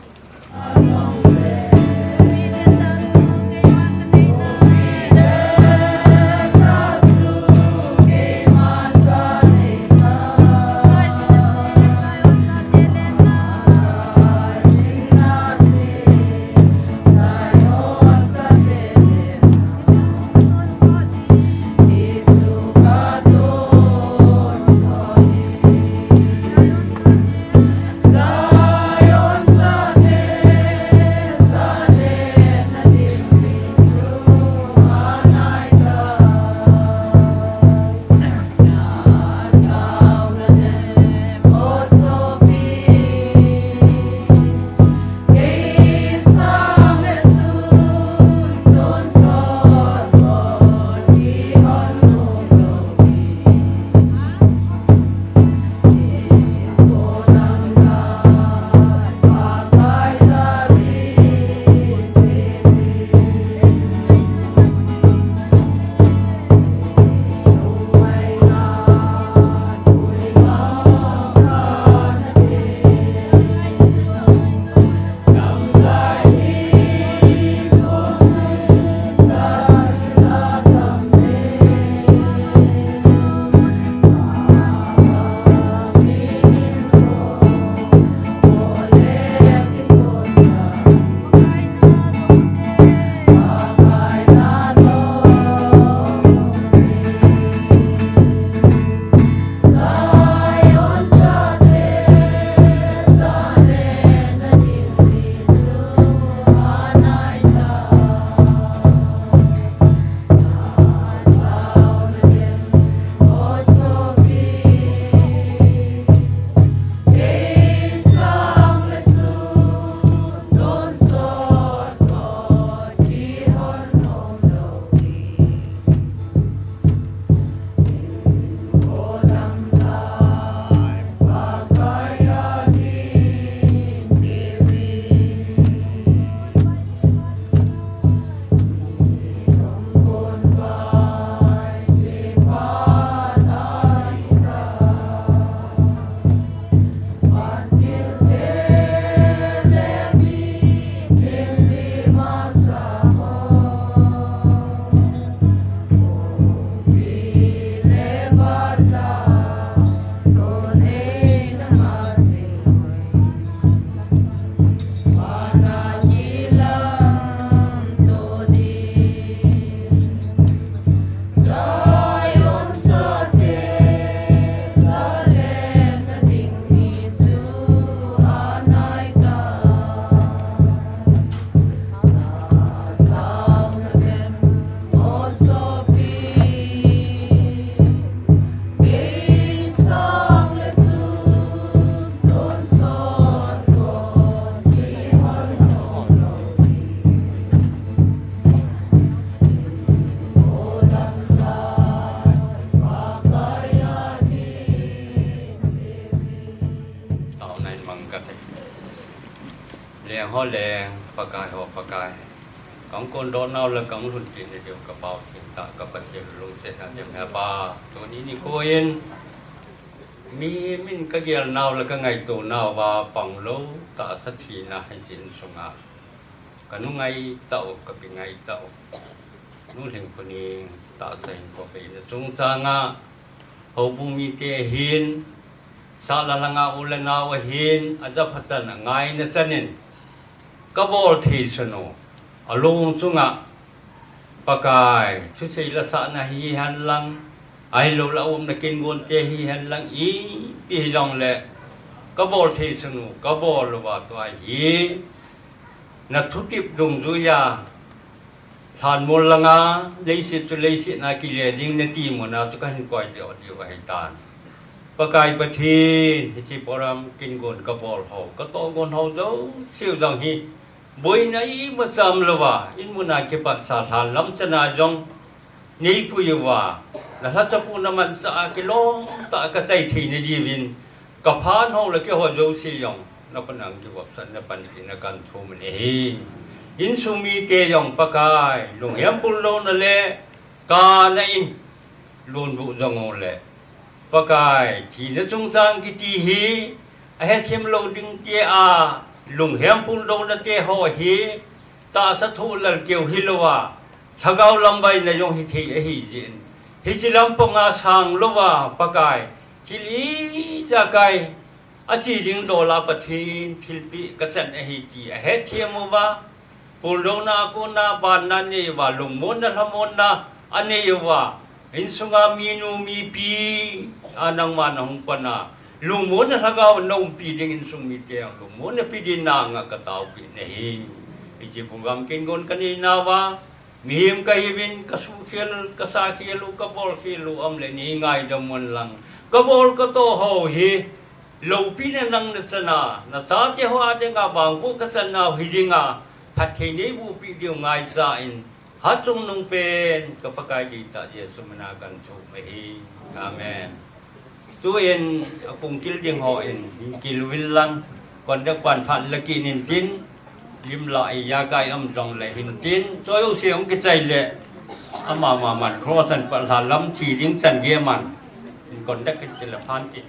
Taona in mang kate. Leng ho leng, Pakai ho Pakai, kang kon do nau le kang lhun ti ni diu ka pau thin ta ka Pathen lungsetna dem he pa. Tuni nikho in mihem in ka gel nau le ka ngaito nau va pang lou tahsa thina hi jin sunga ka nu ngai tau, ka pi ngai tau. Nu Lhingkhu Ning tahsa hin ko pe na chung sanga houbung mite hin, sahla langa u le nau ahin, a japha chan a ngaina chan in, ka bol thei sunu, a lung chunga, Pakai, thusei la sahna hi hen lang, ahilou la umna kin gon te hi hen lang, ipi hi jong le, ka bol thei sunu, ka bol lou va tua hi, na thutep dungjuia, lhanmol langa, leiset chu leiset na kile ding na ti muna chu ka hin koi deu deu ahi tan. Pakai Pathen, hiche program kin gon ka bol ho, ka toh gon ho jouse jong hi, boina imacha um louva, in muna kipat sa lhan lam chana jong, nei pui uva, na lhacha pu na mancha a kilom tah a ka chai thei na diuvin, ka phan ho le keiho jouse jong, na panang kivopsahna panpina kan thum in ahi. Insung mite jong Pakai, lunghem puldouna le, kana in, lunbu jong u le. Pakai, thina chungchang kiti hi, a hethem lou ding tia, lunghem puldouna te ho hi, tahsa thoh lal keu hilouva, lhagao lamvaina jong hithei ahi jin. Hiche lampanga sang louva, Pakai, thil ijakai, achi ding dola Pathen, thilpeh ka chan ahi ti, a hethem uva, puldouna a kona vanna nei uva, lungmonna lhamonna anei uva, insunga minu mipi, a nangma na hung pana, lungmonna lhagao na umpi ding insung mite, lungmonna pe ding nanga ka taopi nahi. Hiche program kin gon ka nei nauva, mihem ka hiuvin, ka sukhel, ka sakhel u, ka bolkhel u, um le nei ngaidam un lang. Ka bol ka toh ho hi, loupina nang na chana, na chate ho a dinga vangboh ka chan nau hi dinga, phatthei nei boh peh diu ngaichan, hatchungnung pen, ka Pakai deitah Jesu mina kan thum ahi. Amen. Tuin, a kong kil ding ho in, hin kil uvin lang, conductor pan phat la kit in tin, lim la ijakai um jong le hin tin, choi u se hung kichai le, ama ma man cross an pa la lam chi ding chan ge man, hin conductor kit le phan tin.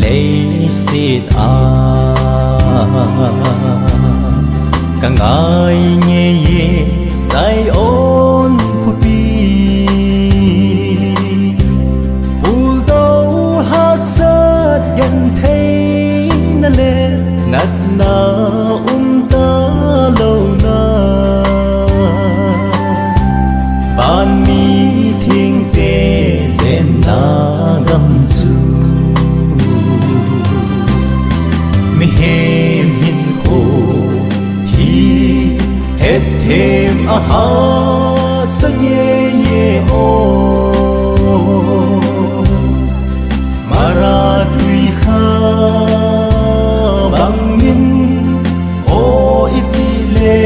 Leiset a ka ngai ngei e, Zion khopi. Puldoh hahsat gentheina le natna um talou na, van mithengte lenna gam chu mihem hinkho hi hetthem a hahsa ngei e o. Mara tui kha bangin o iti le,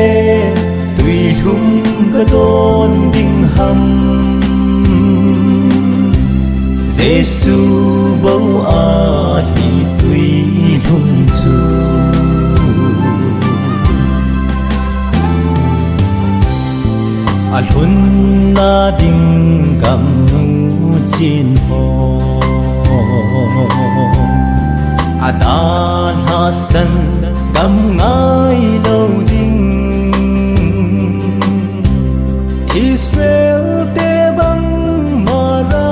tui lhum ka don ding ham? Jesu bou ahi tui lhum chu. A lhunna ding gam nu chin ho, a dalha san gam ngai lou ding. Israel te bang Mara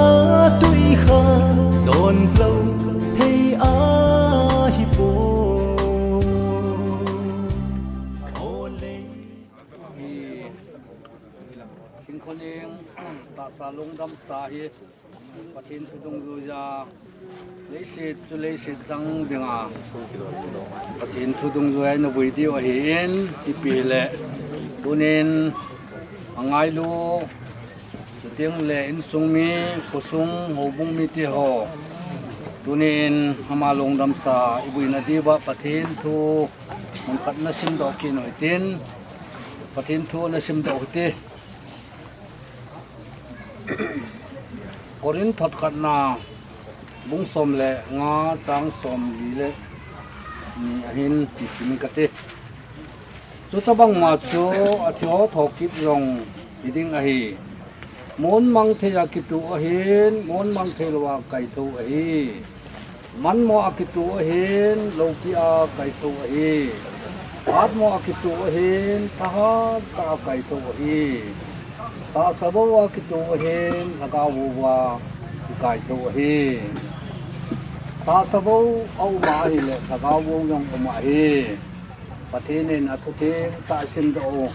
tui kha don lou thei ahi poi. Ole. Thingkhoning tahsa lungdam sa hi Pathen thu dungjuiya, leiset chu leiset chang dinga Pathen thu dungjuiya eina vui diu ahin, ipi le tunin a ngailu, chuteng le insung mi, khosung, houbung mite ho, tunin ama lungdam sa i vuina diuva Pathen thu mun khat na simdoh kit u hitin, Pathen thu na simdoh u hite. Korinth thot khatna bung som le nga chang som li le ni ahin sim kate. Chutabang ma chu a thi ho thokit jong hi ding ahi. Mun mang thei a kitu ahin, mun mang thei lou a kaitho ahi. Manmo a kitu ahin, loupi a kaitho ahi. Hatmo a kitu ahin, thahat tah a kaitho ahi. Tahsa bou a kitu ahin, lhagao bou a kaitho ahi. Tahsa bou a um ahile, lhagao bou jong um ahi. Pathen in a thutheng tah simdoh u.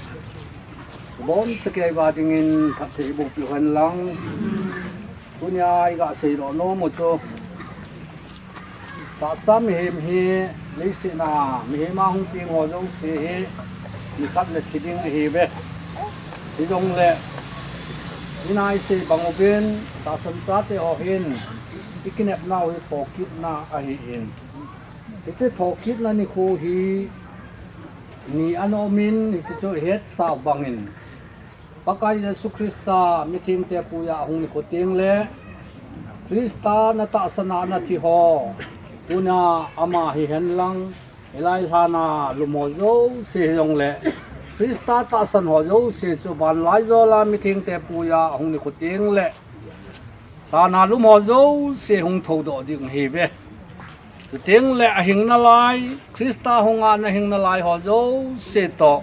Boncha kei uva dingin phatthei boh peh u hen lang. Tunia i ga seidoh nom u chu, tahsa mihem hi leiset a mihem a hung peng ho jouse hi nikhat le thi ding ahiuve. Hijongle, ina i sei bang uvin, tahsan chate ho hin i kinepnau hi thokitna ahin, hiche thokitna nikho hi ni ana um in, hiche chu i hetsau bangin, Pakai Jesu Christa mithengte puiya ahung nikho teng le, Christa na tahsan a na thi ho, tuna ama hihen lang, hilai lhana lum ho jouse hijongle, Christa tahsan ho jouse chu vanlaijol a mithengte puiya ahung nikho teng le, lhana lum ho jouse hung thoudoh ding ahiuve. Chuteng le ahing nalai, Christa hunga na hing nalai ho jouse toh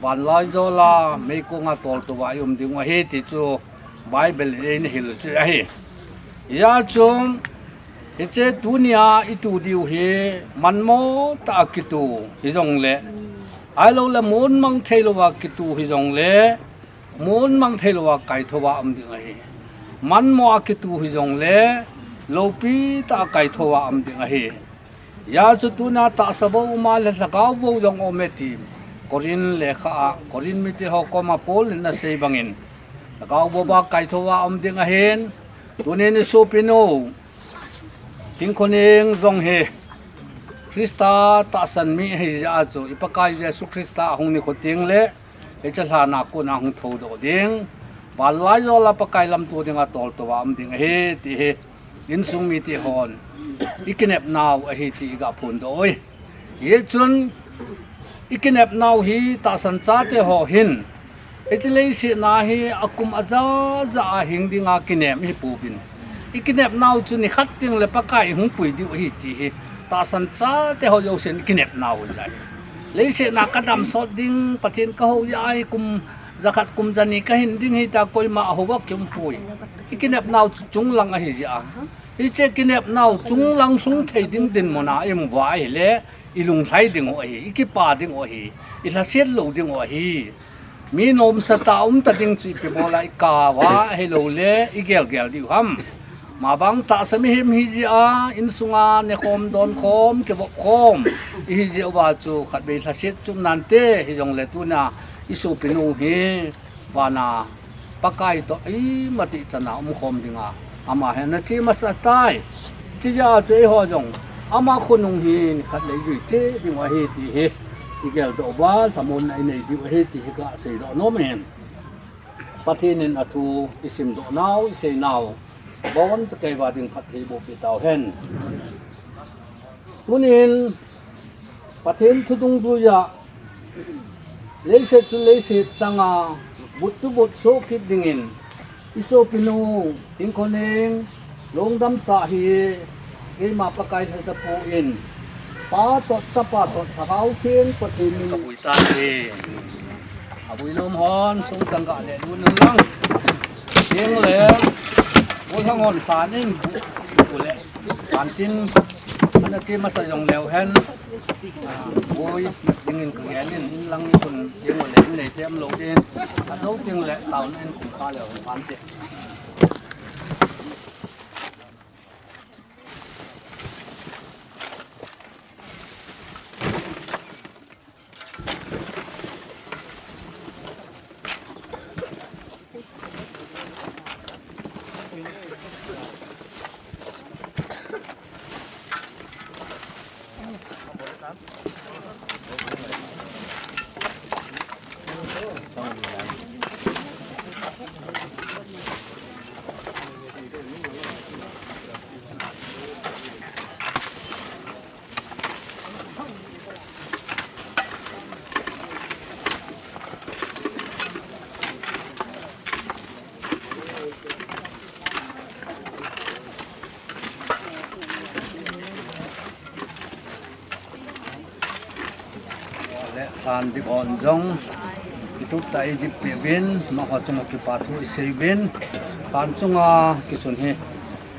vanlaijol a meikong a toltou a i um ding u ahi ti chu Bible in eina hil u chu ahi. Hijeh chun, hiche tunia i tu diu hi manmo tah a kitu hijongle, ahiloule mun mang thei lou a kitu hijongle, mun mang thei lou a kaitho a um ding ahi. Manmo a kitu hijongle, loupi tah a kaitho a um ding ahi. Hijeh chun tuna tahsa bou um a le lhagao bou jong um e ti Korin lekha a, Korin mite ho koma Paul in ana sei bangin, lhagao bou a kaitho a um ding ahin, tunin i sopinu Thingkhoning jong hi Christa tahsan mi ahijeh a chu, i Pakai Jesu Christa ahung nikho teng le, hiche lhana kona hung thoudoh ding, vanlaijol a Pakai lamto dinga toltou a um ding ahi ti hi insung mite hon i kinepnau ahi ti i ga phondoh uve. Hichun, i kinepnau hi tahsan chate ho hin, hiche leiset a hi akum ajaja a hing dinga kinem ihi pouvin, I kinepnau chu nikhat teng le Pakai hung pui diu ahi ti hi tahsan chate ho jousen i kinepnau ahi. Leiset a ka damsot ding, Pathen ka houja ahi, kum jakhat kum jani ka hin ding ahi tia koima ahouva kium poi. I kinepnau chu chunglang ahi jeh a, hiche kinepnau chunglang sung thei ding dinmun a i um uva ahile, i lunglhai ding u ahi, i kipa ding u ahi, i lhaset lou ding u ahi. Mi nomsa tah a um ta ding chu ipi bol a i kap a, ahilou le i gelgel diu ham. Mabang tahsa mihem ihi jeh a, insunga nekhom, donkhom, kivopkhom ihi jeh uva chu khatvei lhaset chu um nante, hijongle tunia i sopinu hi vana Pakai toh imatih chan a umkhom dinga ama hin ana che masa tai. Chijeh a chu eiho jong ama khonung hi nikhat le ijui cheh ding u ahi ti hi i geldoh uva lhamonna i nei diu ahi ti hi ka seidoh nom in. Pathen in athu i simdoh nau, i sei nau boncha keiva ding phatthei boh peh tauhen. Tunin Pathen thu dungjuia leiset chu leiset changa vut chu vut soh kit dingin i sopinu Thingkhoneng Lungdamsa hi keima Pakai lhacha pu in Pa toh Chapa toh Lhagao Theng Pathen min ka vui tan e. Avui lom hon sung chang ga le lu nang lang. Theng le, bu thang hon tan in bu le. Tan tin, ana ti masa jong leu hen. Vui, dingin ka gel in, in lang ni kun, theng le in nei tem lo din. A do ting le, tau na in kun ka leu hen pan te. Le, lhan dip hon jong, kitup tah a i dip peh uvin, amaho chunga kipa thu i sei uvin, lhan chunga kisun hi,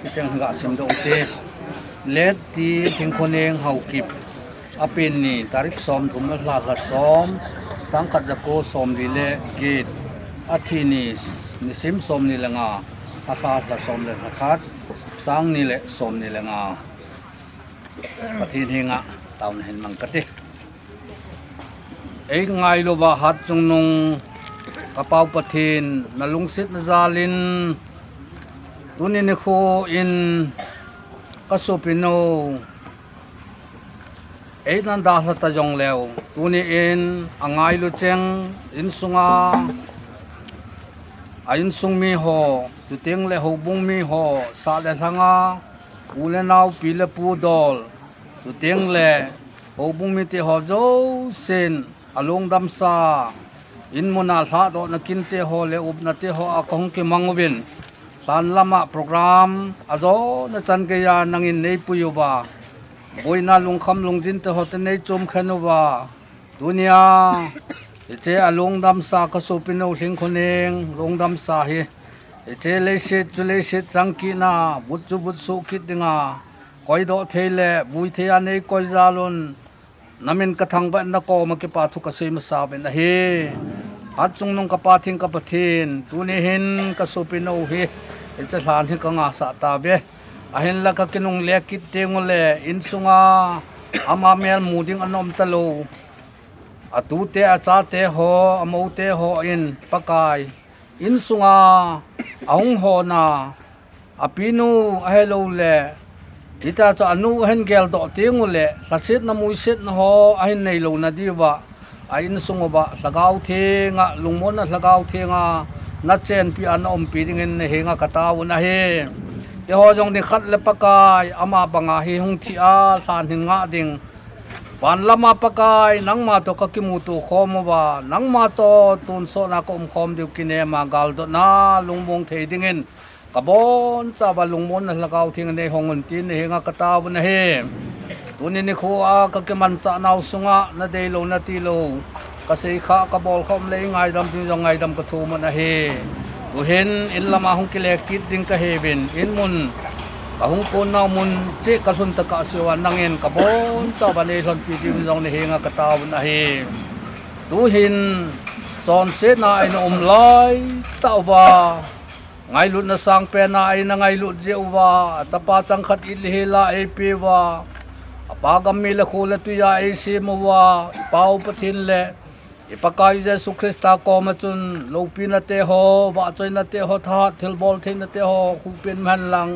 kicheng hi ga simdoh u te. Let ti Thingkhoneng Haokip, apen ni, tarik somthum, alha lha som, sangkhat jako somli le get, athi ni, nisim somni le nga, alha lha som le lha khat, sangni le somni le nga. Pathen henga taona hin mang kate. Ei ngailuva Hatchungnung ka Pau Pathen, na lungsetna jalin tuni nikho in ka sopinu ei na dalha ta jongleu, tuni in angailu cheng insunga a insung miho, chuteng le houbung miho, sah le lhanga u le nao, pi le pu dol, chuteng le houbung mite ho jousen alungdamsa, in muna lhahdohna kinte ho le upnate ho a kahung kimang uvin, lhan lama program ajona chan geiya nangin neipui uva, boina lungkham lungjinte hote neichom khen uva, tunia hiche alungdamsa ka sopinu Lhingkhoneng lungdamsa hi, hiche leiset chu leiset chang kitna, vut chu vut soh kit dinga, koidoh thei le vui thei a neikoi jalun, namin ka thangvah in nakoma kipa thu ka sei masa uvin ahi. Hatchungnung ka Pa Theng ka Pathen, tuni hin ka sopinu hi hiche lhan hi ka ngahsah tauve. Ahinla ka kinungle kit tengule insunga ama mel mu ding ana um talou, atute achate ho, amoute ho in Pakai, insunga ahung hona apinu ahiloule, hitia chu anu ahin geldoh tengule, lhasetna muisetna ho ahin neilouna diuva, a insung uva Lhagao Thenga, lungmonna Lhagao Thenga nachenpi a naumpi dingin nahenga kataovin ahi. Eiho jong nikhat le Pakai ama banga hi hung thi a lhan hin ngah ding, van lama Pakai nangma toh kakimuto khom uva, nangma toh tonsotna kaumkhom diu kinema galdotna lungmong thei dingin, Kabonchauva lungmonna Lhagao Theng neihong un tin nahenga kataovin ahi. Tuni nikho a kakimanchah nau sunga nadei lou nati lou kasei kha, kabol kha um le eingaidam ding jong ngaidam kathum un ahi. Tuhin in lama hung kile kit ding kahiuvin, in mun kahung kon nau mun cheh kalhun tokah seuva nangin kabonchauva neilhonpi ding jong nahenga kataovin ahi. Tuhin chonsetna a ina um laitah uva, ngailutna sangpen a ina ngailut jeh uva, achapa changkhat it le hel a eipeuva, apa gam mi le kho le twi a eisem uva, iPa u Pathen le iPakai Jesu Christa koma chun loupina teho, vahchoina teho, thahat thilbol theina teho hung peng hen lang.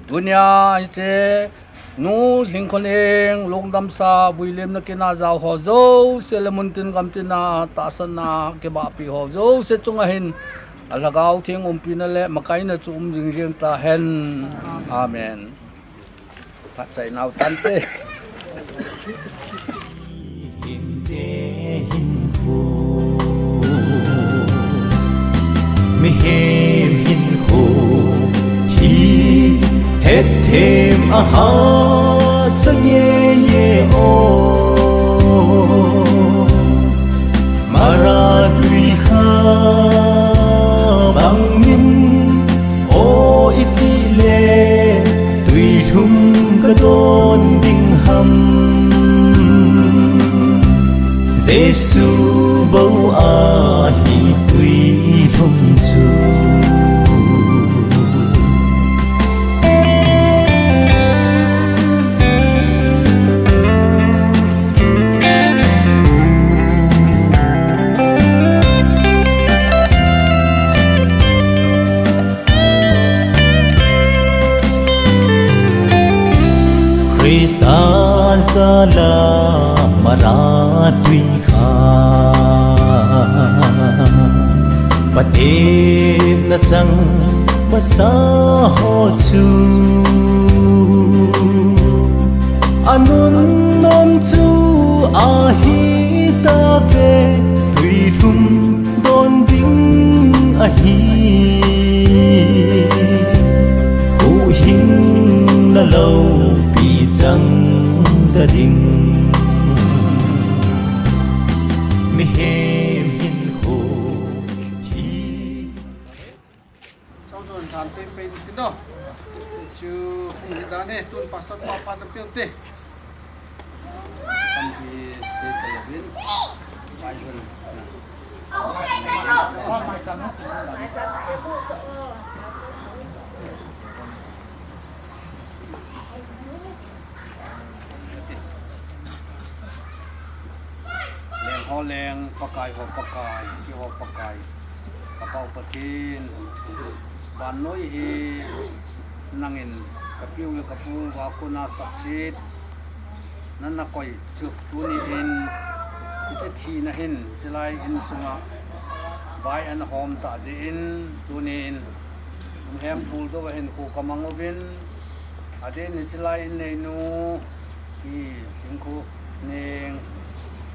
Tunia hiche Nu Lhingkhoneng lungdamsa vuilemna kin a jao ho jouse le muntin gamtin a tahsanna kibahpi ho jouse chunga hin Alhagao Theng umpina le makaina chu um jing jing tahen. Amen. Phatchai nau tante. Hinte hinkho, mihem hinkho hi hetthem a hahsa ngei e o. Mara twi kha bangin o itile, twi lhum kadon ding ham? Jesu bou ahi twi lhum chu. Christa jala mara twi kha patepna chang masa ho chu anun nom chu ahi tave, twi lhum don ding ahi. Huhhingna loupi chang ta ding. Mihem hinkho hi. Chau chun than pei pei tin o. Chu hung hi dan e, tun pastor pa pa na piu te. Kan hi se ta lovin. Bible. Leng ho leng, Pakai ho Pakai, keiho Pakai. Ka Pa u Pathen, vannoi hi nangin ka piu le ka pu uva kona sapset nana koi chu tuni in, hiche thina hin, hiche lai insunga vai ana hom ta jeh in, tuni in, hung hem pul dou a hin kho ka mang uvin, adeh in hiche lai in neinu, Pi Lhingkhoneng,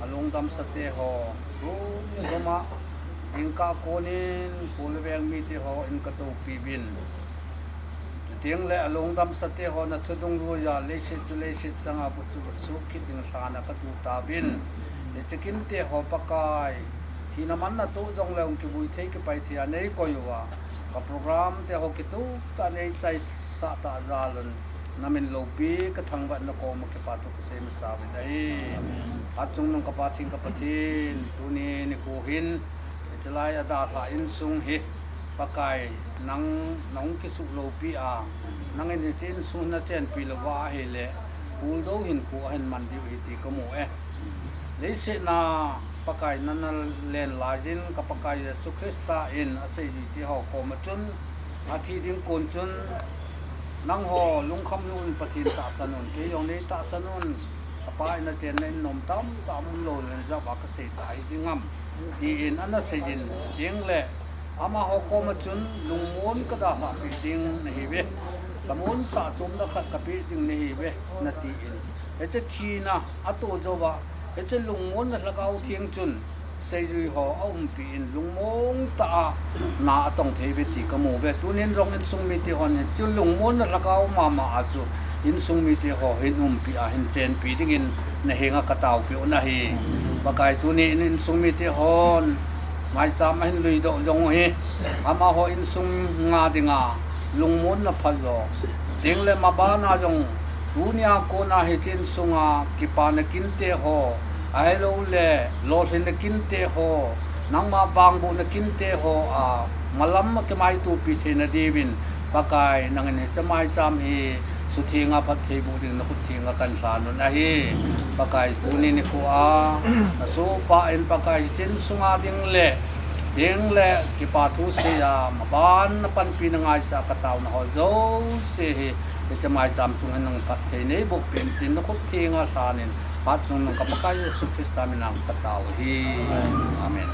alungdamsa teho, sum le jom a, jingkah konin, kho le veng mite ho in ka toupi uvin. Chuteng le alungdamsa teho na thudung lui a, leiset chu leiset chang a, vut chu vut suh kit ding lhan a ka tu tauvin. Hiche kin teho Pakai, thina man na tu jong le hung kivui thei kipai thei a nei koi uva, ka program teho kitup tah a nei chaisah tah jal un, na min loupi ka thangvah na koma kipa thu ka sei masa uvin ahi. Achungnung ka Pa theng ka Pathen, tuni nikho hin, hiche lai a dalha insung hi, Pakai, nang, nang kisuh loupi a, nangin hiche insung na chenpi louva ahile, puldou hinkho ahin man diu ahi ti ka mu e. Leiset a Pakai nana len laiyin ka Pakai Jesu Christa in asei ji ti ho koma chun, athi ding kon chun, nangho lungkham hih un, Pathen tahsan un, kei jong nei tahsan un, ka Pa in achenna in nom tamtah um lou le, na jeh a ka sei ta hi ding ham, tin ana seiyin, chuteng le, amaho koma chun lungmon ka dalhah peh ding nahi uve, ka monsah chomna khat ka peh ding nahi uve, na tin. Hiche thina a to jouva, hiche lungmonna Lhagao Theng chun, seijui ho aumpi in lungmong tah a na atong thei uve ti kamu uve. Tunin jong insung mite hon hiche lungmonna lhagao mama a chu insung mite ho hin umpi a hin chenpi dingin nahenga kataopi u ahi. Pakai, tunin insung mite hon maicham ahin luidoh jong u hi, amaho insunga dinga lungmonna phajo, tengle mabana jong tunia kona hiche insunga kipana kinte ho, ahiloule lolhinna kinte ho, nangma vangbohna kinte ho a malam a kimaitopi theina diuvin, Pakai, nangin hiche maicham hi suthenga phatthei boh ding nakhut thenga kahin lhan u ahi. Pakai, tuni nikho a nasohpa in, Pakai, hiche insunga dingle, tengle kipa thu seiya maban na panpina ngaichat a kataona ho jouse hi hiche maicham chung hin nang phatthei neiboh peh in tin nakhut thenga lhanin, phat chungnung ka Pakai Jesu Christa mina katao u ahi. Amen.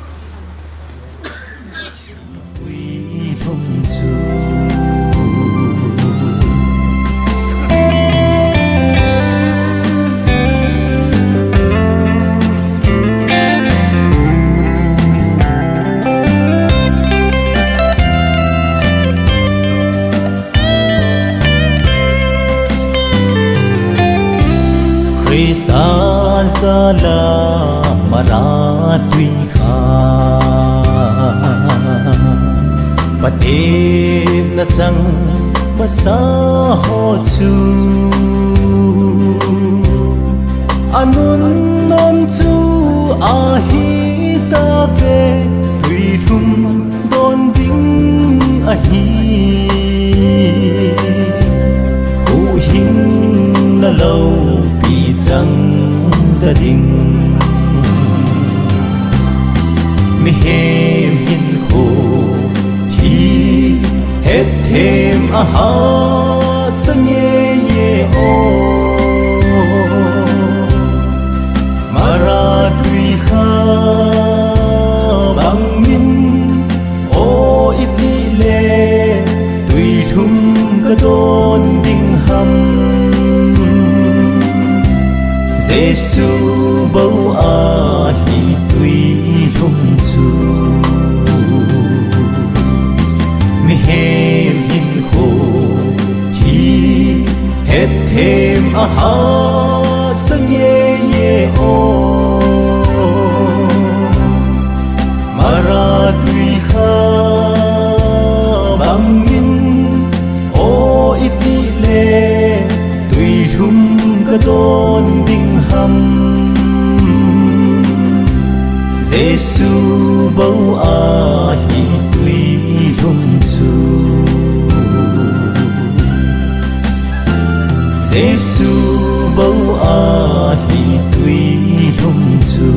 Christa jala Mara twi kha patepna chang masa ho chu anun nom chu ahitave, twi lhum don ding ahi. Huhhingna loupi chang ta ding. Mihem hinkho hi hetthem a hahsa ngei e o. Mara twi kha bangin o itile, twi lhum kadon ding ham? Jesu bou ahi twi lhum chu. Mihem hinkho hi hetthem a hahsa ngei e o. Mara twi kha bangin o itile, twi lhum kadon ding ham? Jesu bou ahi twi lhum chu. Jesu bou ahi twi lhum chu.